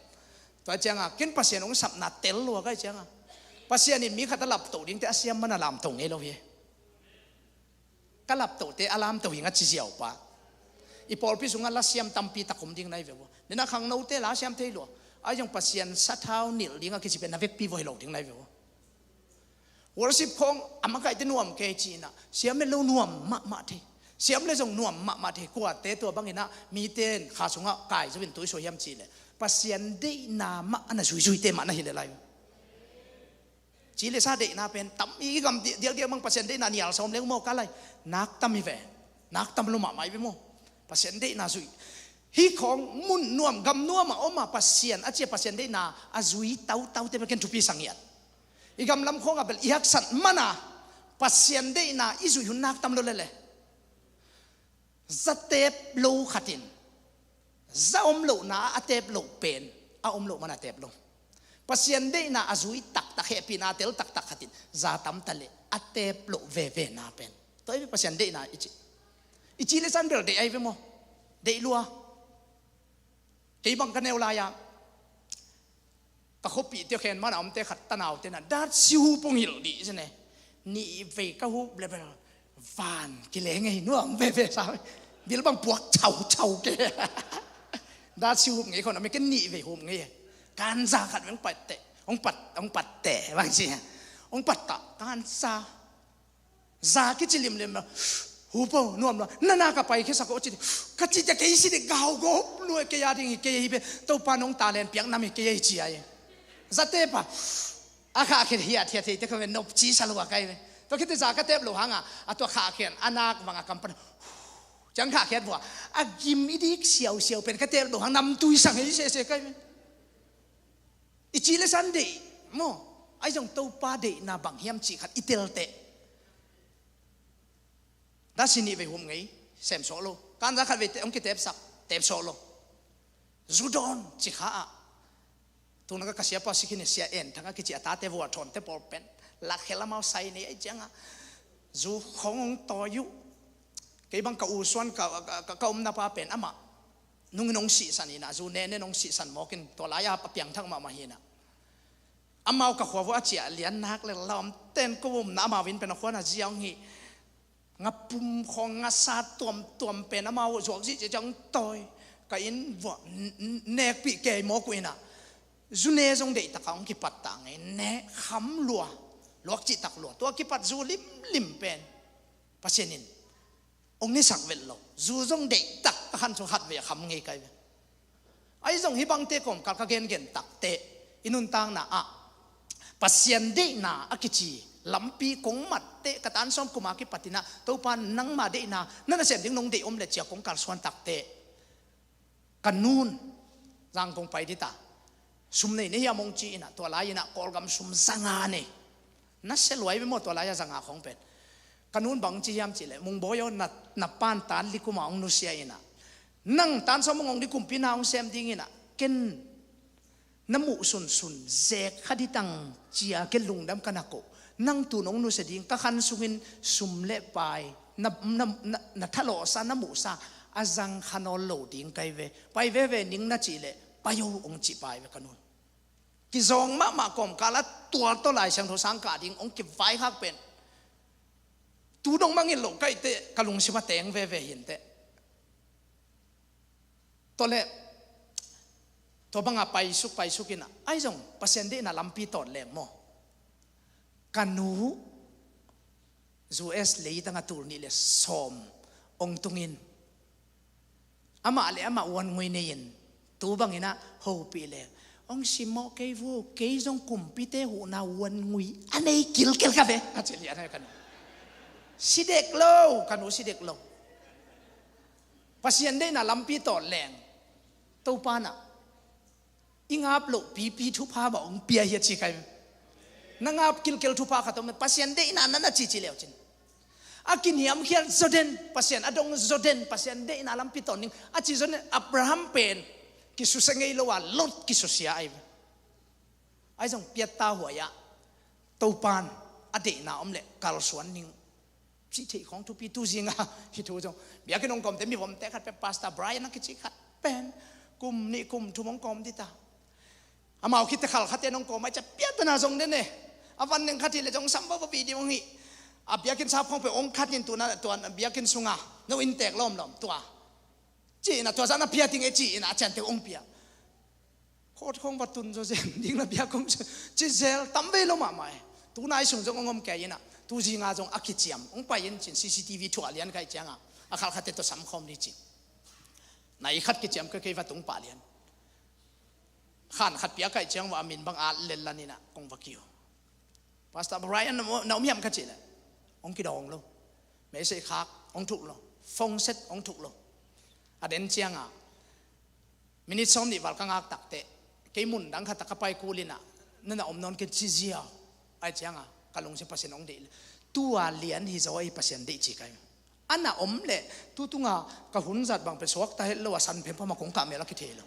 Tua cianga ken Pasian ung sapna tel lua kai cianga Pasian in mi khat a laptoh dingte a siam mana lamto ngei lo hi. Ka laptohte a lamto hi nga ci ziau pa. I pawlpi sungah la siam tampi tak om ding nai ve ua nina khangnote la siam thei lua. Ai zong Pasian sathau nilh ding a kici pen na vekpi voi lo ding nai ve ua. Worship khawng a makaihte nuam kei cinah siam le lo nuam mahmah thei. Siam le zong nuam mahmah thei kuate tua banginah mite in kha sungah kai zo in tuisuah hiam cih leh Pasian deihna mah a na zuizuite mah na hi le lai. Ci le sa deihna pen tam i gam diakdiak bang Pasian deihna nial sawm leng maw ka lai. Nak tam hi ve. Nak tam lo mahmah hi ve maw? Pasian deihna zui hi khawng mun nuam gam nuam a om a Pasian a cia Pasian deihna a zui tautaute bek ken thupi sangiat. I gamlam khawngah bel i haksat mana Pasian deihna i zuih hun nak tam lo lele. Za teep lo khatin za om lohna a teep loh pen a om loh mana teep lo. Pasian deihna a zui taktak hehpihna a tel taktak khatin za tamta le a teep loh vevena pen tua i Pasian deihna i cih. I ci le san bel deih ahi ve maw? Deih lua. Kei bang ka neu lai-ah ka khuapihte khen mana omte khat tanaute na dat sihup hong hilh dih sine. Nih vei ka hup le bel van kile ngei nuam veve sa. Bil bang puak chau chau ke. Dat sihup ngei khon a mi ken nih vei hup ngei. Kanza khat veng patte hong pat hong patte bang si hong patta kanza. Za kici limlim lo. Hupo nuam lo nana ka pai khesa ko ci. Ka ci te kei si de gau gop lua kei a ding hi kei hi be. Topa nong talen piak nam hi kei hi ci ai. Zate pa a kha khe hiat hiat hi te ka ve nop ci sa lua kai ve. To khite za ka tep lo hanga a to kha khen a nak vanga kam pan. Ciang kha khiat vua a gim i dik siau siau pen ka tep lo hang nam tui sang hi se se kai ve. I ci le san deih maw? Ai zong Topa deihna bang hiam cih khat i telte. Dasi nih vei hup ngei sem sawh lo. Kanza khat vei hong kitepsak tep sawh lo. Zu dawn ci kha ah. Tuna ka ka siapa sikhin sia en thang a kici a tate vua thawnte pawl pen lakkhel amau sai nei ai cianga zu khong hong tawi uh. Kei bang ka u suan ka, ka, ka, ka omna pa pen amah nungin hong sihsan inah zu nenen hong sihsan mawkin tua lai-a a piangthak mahmah hinah. Amau ka khua vua a ciah lian nak le lawm ten ko umna amau in pen a khuana zia hong hi. Nga pum khawng nga sa tuamtuam pen amau zuak zih ciah ciah hong tawi. Ka inn vua nekpih kei mawk uh inah zu ne zong deihtakah hong kipattah ngei ne kham lua. Luak cihtak lua tua kipat zu limlim pen Pasian in hong nisak vet lo. Zu zong deihtak a khan sung khat ve a kham ngei kai ve. Ahi zong hih bangte kawmkal ka gengen takte i nuntakna ah Pasian deihna a kici lampi kong matte ka tan sawm kuma kipatinah Topa nangma deihna na nasem ding nong deih om le cia kong kalsuan takte. Ka nun zang kong pai dita sum nei na hiam hong ci inah tua lai inah Kawlgam sum zanga nei. Na sia luai ve maw tua lai-a zanga khong pen. Ka nun bang ci hiam cihleh mungbawi aw na, na pan tan likuma hong nusia inah nang tan sawm hong hong dikumpi na hong sem ding inah ken na muh sunsun zek kha ditang cia ke lungdam ka na koh. Nang tun hong nusia ding ka khan sungin sum le pai na, na, na, na thalawhsa na muhsa a zang kha nawl lo ding kai ve. Pai veve ning na cihleh pai o hong cih pai ve ka nun. Kizawng mahmah kawmkal a tual tawh Lai Siangtho sang kah ding hong kivaikhak pen tu dong mangin lo kaihte ka lungsim a teng veve hinte. Tawleh tua banga paisuk paisuk inah ahi zong Pasian deihna lampi tawt leng maw? Ka nu U S leitanga tul nih le sawm hong tungin amah le amah uan ngui nei-in tu banginah hopih le hong simmawh kei vu kei zong kumpite huhna uan ngui a nei kilkel ka ve a ci lian ka nu. Sidek lo ka nu sidek lo. Pasian deihna lampi tawt leng Topa nah i ngap loh pipi thupha mah hong pia hi a ci kai. Na ngap kilkel thupha khat om Pasian deihna na na cici leucin a kiniamkhiat zaw den Pasian a dong zaw den Pasian deihna lampi tawn ding a ci zaw den Abraham pen kisusia ngei lo a Lot kisusia ai ve. Ai zong piatta huai ah Topan a deihna om leh kalsuan ding. Cih theih khawng thupi tu zinga hi thu zong biakinn hong kawmte mi vomte khat pen Pastor Brian a kici khat pen kum nih kum thum hong kawm dita. Amau khitte khalkhate nong kawm ai cia piatana zong den e. A van neng khat hi le zong sam vava video hong hi. A biakinn sap khawng pen hong khat in tuna tuan biakinn sunga no inntek lawmlawm tua. Ci ina tua zan a piating e ci ina a ciante hong pia. Khawt khawng va tun zaw zen ding la biak om ci zel tam vei lo mahmah e. Tuna i sung zong hong om kei ina tu zinga zong a kiciam hong pai in cin C C T V thuah lian kai cianga a khalkhate tua sam khawm ni ci. Nai khat kiciam kei kei va tung pah lian. Khan khat pia kai ciang va a min bang at lel lan ina kong va kiu. Pastor Brian na om hiam ka ci le hong kidawng lo. Meisei khak hong thuk lo. Phone set hong thuk lo. A den cianga minit sawm nih val ka ngak takte kei mun dang khat a ka pai kul ina nana om nawn ken ci ziau. Ai cianga ka lungsim Pasian hong deih le tua lian hi zaw ahi Pasian deih ci kai. Ana om le tutunga ka hun zat bang pen suakta het lo a san phempha ma kong kah mel a kithei lo.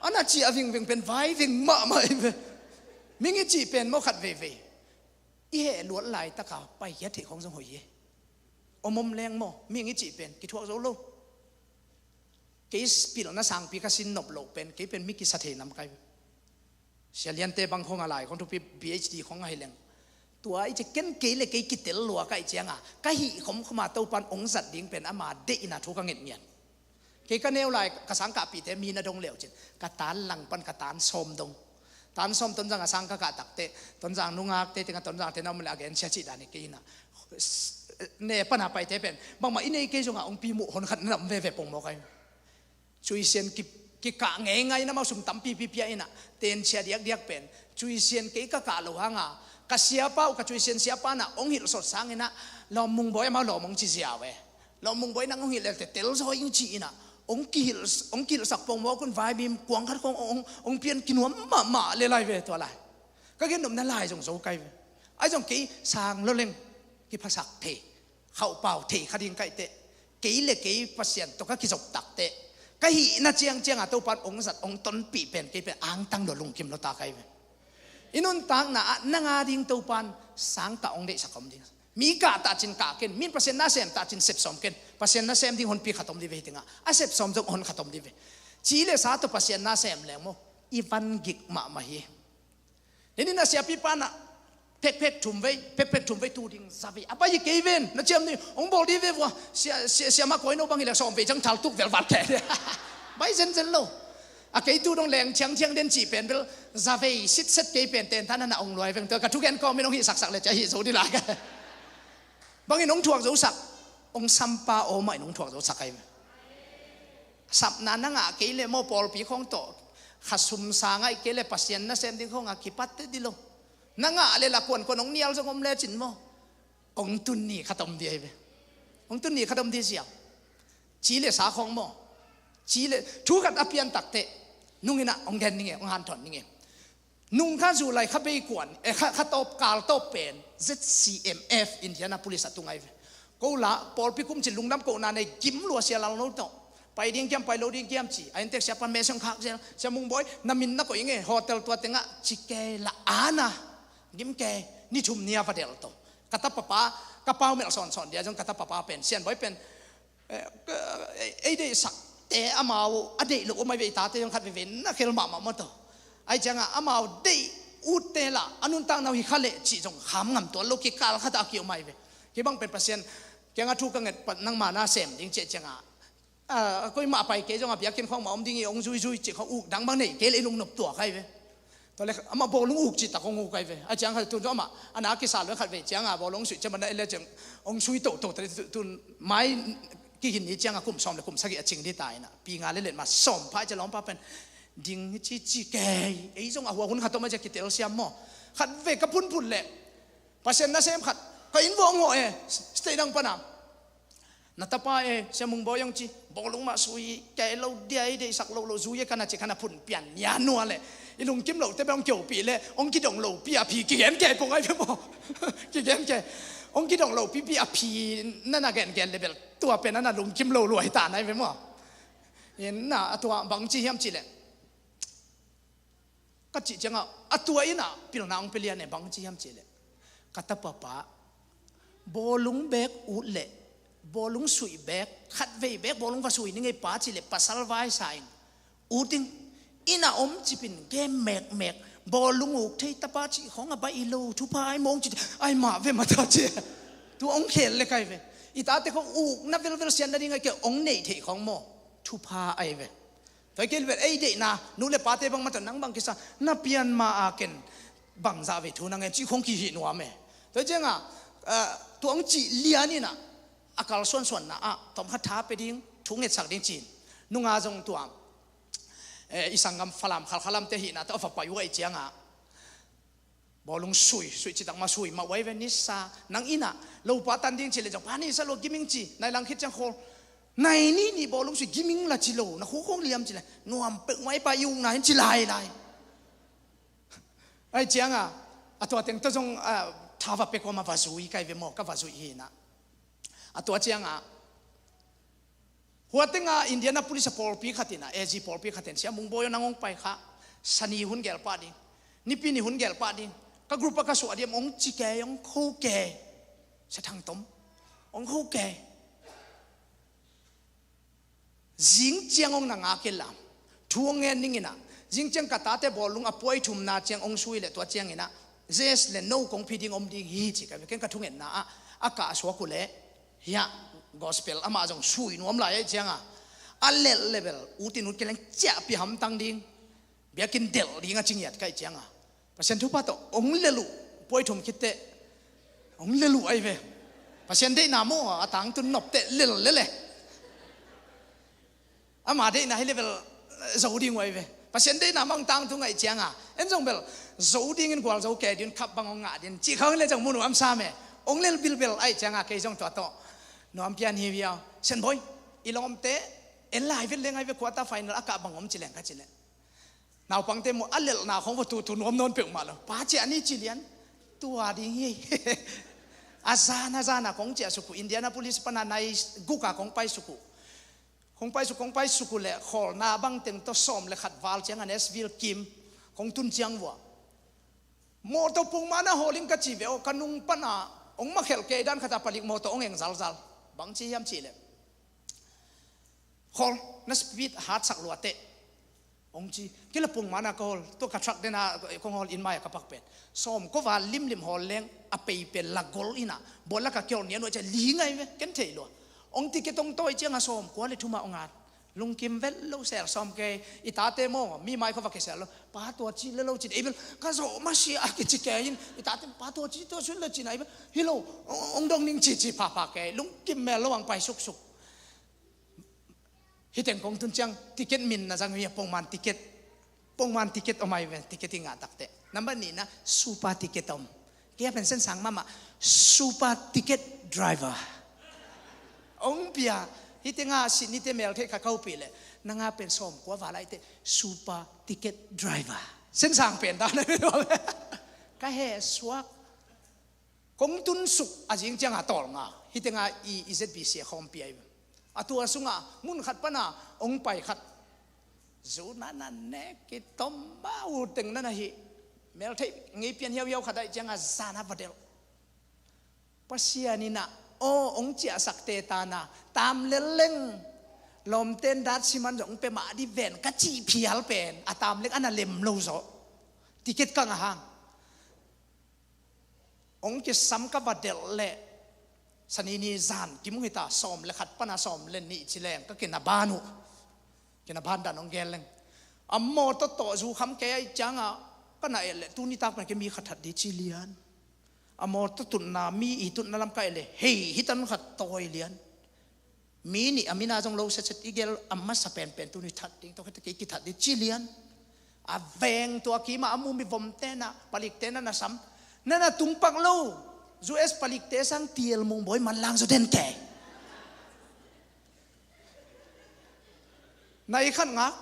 Ana ci a vingving pen vai ving mahmah hi ve. Mingi ci pen maw khat veivei. I heh luat laitaka pai hia theih khawng zong hoih hi. Om om leng maw, mihing i cih pen kithuak zo lo. Kei pilna sangpi ka sin nop loh pen, kei pen mi kisa thei nam kai. Sia Liante bang khong a lai khong thupi, PhD khong ahi leng, tua i ci ken kei le kei kitel lua ka i cianga ka hih khomkhoma Topan ong zat ding pen ama deihna thu ka ngetngiat. Kei ka neu lai ka sang kahpihte mi na dong leucin ka tan lang pan ka tan sawm dong. Tan sawm Tonzang a sang ka kah takte, Tonzang nungakte tengah Tonzangte na om le a gensia cih dan hi kei ina. Ne pana paite pen bangmah i nei kei zongah ong pimuh honkhat na om veve pongmawk ahi. Cuisian ki, kikah ngeingai na mau sum tampi pipia ina, tensia diakdiak pen cuisian kei ka kah lo hanga ka siapa uh, ka cuisian siapa na ong hilh sot sangina, Lawm Mung Bawi amau lawm ong ci ziau e. Lawm Mung Bawi nang ong hilh lelte telzaw ing ci ina, ong kihilh, ong kihilhsak pongmawk un vaimim kuang khat khong ong, ong pian kinuam mahmah le lai ve tua lai. Ka gen nopna lai zong zo kai ve. Ai zong kei sang lo leng kiphasak thei, khauhpau thei kha ding kaihte, kei le kei Pasian tawh ka kizop takte, ka hihna ciangcianga Topan ong zat ong tonpih pen kei pen angtang lo lungkim lo ta kai ve. I nuntakna ah nanga ding Topan sangkah ong deihsak om ding. Mi kah tah cin kah ken, min Pasian nasem tah cin sepsawm ken. Pasian nasem ding honpi khat om di ve hi tengah a sepsawm zong hon khat om di ve. Ci le sa tawh Pasian nasem leng maw, i van gik mahmah hi. Hini na siapi pana pekpek thum vei, pekpek thum vei tu ding za vei a bai kei ven na ciam ni ong bawl di ve vua. Sia, sia, siama koi no bang hi le sawm vei cang thal tuk velvat kei. Bai zenzen lo. A kei tu dong leng ciangciang den cih pen bel za vei sitset kei pen ten tana na ong luai veng tua ka thugen kawmin ong hih saksak le cia hih zo di lai. Bangin ong thuak zosak, ong sampa awmah in ong thuak zosak ahi ve. Sapna na ngah kei le maw, pawlpi khawng tawh kha sum sa ngaih kei le Pasian nasem ding khawng a kipatte di lo. Na ngah le la kuankuan ong nial zong om lecin maw, ong tun ni khat om di ahi ve. Ong tun ni khat om di ziau. Ci le sa khawng maw, ci le thu khat a pian takte nungina ong gen ning e, ong hanthawn ning e. Nung kha July kha bei kuan, eh, kha, kha tawp kal tawp pen Z C M F Indianapolis a tung ahi ve. Ko la pawlpi kum ci lungdam kohna nei gim lua sia lal no tawh. Pai ding kiam, pai lo ding kiam ci. A inntek siapa message khak zel, Sia Mung Bawi, na min na koih nge, hotel tua tengah ci kei la ana. Gim kei, ni thum ni a va del tawh. Ka ta papa, ka pau melh sawnsawn dia zong ka ta papa pen, Sian Bawi pen, eh, ka, eh, ei deihsakte amau a deih loh om ahi ve, i tate zong khat veve na khel mahmah maw tawh. Ahi cianga amau deih utte la a nuntakna uh hi kha leh cih zong kham ngam tuan lo, kikal khatah a ki-om ahi ve. Kei bang pen Pasian kianga thu ka nget, nangma nasem ding cih cianga, ah, koimah a pai kei zong a biakinn khawng mah om ding hi, ong zuizui cih khawng, uk dang bang nei kei leh i lungnop tuak ahi ve. Tua le amah bawlung uk cih tak ong uk ahi ve. A ciang khat tun amah a na kisa lo khat vei cianga bawlung suih ciang mana ele ciang ong sui toto tale tun mai kihin ni cianga kum sawm le kum sagih a cing di ta ina. Pi nga le let ma sawm pha cia lawmpa pen ding hi ci ci kei. Ei zong a hua hun khat om a cia kitel siam maw. Khat vei ka phunphun le Pasian nasem khat ka inn vawng hawh e, state dang pana. Na tapa e, Sia Mung Bawi ong ci, bawlung mah sui kei lo dia, i deihsak loh loh zui e, kana ci kana phun pian nia nua le. I lungkim loh te bang ong kiopih le ong kidong lopi a phi kigen kei pong ahi ve maw. Kigen kei. Ong kidong lopipi a phi nana gengen le bel tua pen nana lungkim lo lua hi ta nai ve maw. Ina a tua bang ci hiam ci le, ka cih cianga a tua ina pilna ong pia lian e, bang ci hiam ci le, ka ta papa bawlung bek ut le bawlung suih bek, khat vei bek bawlung va sui ni ngei pa ci le pasal vai sa in ut ding. Ina om cipin game mekmek, bawlung uk thei tapa cih khawng a baih i lo, thupha ai mawng ci ai mah ve mata ci. Tu ong khel le kai ve. I tate khawng uk na velvel sian na ding ai ke ong neih theih khawng maw, thupha ai ve. Tua hi kei le bel ei deihna nu le pate bangmah tawh nang bang kisa na pian ma a ken bangzah vei thu na ngen cih khong kihih nuam e. Tua hi cianga, eh, tua hong cih lian inah a kalsuansuanna ah tawmkhat tha pe ding, thu ngetsak ding ci-in nunga zong tua, eh, i sanggam Falam Khalkhalamte hihna tawh a va pai uh ahih cianga bawlung sui, sui citak ma sui mah uai ve nisa. Nang inah lopa tan ding ci le zong pa nisa lo giming ci, nai lang khit ciang khawl. Nai ni ni bawlung sui giming la ci lo, na khu khong liam ci le nuam peuh mai pa i ukna hin ci lailai. Ai cianga a tua teng tawh zong, ah, tha va pek om a va zui kai ve maw, ka va zui hinah. A tua cianga Hua tenga Indianapolis a pawlpi khat inah, A G pawlpi khat in, Sia Mung Bawi aw, nang hong pai kha, sani hun gel pah ding, nipi ni hun gel pah ding, ka group a ka suah diam hong ci kei, hong kho kei. Sia Thang Tom Hong kho kei. Zing ciang hong na ngak hi lam. Thu hong ngen ning in ah, zing ciang ka tate bawlung a puai thumna ciang hong sui leh tua ciangin ah, yes le no kong phi ding om ding hi ci ka, ken ka thungetna ah a kah suak uh leh, hiah gospel amah zong sui nuam lai ahih cianga, a lelh le bel ut in ut kei leng ciahpih hamtang ding, biakinn delh ding a ci ngiat ka hih cianga, Pasian thupha tawh hong lelh uh, puai thum khit teh hong lelh uh ahi ve. Pasian deihna maw a tangtun nop teh lelh lel e. Ama deihna hi le bel, eh, zo ding uh ahi ve. Pasian deihna mah hong tangtung ahih cianga, en zong bel zo dingin gualzo kei ding, khap bang hong ngah ding cih khawng hi le zong mu nuam sam e. Hong lelh bilbel ahih cianga kei zong tua tawh nuam pian hi viau. Sianbawi, i lawmte en lai vet leng ahi ve, quarter final a kah bang om ci leng ka ci leh, naupangte maw a lelhna khawng va tutu nuam nawn peuhmah lo. Pa ciah ni ci lian. Tua ding hi. A zan a zan a kong ciah suk uh, Indianapolis pan a nai guk a kong pai suk uh. Kong pai suk, kong pai suk uh leh khawlna bang teng tawh sawm le khat val cianga Nashville kim kong tun ciang vua, mawtaw pongman a hawl ing ka ci ve aw, ka nung pan a hong makhelh kei dan khat a palik mawtaw hong eng zalzal. Bang ci hiam cih leh, khawl, na speed hat sak lua teh, hong ci. Kei la pongman a ka hawl, tua ka truck den a kong hawl in mai a ka pak pen, sawm kua val limlim hawl leng a pei pen la gol in a, bawl lak a kihawl nian uh a ci a, li ngai ve, ken thei lua. Hong ticket hong tawi cianga sawm kua le thum a hong at. Lungkim vet lo, sel sawm kei. I tate maw mi mai khaw va kisel lo. Pa tua ci le lo cin, ei bel ka zawh masia a kici kei in, i tate pa tua ci tua sut le cin a, ei bel hi lo, hong dong ning ci ci phapha kei. Lungkim mel lo ang pai suksuk. Hih teng kong tun ciang ticket min na zang uh hi a, pongman ticket. Pongman ticket om ahi ve, ticket i ngah takteh. Number nihna, super ticket om. Kei a pen sensang mahmah, super ticket driver. Hong pia, hih tengah Sydney te mel theih kha ka hopih leh, nang a pen sawm kua val ahih teh super ticket driver. Sensang pen dan a ve. Ka heh suak. Kong tun suk a zing cianga tawlnga, hih tengah i, i Z B C a khawmpi ahi ve. A tua sungah mun khat pana hong pai khat. Zu nana ne kitom ba u teng nana hi. Mel theih ngei pian hiauhiau khat ahih cianga zana va delh. Pasian in ah, aw, hong ciahsakte tana tam lel leng, lawmten dat siman zong hong pia mah di ven ka cih phial pen a tam leng a na lem lo zawh. Ticket ka ngah hang. Hong kisam ka va delh leh, Sanini zan kim hong hita, sawm le khat pana sawm le nih ci leng ka kinaban uh. Kinaban dan hong gel leng, a mawtaw tawh zu kham kei ahih cianga ka na et leh tuni tak pan kei mi khat that di ci lian. A mawtaw tutna, mi i tutna lam ka et leh hei hitan khat tawi lian. Mi nih a mina zong lo setset i gel a masa penpen tuni that ding, tawh khete kei kithat ding ci lian. A veng tua kima a mu mi vom tena, palik tena na sam, nana tungpak lo. U S palikte sang tiel mungbawi manlang zaw den kei. Na i khat ngak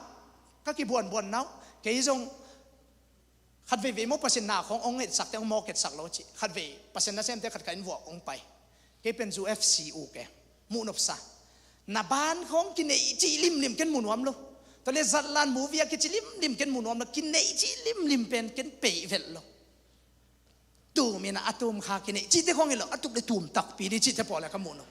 ka kibuanbuan nau. Kei zong khat veivei maw Pasian na khawng hong etsak te hong mawk etsak lo cih. Khat vei Pasian nasemte khat ka inn vuah hong pai. Kei pen U F C u ke, muh nopsa. Na ban khawng kineih cih limlim ken mu nuam lo. Tua le zatlan movie a kici limlim ken mu nuam lo. Kineih cih limlim pen ken peih velh lo. Tum ina a tum kha kineih cihte khawng hi lo. A tup le tum takpi di cihte pawl le ka mu nuam.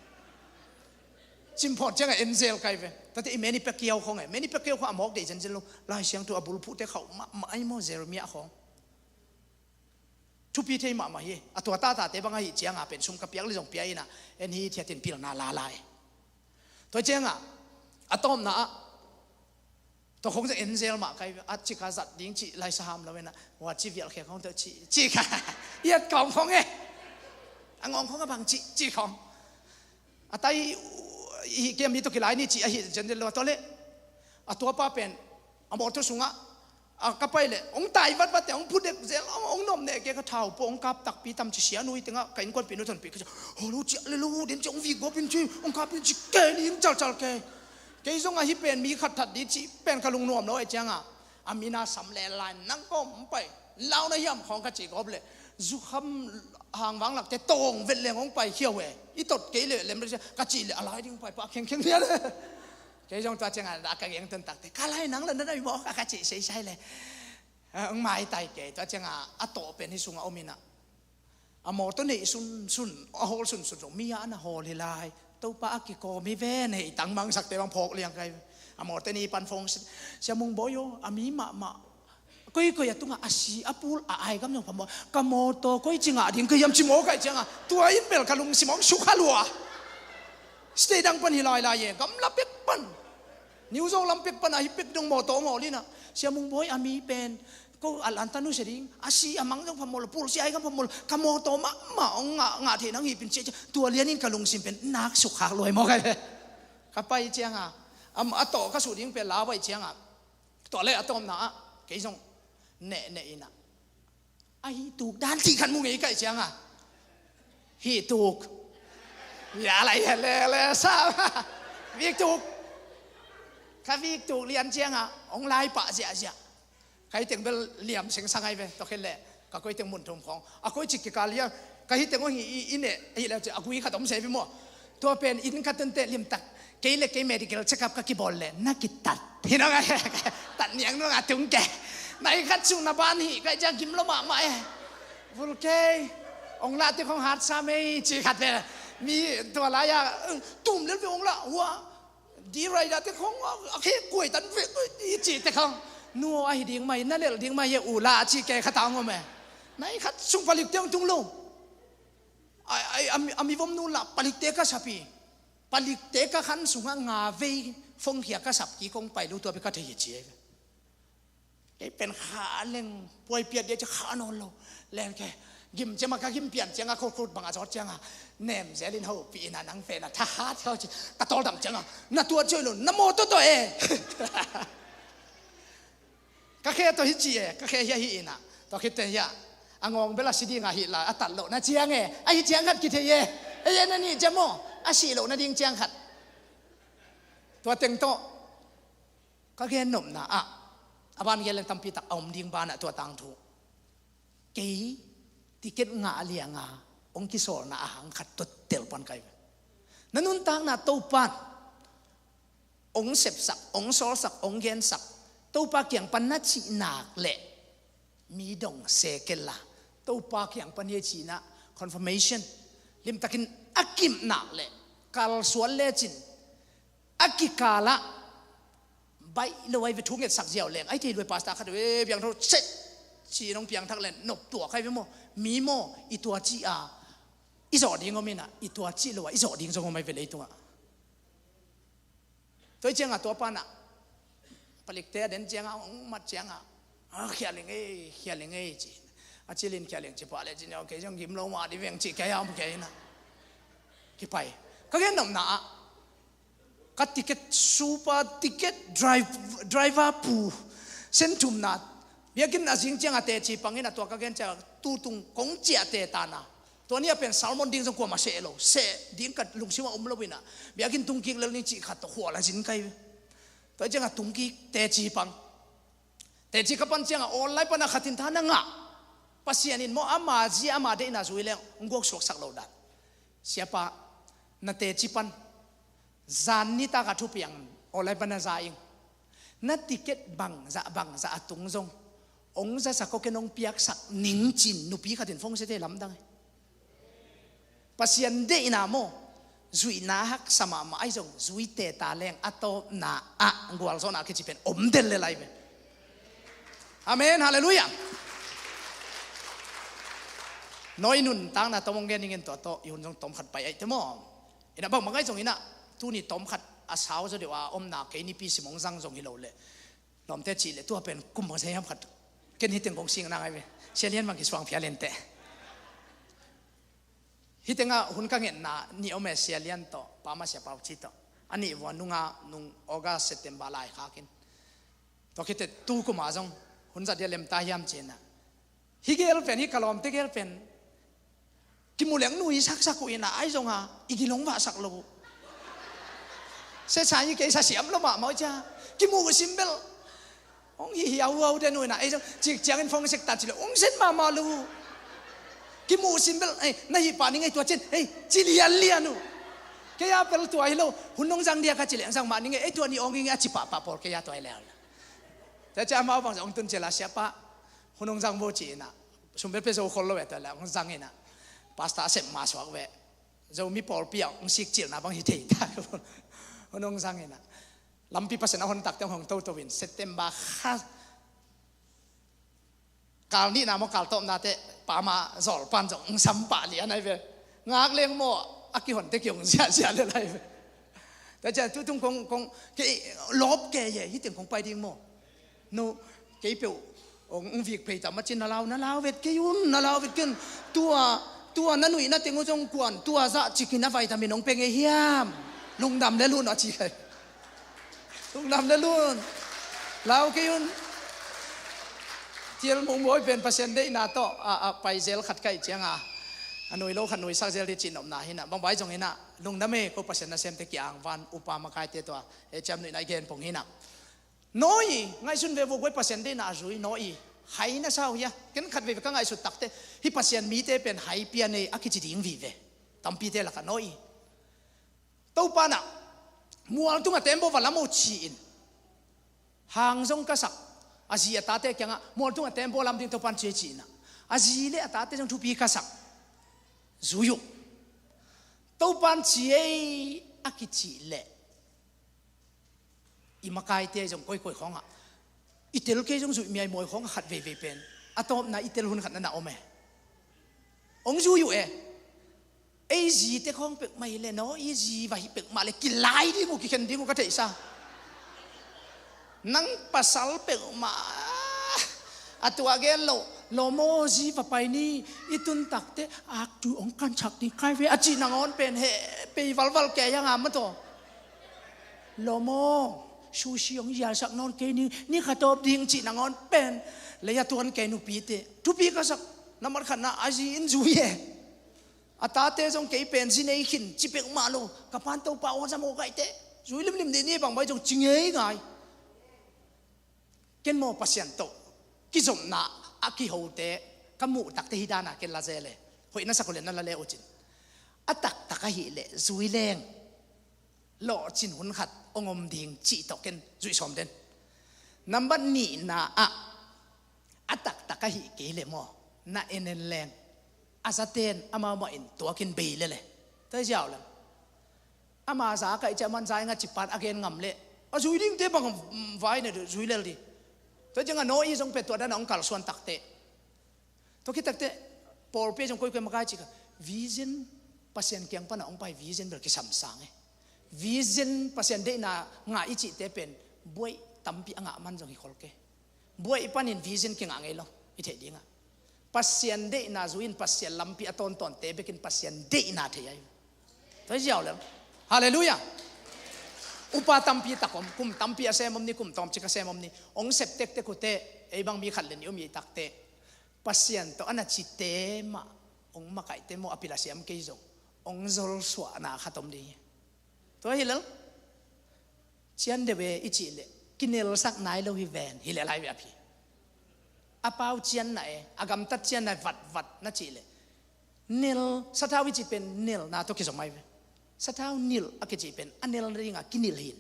Simphawt ciangah en zel kai ve. Tate i Manny Pacquiao khawng e. Manny Pacquiao khawng a mawk deih zenzen lo. Lai Siangtho a bulphuhte khauh mahmah ai maw, Jeremiah khawng. Thupi thei mahmah hi. A tua tatate bang ahih cianga pen sum ka piak le zong pia ina, en hi thiatin pilna lala e. Tua cianga a tawpna ah, tua khong zong en zel mah kai ve. A cika zat ding cih laisa ham lo ina, hua ci vial khek hong tawh ci, ci ka iat kawng khong e. A ngawng khong a bang ci, ci khong. A tai i kiam hi tawh kilai ni cih ahi zenzen lo a tua le. A tuapa pen a mawtaw sungah a ka pai leh hong tai vatvat te, hong phudek zel, hong, hong nop neh kei ka thau pawh hong kap takpi tam ci sia nu hi tengah ka innkuanpih nu tonpih ka ci, ho lo ciah le lo den ci, hong vik gawp in ci, hong kap in ci, kei ling calcal kei. Kei zong ahi pen mi khat that di cih pen ka lungnuam lo ahih cianga a mina sam le lai nang kawm hong pai. Launa hiam khawng ka cih gawp leh zukham hangvang lakte tawng vet leng hong pai khiau e. I tot kei leh lem le cia ka cih leh a lai ding pai pah khengkheng lian. Kei zong tua cianga dah ka geng tun takte ka lai nang le na dai mawk a ka cih seisai le, eh, hong maitai kei. Tua cianga a tawh pen hi sungah om ina, A mawtaw neih sunsun, a hawl sunsun zong mi a na hawl hi lai. Topa a kikawm hi ve, neih tang mangsakte bang phawk liang kai. A mawtaw neih pan phone, Sia Mung Bawi aw, a mi mahmah. Koikoi a tungah a si a pul a ai gam zong phamawh. Ka mawtaw koi ci ngah ding ka hiam ci maw kai ciangah, tua in bel ka lungsim hong sukha lua. State dang pan hi lailai e, gamla pek pan. New Zealand lam pek pan ahi pek dong mawtaw hong hawl inah, Sia Mung Bawi a mi pen ko Atlanta nusia ding, a si a mang zong phamawh lo, pul si ai gam phamawh lo, ka mawtaw mahmah hong ngah, ngah theih nang hih pin ciah ciah, tua lianin ka lungsim pen nak sukkhak luai maw kai ve. Ka pai ciangah, a tawh ka suh ding pen lau pai ciangah, tua le a tawpna ah kei zong nehneh inah, a hih tuk dan cih khat mu ngei kai ciangah, hih tuk. Ya lai he le le sa. Vik tuk. Ka vik tuk lian ciangah hong lai pah ziahziah. Ka hih teng bel liam sengsang ai ve, tua khit leh ka koi teng mun thum khawng, a koi cik kikal liam. Ka hih teng aw hi i, i neh ahih leh ci a gui khat om se ve maw. Tua pen inn ka tunte limtak, kei le kei medical check up ka kibawl leh na kitat hi nang a, tat niang nang a tung ke. Nai khat sung na ban hi kai ciang gim lo mahmah e. Vul kei, hong lah tek hong hat sa mei ci khat ve. Mi tua lai-a tum lel ve hong lah hua. Di raidate khong a khek kuai tan vek i cihte khong, nu aw ahi ding mai, na lelh ding mai e, u la a cih ke khat a ngom e. Nai khat sung palikte hong tung lo. A, a, a, a mi vom nu la palikte ka sap hi. Palikte ka khan sungah nga vei fongkhia ka sap kik hong pai lo, tua bek ka thei hi ci e. Kei pen kha leng puai piat dia ci kha nawn lo. Leng ke gim ciama ka gim pian cianga khutkhut banga zawt cianga nem zelin hopih ina nang pen a thahat kau ci ka tawl dam cianga na tua cioi lo na maw toto e. Ka khe to hi ci e, ka khe hia hi ina. To khit te hia a ngawng bela si dinga hi la a tat lo na ciang e, a hi ciang khat kithei e. E e na ni ciamo a si lo na ding ciang khat. Tua teng to ka gen nopna ah a van gen leng tampi tak a om ding banah tua tangthu. Kei ticket ngah lianga hong kisawlna a hang khat tua tel pan kai ve. Na nuntakna Topan hong sepsak, hong sawlsak, hong gensak, Topa kiang pan na cih nak leh mi dong se kei la, Topa kiang pan hi cinah confirmation limtakin a kip nak leh kalsuan lecin a kikalah baih lo ai ve, thu ngetsak ziau leng ai thei luai. Pastor khat ve piangtho set ci nong piangthak leng nop tuak ai ve maw? Mi maw i tua ci a i zawh ding om inah i tua ci lo a i zawh ding zong om ai ve leitungah. Tua hi ciangah tua panah palikte a den ciangah hong mat ciangah, a khialing ei, khialing ei ci. A cilin khialing ci pah le cin kei zong gim lo mah di veng ci kei a om kei inah kipai. Ka gen nopna ah ka ticket, super ticket drive, driver pu sen thumna biakinn a zing ciangah teci pangin a tua ka gen ciangah tutung kong ciah te tana. Tua ni a pen salmon ding zong kuama seh lo, seh ding ka lungsim a um lo inah biakinn tungkik lel ni cih khat tawh khual a zin kai ve. Tua ciangah tungkik teci pang. Teci ka pan ciangah online pana khatin tha na ngah. Pasian in maw ama zia ama deihna zui leng hong guak suaksak lo dan. Siapa, na teci pan zan nitak a thupiang online pana za ing. Na ticket bangzah bangzah a tung zong hong zasak ko ken hong piaksak ning cin nupi khatin phone sete lamdang e. Pasian deihna maw, zuihna haksa mahmah ai zong zuite ta leng a tawpna ah gualzawhna a kici pen om del le lai ve. Amen, halleluiah. Noi nuntakna tom hong gen ningen tua tawh i hun zong tom khat pai aihte maw? Inah bangmang ai zong inah tuni tom khat a sau zaw deuh a omna kei nipi sim hong zang zong hi lo leh lawmte cih leh tua pen kum bang sia hiam khat ken hiteng kong sing nang ai ve. Sia Lian bang kisuang phia lenteh. Hitengah hun ka ngetna nih om e, Sia Lian tawh Pama Sia Pau Ci tawh. A nih vua nunga nung August September laikhakin tua khite tu kuma zong hun zat dia lemta hiam cinah. Hi gel pen, hi ka lawmte gel pen kimu leng nui saksak uh inah ai zonga i gilong vahsak lo uh. Sesa i kei sa siam lo mahmah uh cia kimu uh simbel. Hong hih hiauhau den uh inah ei zong cik ciangin phone sek ta ci lo hong sen mahmah lo uh. Kimu uh simbel ei na hih pah ning ei tua cin ei ci lianlian uh. Kei a pel tua hi lo hun hong zang dia ka ci leh hong zang mah ning ei ei tua ni awng ing ei a ci pahpah pawl kei a tua hi leh. Tua cia amau bang zong hong tun ci la siapa hun hong zang bo ci inah. Sumbel pe zo khol lo e tua le hong zang inah. Pastor a sep mah suak ve. Zomi pawlpi ah hong sikcilhna bang hi thei ta. Hun hong zang inah, lampi Pasian a hon takte hong hong toto in September kha kal nihna maw, kal tawpna teh pama zawlpan zong hong sam pah lian ai ve. Ngak leng maw, a kihonte kihong ziahziah le lai ve. Tua ciang tutung kong, kong, kei lawp kei e, hih teng kong pai ding maw? No, kei peuh hong vik phei tam a cin, na lau, na lau vet kei un, na lau vet kei un. Tua, tua na nuihna teng uh zong kuan tua zah cikin a vaitamin hong pe ngei hiam? Lungdam le lun a ci kai. Lungdam le lun. Lau kei un. Tial mungbawi pen Pasian deihna tawh a, a pai zel khat ka hih cianga, a nui lo khat nuisak zel dih cih nopna hinah, bangbang zong hinah, lungdam e, ko Pasian nasemte kiangvan upa makaite tua e ciam nuihna i gen pong hinah. Nawi, ngaihsun ve vua, guai Pasian deihna a zui nawi. Hai na sau hia? Ken khat veve ka ngaihsut takte, hih Pasian mite pen hai pia nei a kici ding vive. Tampite lakah nawi. Topa nah, mual tungah tembaw va lam uh ci-in, hang zong ka sak. A zi a tate kiangah mual tungah tembaw lam ding Topan ci ei ci-inah, a zi le a tate zong thupi ka sak. Zui uh. Topan ci ei a kicih leh, i makaite zong koikoi khawngah, i tel kei zong zuih miaimawi khawngah khat veivei pen, a tawpna i tel hun khat na na om e. Hong zui uh e. Ei zite khawng peuhmah hi le, naw i zi va hi peuhmah le, kilai ding uh, kikhen ding uh ka theihsa. Nang pasal peuhmah a tua gen lo, lawm aw, zi va pai ni, i tun takte aktu hong kansak ding kai ve a cih nangawn pen he pei valval kei a ngam maw taw. Lawm aw, sushi hong zialsak nawn kei ni, ni kha tawp ding cih nangawn pen lei a tuan kei nupite thupi ka sak. Na mat khatna a zi in zui e. A tate zong kei pen zi nei khin ci peuhmah lo, ka pan Topa aw zam aw kaihte, zui limlim dih ni, bangbang zong ci ngeingai. Ken maw Pasian tawh kizopna a kihote ka muh takte hih dana ken la zel e. Hoih na sak uh le na la le uh cin. A taktak ahih leh zui leng lawhcin hun khat hong om ding cih tawh ken zuih sawm den. Nambat nihna ah, a taktak ahih kei leh maw, na en en leng, a zaten amau mah in tuakin bei lele. Tua hi ziau leng. Ama za kaih ciah man za inga cipan a gen ngam leh, a zui dingte bang vai na zui lel di. Tua ciangah nawi zong pet tua dana hong kalsuan takte. Tua khit takte, pawlpi zong koikoi makai cih kha, vision, Pasian kiang pana hong pai vision bel kisam sang e. Vision, Pasian deihna ngah i cihte pen buaih tampi a ngah man zong hi khol kei. Buaih panin vision kingah ngei lo, i theih dingah. Pasian deihna zui in Pasian lampi a tawntawnte bekin Pasian deihna thei ahi. Tua hi ziau lel. Halleluiah. Upa tampi tak om, kum tampi a sem om ni, kum tawmcik a sem om ni, hong sep tektek uh teh, ei bang mi khat le nih om i takte, Pasian tawh a na cite mah hong makaihte maw, a pil a siam kei zong hong zolsuahna khat om ding hi. Tua hi lel. Cian deuh e i cih leh, kinelsak nai lo hi ven, hi leh lai ve a phi. A pau cian na e, a gamtat cian na e, vatvat na cih leh, nel, sathau i cih pen nelna tawh kizom ai ve. Sathau nilh a kicih pen a nelna dingah kinilh hin.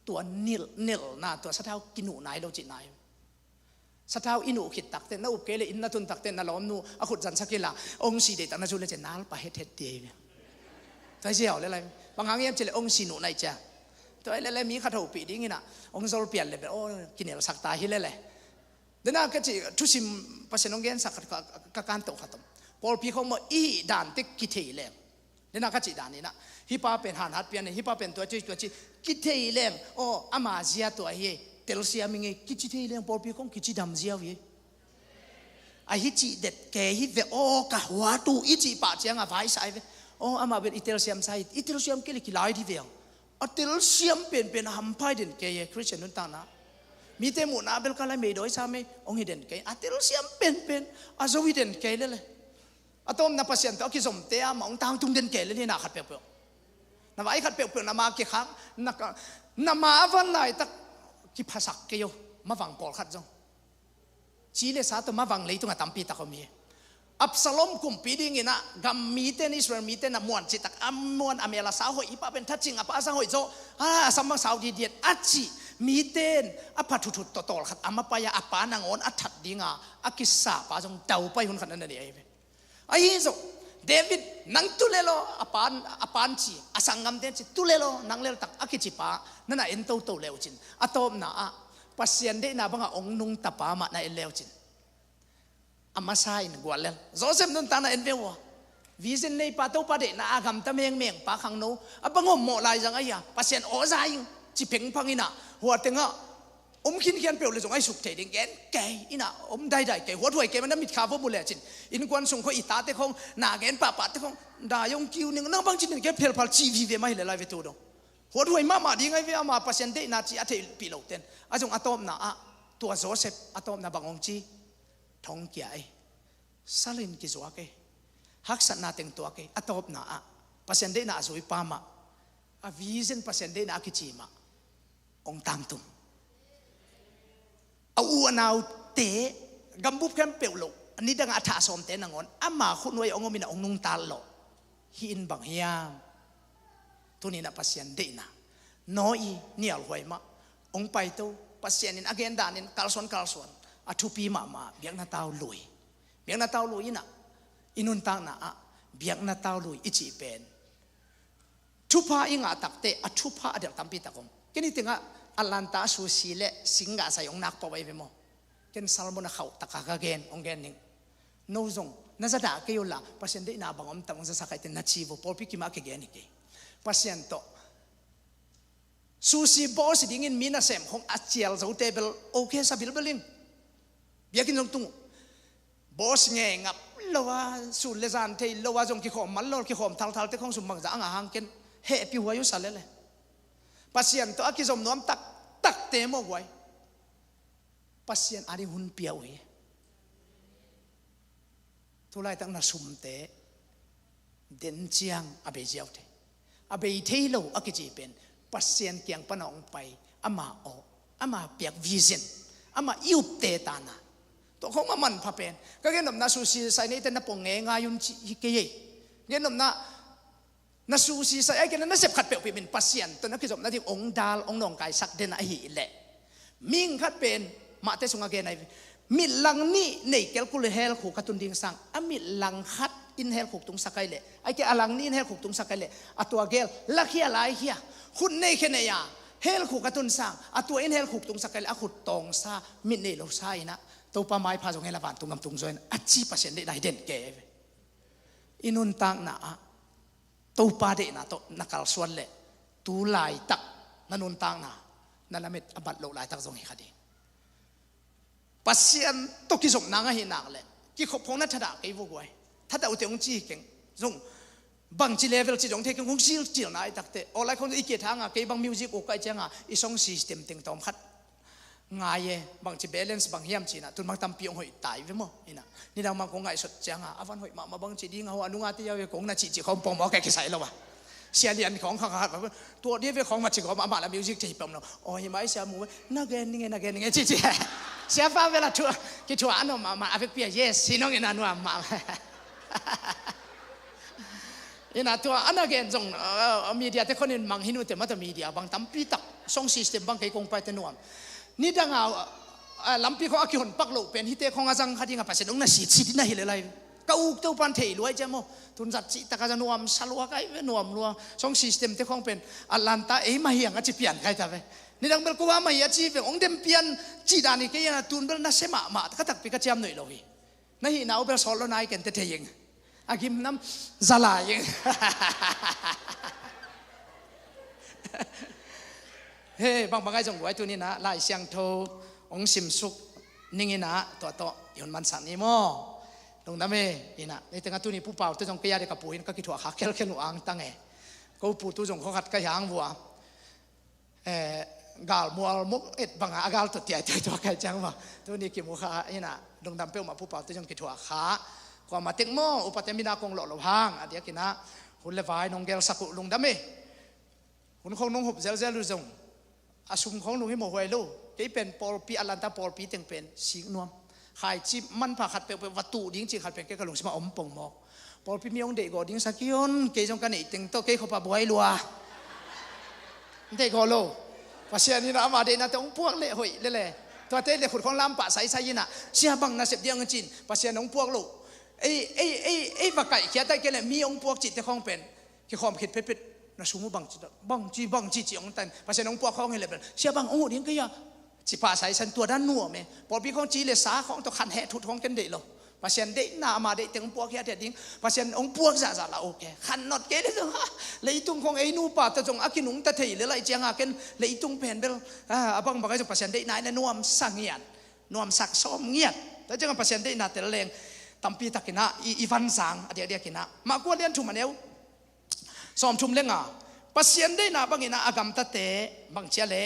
Tua nilh, nelna tua sathau kinuh nai lo cih nai ve. Sathau i nuh khit takte, na up kei le inn na tun takte, na lawmnu a khut zansak hi la, hong si deihtak na zu le ciah nalpa hethet ti ei ve. Tua hi ziau le lai. Bang hang hiam cih leh hong si nuh nai ciah. Tua hi le le mi khat hopih ding inah hong zol pian le bel, aw, kinelsak ta hi le le. Dena ka cih thusim Pasian hong gensak khat ka, ka, ka kan toh khat om. Pawlpi khawng maw i hih dante kithei leng. Dena ka cih dan inah, hih pa pen hanhat pian e, hih pa pen tua ci, tua ci, kithei leng, aw, ama zia tua hi e, telsiam i ngei, kici thei leng, pawlpi khawng kici dam ziau hi e. A hi cih det kei hi ve aw, ka huatu i cih pah ciangah vaisa hi ve. Aw, amah pen i telsiam sa hi, i telsiam kei le kilai di ve ang. A telsiam penpen a hamphai den kei e, Christian nuntakna. Mite muhna bel ka lai meidawi sa mei, hong hi den kei. A telsiam penpen a zo hi den kei lele. A tawmna Pasian tawh a kizomte a mah hong tangtung den kei lele, na khat peuhpeuh. Na vai khat peuhpeuh, na ma kikhak, na ka, na ma a van laitak kiphasak kei uh, mavang pawlkhat zong. Ci le sa tawh mavang leitungah tampi tak om hi. Absalom kumpi dinginah gam mite in, Israel mite in a muan citak, a muan a mel a sa hoih, hih pa pen thacing a pa a sa hoih zaw, a, a sam a sau didiat a cih mite in a pha thuthut tawh tawlkhat a mapai a, a pa nangawn a that dinga a kisa pa zong daupai hun khat na na nei ahi ve. Ahi zong David, nang tu lel aw, a pan, a pan ci, a sanggamte ci, tu lel aw, nang lel tak a kici pa, nana en toto le uh cin. A tawpna ah, Pasian deihna bangah ong nungta pa mah na en le uh cin. A masa in gual lel. Joseph nuntakna en ve uh a. Vision nei pa, Topa deihna a gamta mengmeng pa, khangno, a bang om mawh lai zang ahi a. Pasian aw za ing, ci pengphang in ah, hua tengah om khinkhian peuh le zong ahi suk thei ding gen kei in ah, om daidai kei, huathuai kei, mana mitkha va mu lecin, innkuan sung khawng i tate khawng na gen pahpahte khawng dai ong kiu ning, nang bang ci ning kei phelphal ci vive mah hi le lai ve tu dong. Huathuai mahmah ding ahi ve, ama Pasian deihna ci a theihpih loten. A zong a tawpna ah, tua Joseph a tawpna bang ong ci? Thongkia ei, salin kizuak ei, haksatna teng tuak ei. A tawpna ah, Pasian deihna a zui pa mah, a vision Pasian deihna a kici mah ong tangtung. A u a naute, gambup khempeuh lo, nidangah a thah sawmte nangawn ama khutnuai ong om in ah ong nungta lawh. Hih in bang hiam? Tuni in ah Pasian deihna nawi nialhuai mah ong paito. Pasian in a gen danin kalsuan kalsuan, a thupi mahmah biakna tau lui. Biakna tau lui in ah, i nuntakna ah biakna tau lui i cih pen thupha i ngah takte a thupha a delh tampi tak om. Ken hi tengah Atlanta sushi le sing ngah sai ong nak pawh ahi ve maw. Ken salmon a khauh taka ka gen, ong gen ning. No zong na za dah kei uh la, Pasian deihna bang om tak ong zasak ahi te na ci vo, pawlpi kimah a kigen hi kei. Pasian tawh sushi boss dingin mi nasem khong a cial zote bel okay sa bilbel in. Biakinn zong tung uh. Boss nge ngap lo a, sun le zan thei lo a, zong kikhawm man lo, kikhawm thalthal te khong sum bangzah a ngah hang ken hehpih huai uh sa lele. Pasian tawh a kizom nuam taktakte mawh guai, Pasian ading hun pia uh hi. Tulaitak na sumte den ciang a bei ziau thei. A bei thei lo a kici pen Pasian kiang pana ong pai, ama aw, ama piak vision, ama i upte tana. Tua khong a manpha pen ka gennopna sushi sai neite na pong ngeingai un ci hi kei ei. Gennopna na sushi sai ai kena na sep khat peuhpeuh min Pasian tawh na kizopna ding ong dal, ong nawngkaisak den ahih leh, mihing khat pen mahte sungah gen ahi ve. Mitlang nih nei kelkul hell khuk a tun ding sang, a mitlang khat in hell khuk tungsak ai leh, ai ke a lang nih in hell khuk tungsak ai leh, a tua gel lakhia laikhia, khut nei khe nei a hell khuk a tun sang, a tua in hell khuk tungsak ai leh, a khut tawngsa, mit nei losa in ah Topa maipha zong hell a vantung gam tung zaw in a ci Pasian deihna hi den kei ve. I nuntakna ah Topa deihna tawh na kalsuan leh, tu laitak na nuntakna na lamet a bat loh laitak zong hi kha ding. Pasian tawh kizopna ngah hi nak leh kikhop khong na thadah kei vo guai. Thadah uh te ong ci hi keng. Zong bangci level ci zong thei keng, hong silcilna ai takte. Aw lai khong i kithanga kei bang music uk ai cianga i song system teng tawm khat ngai e, bangci balance bang hiam cina, tun bang tampi ong hoih tai ve maw. Ina, nidang bang kong ngaihsut cianga a van hoih mahmah bangci dinga ho a nunga te ia ve kong na cihcih khawm pawngmawk e kisai lo a. Sia lian khawng kha kha, tua dia ve khawng va ci khawm amah la music thei pawm lo. Aw hi mai sia mu ve, na gen ning e, na gen ning e cihcih. Sia pa ve la thua, kithua a nuam mahmah a vekpi a yes hi nong ina nuam mahmah. Ina tua ana gen zong, uh, media te khonin mang hi nu te mata media bang tampi tak song system bang kei kong pai te nuam. Nidanga, uh, lampi khong a kihon pak loh pen hite khong a zang kha dinga Pasian ong na sit sit na hi le lai. Ka uk teu pan thei luai cia maw. Tun zat cih taka za nuam sa lua kai ve nuam lua. Song system te khong pen Atlanta ei mah hiang a ci pian kai ta ve. Nidang bel ko a mah hi a ci ve ong dem pian ci dan hi kei a tun bel na se mahmah ka takpi ka ciam noih lo hi. Na hihna uh bel sawt lo nai ken te thei ing. A gimnam za lai ing. He, bangbang ai zong guai tuninah Lai Siangtho hong simsuk ninginah tua tawh i hun mansak ni maw? Lungdam e. Inah, ni tengah tuni Pu Pau te zong kei a dek a pu hin ka kithuah kha khelkhel uh angtang e. Ko pu tu zong khawkhat ka hiang vua. Eh, galmual muk et banga a gal tut tiaitiai tua kai ciang ma. Tuni kimu kha ina lungdam peuhmah Pu Pau te zong kithuah kha. Kuamah tek maw, upate mina kong lawh lo hang a diakinah hun le vai nong gelsak uh lungdam e. Hun khong nong hup zelzel uh zong a sum khong lung hi mawh huai lo. Kei pen pawlpi Atlanta pawlpi teng pen sik nuam. Khaici manpha khat peuhpeuh va tuh ding cih khat pen kei ka lungsimah om pong mawk. Pawlpi mi hong deihgawh ding sa kion, kei zong ka neih teng tawh kei khop a buai lua. Deihgawh lo. Pasian inah ama deihnate hong puak leh hoih lele. Tuate le khut khong lampah saisai inah sia bang nasep diang cin Pasian hong puak lo. Ei, ei, ei, ei va kaihkhiat ahih kei leh mi hong puak cihte khawng pen kikhawm khit phetphet. Na sum uh bangci, bangci, bangci ci hong tan. Pasian hong puak khawng hi leh pen, sia bang hong uh ding kei a, ci pah sa i san tua dan nuam e. Pawlpi khawng ci le sa khawng tawh khan heh thut khawng ken deih lo. Pasian deihna ama deih teng hong puak hiathiat ding. Pasian hong puak zahzah la uh kei. Khan not kei le zong ha. Leitung khawng ei nupa tawh zong a kinungta thei le laih cianga ken leitung pen bel a bangbang ahi zong Pasian deihna in a nuamsa ngiat. Nuamsak sawm ngiat. Tua ciangah Pasian deihna tel leng tampi takinah i, i vanzang a diakdiakinah. Mah kua lian thum a neu sawm thum le nga. Pasian deihna banginah a gamtate bangcia le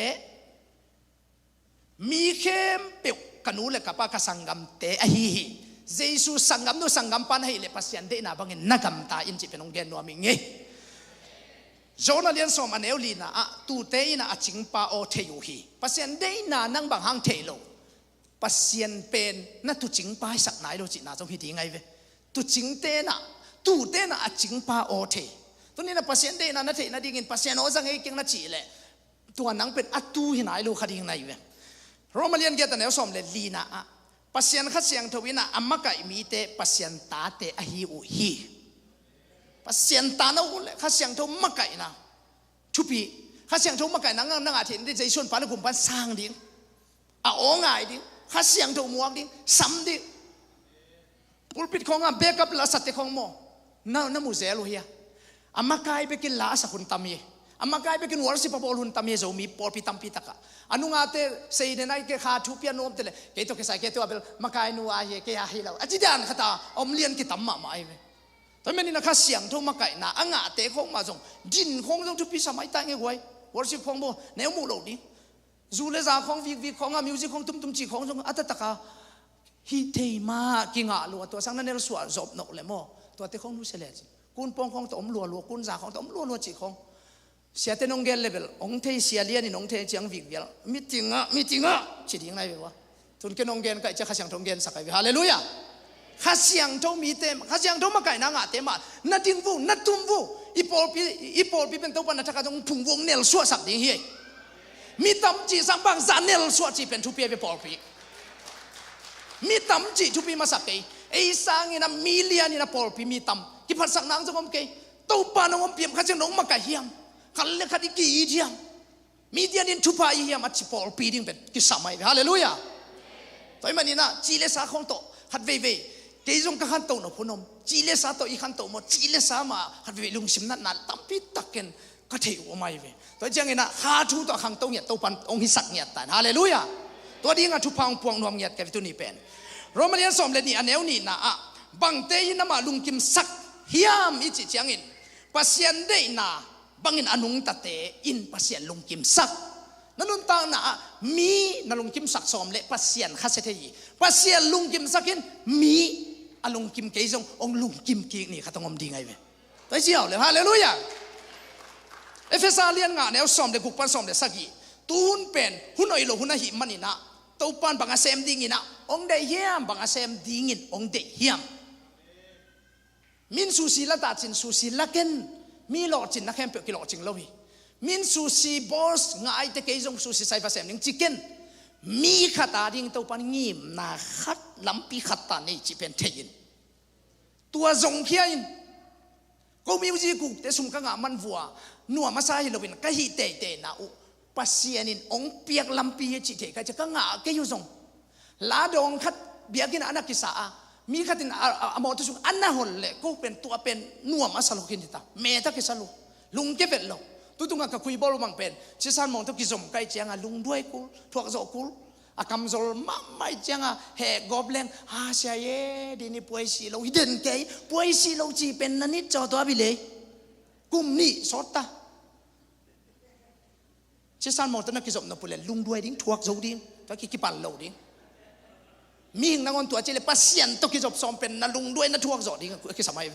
mi khempeuh ka nu le ka pa ka sanggamte ahi hi. Jesu sanggamnu sanggampa na hih leh Pasian deihna bangin na gamta in cih pen hong gen nuam ing ei. John a lian sawm a neu lina ah tute inah a cingpa aw thei uh hi. Pasian deihna nang bang hang thei lo. Pasian pen na tucing paisak nai lo cihna zong hi ding ahi ve. Tucing tenah, tu tenah a cingpa aw thei. Tuninah Pasian deihna na theih nadingin Pasian aw zang ei keng na cih leh tua nang pen a tu hi nai lo kha ding nai ve. Roma lian giat a neu sawm le lina ah Pasian Kha Siangtho inah a makaih mite Pasian tate ahi uh hi. Pasian ta na uh leh Kha Siangtho makaihna thupi. Kha Siangtho makaihna ngang na ngah theih nading Jesu in pa le kumpa in sang ding. A aw ngai ding, Kha Siangtho muak ding, sam ding. Pulpit khawngah backup la sate khawng maw, na, na mu zel uh hia? A makai bekin la a sak hun tam hi. A makai bekin worship a bawl hun tam hi Zomi pawlpi tampi takah. A nungate sei den ai ke kha thupi a nuamte le kei tawh kisai kei tawh a bel makai nu a hi kei a hi lo a ci dan khata om lian kitam mahmah ahi ve. Tua manin a Kha Siangtho makaihna a ngahte khawng mah zong din khawng zong thupi sa mai ta nge guai. Worship khawng maw, neu muh lo ding. Zu le za khawng vikvik khawng a music khawng tumtum cih khawng zong a taktaka hi thei mah kingah lua tua sang na nelsuah zop nok le maw? Tuate khawng nusia le cin kun pawng khawng tawh om lualua, kun za khawng tawh om lualua cih khawng. Siate nong gel le bel hong thei, sia lianin hong thei ciang vikvial. Meeting ah, meeting ah ci ding nai ve ua. Tun ken hong gen kaih ciah Kha Siangtho hong gensak ai ve. Halleluiah. Kha Siangtho mite, Kha Siangtho makaihna ngahte mah na ding vo, na tum vo. I pawlpi, i pawlpi pen Topa na thakah zong phung vo nelsuahsak ding hi. Mi tam cih sang bangzah nelsuah cih pen thupi a ve pawlpi. Mi tam cih thupi masak kei. Ei sangin a mi lianin a pawlpi mi tam kiphatsak nang zong om kei. Topa nong ompih hiam, Kha Siangtho nong makaih hiam? Khat le khat i ki-it hiam? Media in thupha i hiam a ci pawlpi ding pen kisam ai ve. Halleluiah. Tua ahih maninah ci le sa khawng tawh khat veivei kei zong ka khanto nop hun om. Ci le sa tawh i khanto maw, ci le sa mah khat veivei lungsim natna tampi takin ka thei uh om ai ve. Tua cianginah kha thu tawh a khangto ngiat Topan hong hisak ngiat ta in. Halleluiah. Tua dingah thupha hong puak nuam ngiat ka ve tuni pen. Roma lian sawm le nih a neu nihna ah bangte in amah lungkimsak hiam i cih ciangin Pasian deihna bangin a nungtate in Pasian lungkimsak. Na nuntakna ah mi na lungkimsak sawm le Pasian khasia thei hi. Pasian lungkimsak in mi a lungkim kei zong hong lungkim kik ni khat hong om ding ai ve. Tua hi ci hau le. Halleluiah. Efesa lian nga neu sawm le guk pan sawm le sagih. Tu hun pen hun hoih lo hun ahih maninah Topan bang a sem dinginah hong deih hiam, bang a sem dingin hong deih hiam? Min susi la tah cin susi la ken. Mi lawhcinna khempeuh kilawhcing lo hi. Min susi boss ngaite kei zong susi saiva sem ding ci ken. Mi khat a ding Topan ngimna khat lampi khat ta nei cih pen thei in. Tua zong khia in. Ko music kukte sum ka ngah man vua nuam a sa hi loin ka hih teitei na uh Pasian in hong piak lampi hi cih thei ka ci ka ngah kei uh zong. La dawng khat biakinn ah a na kisa a mi khat in a, a, a mawtaw sung a na hon leh ko pen tua pen nuam a sa lo khin hi ta. Met a kisa lo. Lungke vet lo. Tutungah ka khuibawl bang pen Cisan Mawng tawh kizom kai cianga lungduai kul, thuakzawh kul. A kamzol mahmah cianga heh gawp leng ha sia ye dini puai si lo hi den kei. Puai si lo ci pen na nit caw tua bi lei. Kum nih sawt ta. Cisan Mawng tawh na kizop na pule lungduai ding, thuak zo ding, tua ki, kipal lo ding. Mihing nangawn tua ci le Pasian tawh kizop sawm pen na lungduai na thuak zawh ding a kisam ai.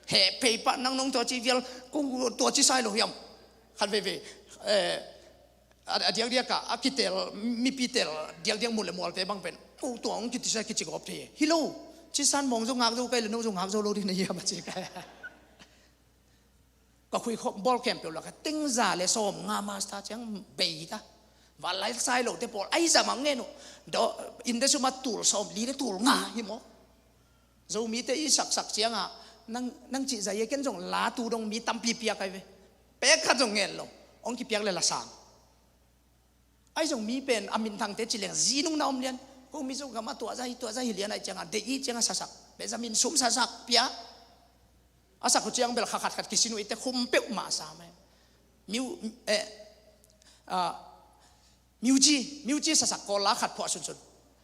He pei pah nang nong tua ci vial kong tua ci sai lo hiam? Khat veve, eh, a, a diakdiak a, a kitel, mipi tel diakdiak mun le mualte bang pen ko tua hong kiti sai kici gawp thei hi lo. Cisan Mawng zo ngak zo kai le no zo ngak zo lo ding na hiam a ci kai. Ka khui khop bawl khempeuh lakah tengza le sawm nga master ciang bei ta. Van lai sai lote pawl ai zam ang ngen uh. Daw, inn te suma tul sawm li le tul nga hi maw? Zomite i saksak ciangah nang, nang cih zah hi e, ken zong la tu dong mi tampi piak ai ve. Pek khat zong ngen lo. Hong kipiak le la sang. Ahi zong mi pen a minthangte ci leng zi nung na om lian. Ko Mizo gamah tua zah hi, tua zah hi lian ahi ciangah, deih i ciangah sasak, Benjamin sum sasak pia. A sak uh ciang bel kha khat khat kisin uh i te khum peuhmah sa mai. Miu, eh, ah, miuci, miuci sasak, kolla khat phuah sunsun.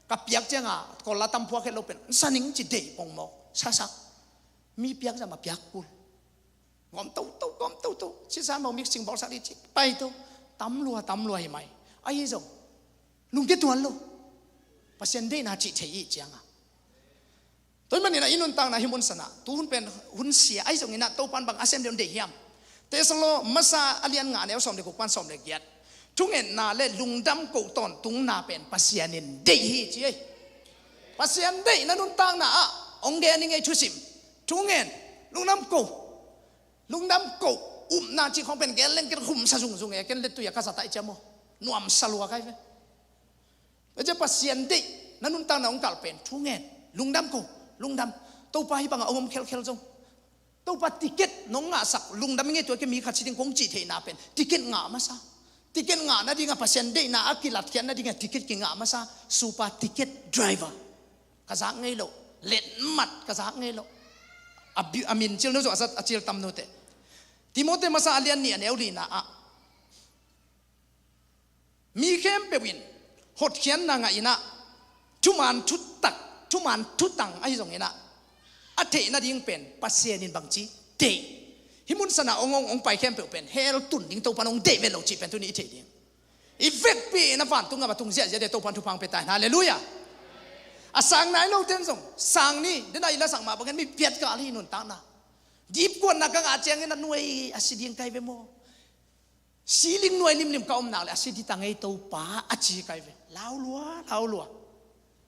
Ka piak ciangah kolla tam phuah khet lo pen sa ning ci, deih pongmawk, sasak. Mi piak zah mah piak kul. Gawm toto, gawm toto. Sisan mau mixing bowl sak dih ci, pai to. Tam lua, tam lua hi mai. Ahi zong lungkia tuan lo. Pasian deihna cih thei i ciangah. Tua ahih manin ah i nuntakna hih mun sanah, tuhun pen hun sia ahi zongin ah Topa'n bang a sem deuh deih hiam? Thesalo masa a lian nga, a neu sawm le guk pan sawm le giat. Thungetna le lungdam koh tawntungna pen Pasian in deih hi ci ei. Pasian deih na nuntakna ah hong gen ing ei, thusim. Thungen, lungdam koh. Lungdam koh, upna cih khawng pen gen leng ken khumsa zungzung e, ken le tui a ka zat a i ciam aw. Nuamsa lua kai ve. Tua ciah Pasian deih na nuntakna hong kalh pen thungen, lungdam koh, lungdam. Topa hih bangah hong om khelkhel zong, Topa ticket nong ngahsak, lungdam ing ei, tua kei mi khat si ding kong cih theihna pen ticket ngah masa. Ticket ngah nadingah, Pasian deihna a kilatkhiat nadingah ticket kingah masa. Super ticket driver. Ka zak ngei loh, letmat ka zak ngei loh. A bi-, a min cil no zong a zat, a cil tam note. Timote masa a lian nih, a neu lina ah, mi khempeuh in hotkhiatna ngah in ah, thuman thutak, thuman thutang ahi zongin ah, a theih nading pen Pasian in bangci deih, hih mun sanah hong, hong, hong pai khempeuh pen hell tun ding Topa'n hong deih vet lo cih pen tuni i theih ding. I vekpi in a vantung gam a tung ziahziah ding Topa'n thupha hong pia ta hen. Halleluiah. A sang nai lote in zong sang ni, den a i lasak mah bangin mi piat kal hi nuntakna. Dipkuatna ka ngah ciangin a nuai a si ding kai ve maw? Siling nuai limlim ka om nak leh a si ding ta ngei Topa a ci kai ve. Lau lua, lau lua.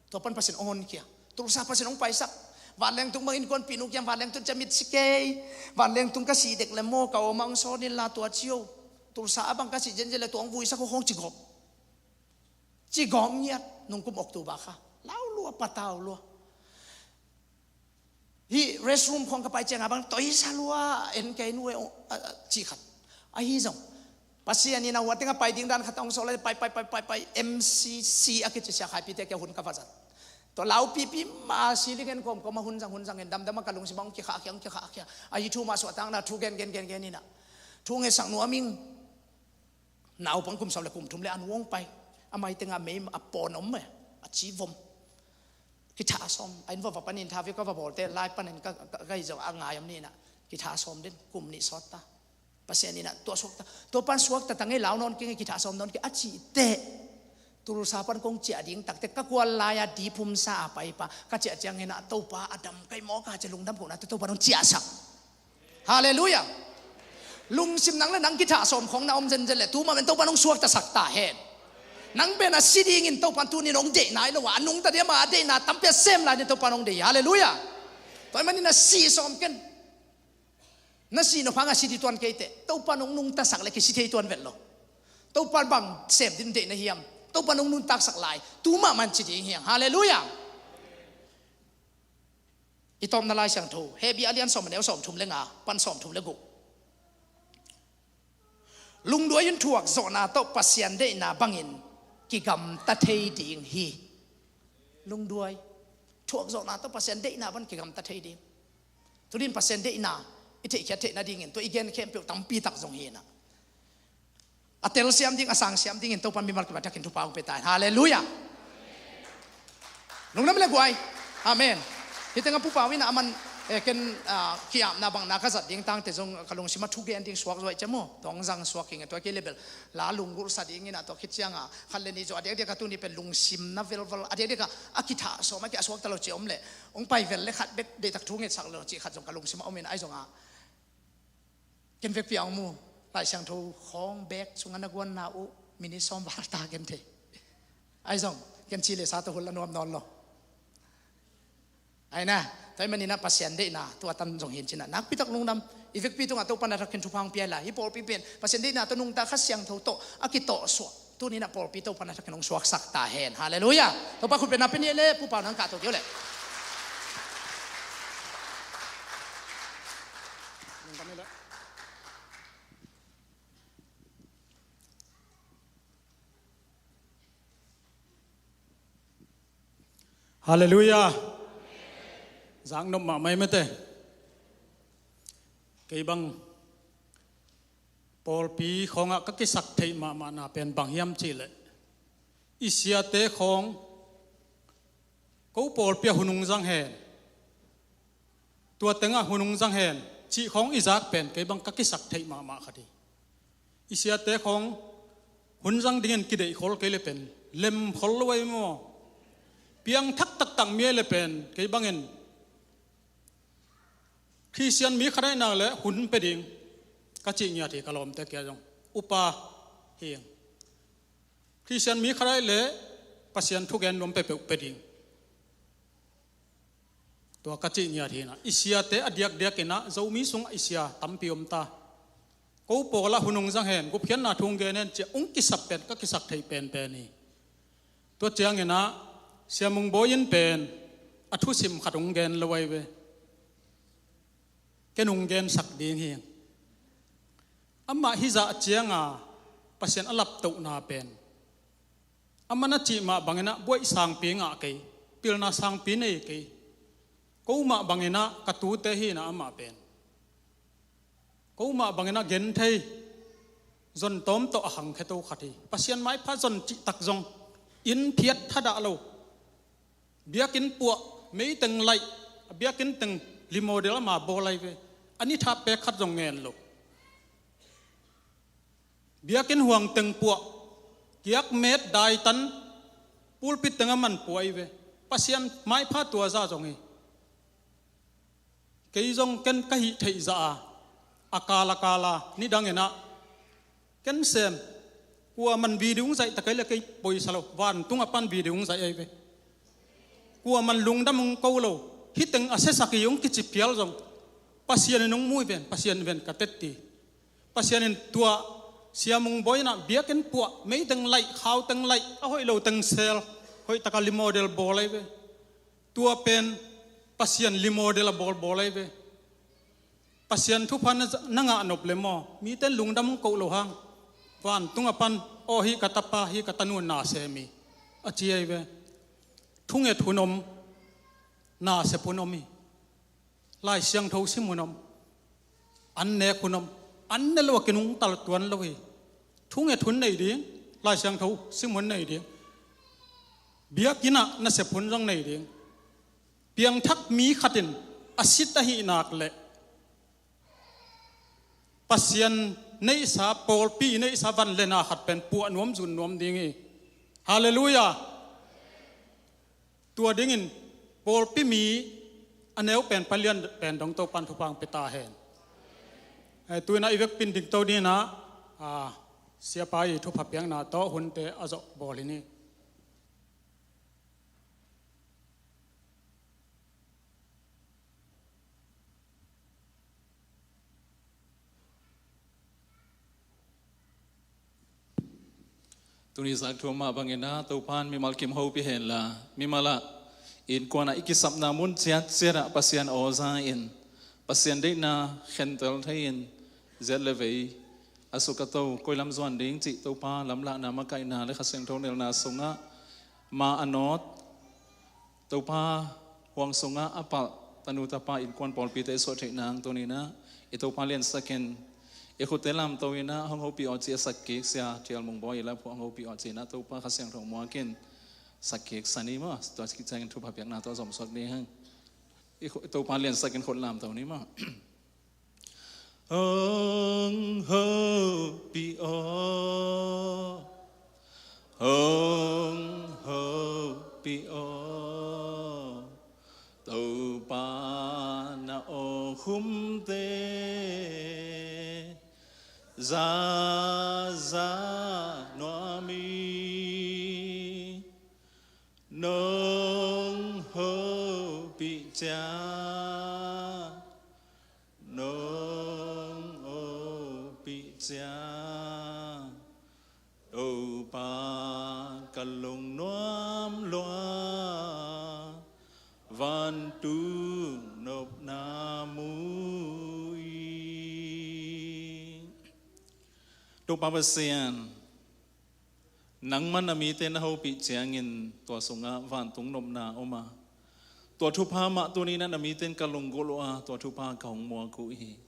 Tua pan Pasian hong honkhia. Tulsa Pasian hong paisak. Vanleng tung bang innkuanpih nu kiang vanleng tung ciah mit si kei. Vanleng tung ka sih dek leh maw, ka aw mah hong sawn inla tua ci o. Tulsa ah bang ka sih zenzen leh tua hong vuisak o, hong ci gawp. Ci gawp ngiat, nungkum October kha. Lau lua, patau lua. Hih restroom khawng ka pai ciangah bang toisa lua, en kei nu e, a, a, cih khat. Ahi zong Pasian in a hua tengah pai ding dan khat hong sawh lai, pai, pai, pai, pai, pai, M C C a kici sia khaipite kia hun ka va zat. Tua laupipi mah a siling en kawmkawm a hun zang, hun zang in damdam a ka lungsim ah hong kikhahkhia, hong kikhahkhia. Ahi thu mah suahtakna thu gen, gen, gen, gen in ah. Thu ngetsak nuam ing. Naupang kum sawm le kum thum le a nu hong pai. A mai tengah mei a pawn om e, a ci vom. Kithah sawm, a inn vava panin interview ka va bawlte, lai panin ka, ka, ka i zong a ngai om ni in ah. Kithah sawm den, kum nih sawt ta. Pasian in ah tua suakta, Topa'n suakta ta ngei, lau nawn kei ngei, kithah sawm nawn kei a cih teh. Tulsa pan kong ciah ding tak teh ka kual lai-a dip humsa a paipa ka ciah ciangin ah Topa a dam kai maw ka ci a lungdam kohna teh Topa'n hong ciahsak. Halleluiah. Lungsim nang le nang kithah sawm khawng na om zenzen leh tu mah pen Topa'n hong suaktasak ta hen. Nang pen a si dingin Topa'n tuni-in hong deih nai lo a, a nungta diam a, a deihna tampi a sem lai-in Topa'n hong deih hi. Halleluiah. Tua ahih manin a si sawm ken. Na sih nop hang a si ding tuan kei teh Topa'n hong nungtasak leh kisi thei tuan vet lo. Topa'n bang sem ding deih na hiam? Topa'n hong nuntaksak lai tu mahmah in ci ding hi hang. Halleluiah. I tawpna Lai Siangtho, Hebru a lian sawm, a neu sawmthum le nga pan sawmthum le guk. Lungduai in thuakzawhna tawh Pasian deihna bangin kigamta thei ding hi. Lungduai, thuakzawhna tawh Pasian deihna bangin kigamta thei ding. Tuni-in Pasian deihna i theihkhiat theih nadingin tua i gen khempeuh tampi tak zong hi in ah. A telsiam ding, a sangsiam dingin Topa'n mimal kim a thakin thupha hong pia ta hen. Halleluiah. Lungdam le guai. Amen. Hih tengah Pu Pau in a man, eh, ken, ah, ki-apna bangna ka zat ding tangte zong ka lungsim ah thu gen ding suak zuai ciam aw. Tua hong zang suak hi ing e, tua kei le bel la lunggulhsa dingin ah tua khit ciangah khat le nih zaw a diakdiak a tuni pen lungsim na velval a diakdiak a, a kithah sawm a kia suakta lo ci om leh hong pai vel le khat bek deihtak thu ngetsak lo cih khat zong ka lungsim ah om in ahi zongah. Ken vekpi a hong mu Lai Siangtho khawng bag sungah na guanna uh minute sawm val ta ken thei. Ahi zong ken ci le sa tawh hul a nuam nawn lo. Ahi na, tua ahih manin ah Pasian deihna tua tan zong hi in ci in ah nakpi tak lungdam. I vekpi tungah Topa'n a thakin thupha hong pia lai. Hih pawlpi pen Pasian deihna tawh nungta Kha Siangtho tawh a kitawhsuah. Tuni-in ah pawlpi Topa'n a thakin hong suaksak ta hen. Halleluiah. Topa khut bengna pia ni le Pu Pau nang kahto kei uh leh. Halleluiah. Zaknop mahmah ei mete. Kei bang pawlpi khawngah ka kisak theih mahmahna pen bang hiam cihleh, i siate khawng ko pawlpi ah hun hong zang hen, tua tengah hun hong zang hen cih khawng i zak pen kei bang ka kisak theih mahmah khat hi. I siate khawng hun zang dingin kideih khol kei le pen lem khol lo ei maw? Piangthak taktak mi ei le pen kei bangin Khristian mi khat ahih nak le hun pe ding ka cih ngiat hi. Ka lawmte kia zong upa hi ing. Khristian mi khat ahih le Pasian thugen nuam peuhpeuh pe ding, tua ka cih ngiat hi. Inah i siate a diakdiak inah Zomi sungah i sia tampi om ta. Ko pawlah hun hong zang hen, gupkhiatna thu hong gen hen ciah hong kisap pen ka kisak theih penpen hi. Tua cianginah Sia Mung Bawi in pen a thusim khat hong gen lo ahi ve. Ken hong gensak ding hi. Amah hizah cianga Pasian a laptohna pen, amah na cih mah banginah buaih sangpi ngah kei, pilna sangpi nei kei. Ko mah banginah ka tute hinah amah pen ko mah banginah genthei, zon tawm tawh a khangkhia to khat hi. Pasian maipha zon cihtak zong inn phiat thadah lo, biakinn puah, meiteng laih, a biakinn teng limodel ama bawl ahi ve. A nithap pek khat zong ngen lo. Biakinn huang teng puah, kiakmet daitan, pulpit teng a man puah ahi ve. Pasian maipha tua zah zong hi. Kei zong ken ka hih theih zah a, a kal a kal a nidanginah ken sem, kua man video hong zaih ta kei le kei poisa lo, vantung a pan video hong zaih ahi ve. Kua man lungdam hong ko lo, hih teng a siasak hi hong kici phial zong Pasian in hong mu hi ven, Pasian ven ka teci. Pasian in tua Sia Mung Bawi inah biakinn puah, meiteng laih, khauteng laih, a hoih lo teng sel, hoih taka limodel bawl ahi ve. Tua pen Pasian limodel a bawlbawl ahi ve. Pasian thupha na, na ngah nop le maw, mite in lungdam hong koh lo hang, vantung a pan, aw hih ka tapa, hih ka tanu na sem hi, a ci ahi ve. Thunget hun om, nasep hun om hi. Lai Siangtho sim hun om, an nek hun om, an ne lo a kinungtal tuan lo hi. Thunget hun nei ding, Lai Siangtho sim hun nei ding, biakinn ah nasep hun zong nei ding. Piangthak mi khat in a sit ahih nak leh Pasian neihsa, pawlpi neihsa van le na khat pen puah nuam, zun nuam ding hi. Halleluiah. Tua dingin pawlpi mi a neu pen, palian pen dong Topan thupha hong pia ta hen. Eh, tu-in ah i vekpi in dingto dingin ah, ah, siapa i thupha piakna tawh hunte a zawh bawl hi ni. Tuni zak thu mah bangin ah Topan mimal kim hopih hen la, mimal ah innkuan ah i kisapna mun ciatciat ah Pasian aw za in, Pasian deihna khentel thei in, ziat le vei a suk a to koi lam zuan ding cih Topa lamlahna, makaihna le Kha Siangtho nelna sungah ma a nawt, Topa huang sungah a palh tanu tapa, innkuan pawlpite i suah theih nang tuni-in ah i Topa liansak in, i khutte lamto in ah hong hopih aw ci a sak kik Sia Thial Mung Bawi i laiphuah hong hopih aw ci-in ah Topa Kha Siangtho muak in sak kik sa ni maw. Tua ciangin thupha piakna tawh zomsak ni hang. I khu-, i Topa liansak in khut lamto ni maw. Hong hopih aw, hong hopih aw, Topa na aw khumte za za nuam hi. Nong hopih ciang, nong hopih ciang, Topa ka lungnuam lua, vantung nopna mu hi. Topa Pasian, nangman na mite na hopih ciangin tua sungah vantung nopna om a, tua thupha mah tuni-in ah na mite in ka lunggulh uh a, tua thupha ka hong muak uh hi.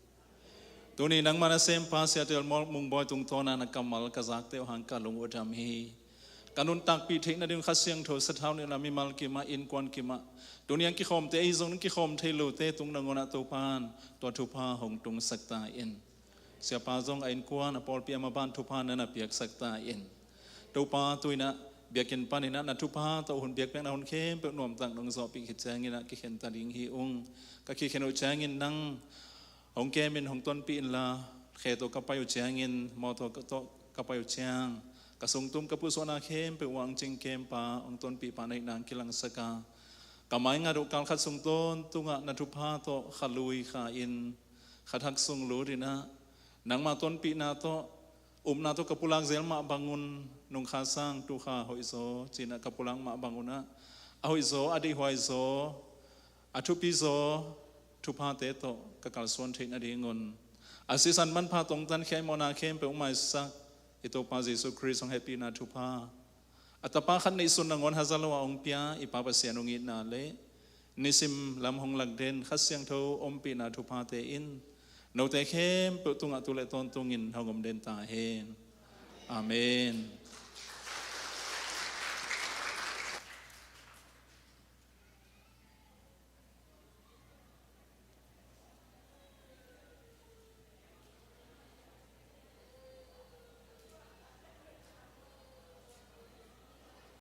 Tuni nangman na sempa Sia Tel Mawl Mung Bawi tungtawn ah na kammal ka zakte uh hang ka lung uh dam hi. Ka nuntakpih theih nading Kha Siangtho sathau nihna mimal kimah, innkuan kimah, tuni a kikhawmte ahi zong kikhawm thei lote tung nangawn ah Topa in tua thupha hong tungsak ta in. Siapa zong a innkuan, a pawlpi a maban thupha na na piaksak ta in. Topa, tu-in ah biakinn panin ah na thupha tawh hun biakpiakna hun khempeuh nuamtak nong zawhpih khit ciangin ah kikhen ta ding hi ung. Ka kikhen uh ciangin nang hong kemin hong tonpih inla, khe tawh ka pai uh ciangin, mawtaw tawh ka pai uh ciang, ka sungtum ka pusuahna khempeuh uh ah hong cingkempa, hong tonpihpa na hihna hong kilangsak a, ka maingat uh kalkhat sung tawntungah na thupha tawh kha lui kha in, kha thak sung lut in ah, nangma tonpihna tawh upna tawh ka pulak zel mah bangun, nung kha sang tu kha hoihzaw ci-in ah ka pulak mah bangun ah, a hoihzaw, a deihhuaizaw, a thupizaw thuphate tawh ka kalsuan theih nadingun, a sisan manpha tawh hong tankhia i mawhna khempeuh hong maisak i Topa Jesuh Khrist hong hehpihna thupha, a Tapa khat neihsun nangawn haza lo-a hong pia i Pa Pasian hong itna le nisim lam hong lak den Kha Siangtho ompihna thuphate in note khempeuh tungah tu le tawntungin hong om den ta hen. Amen.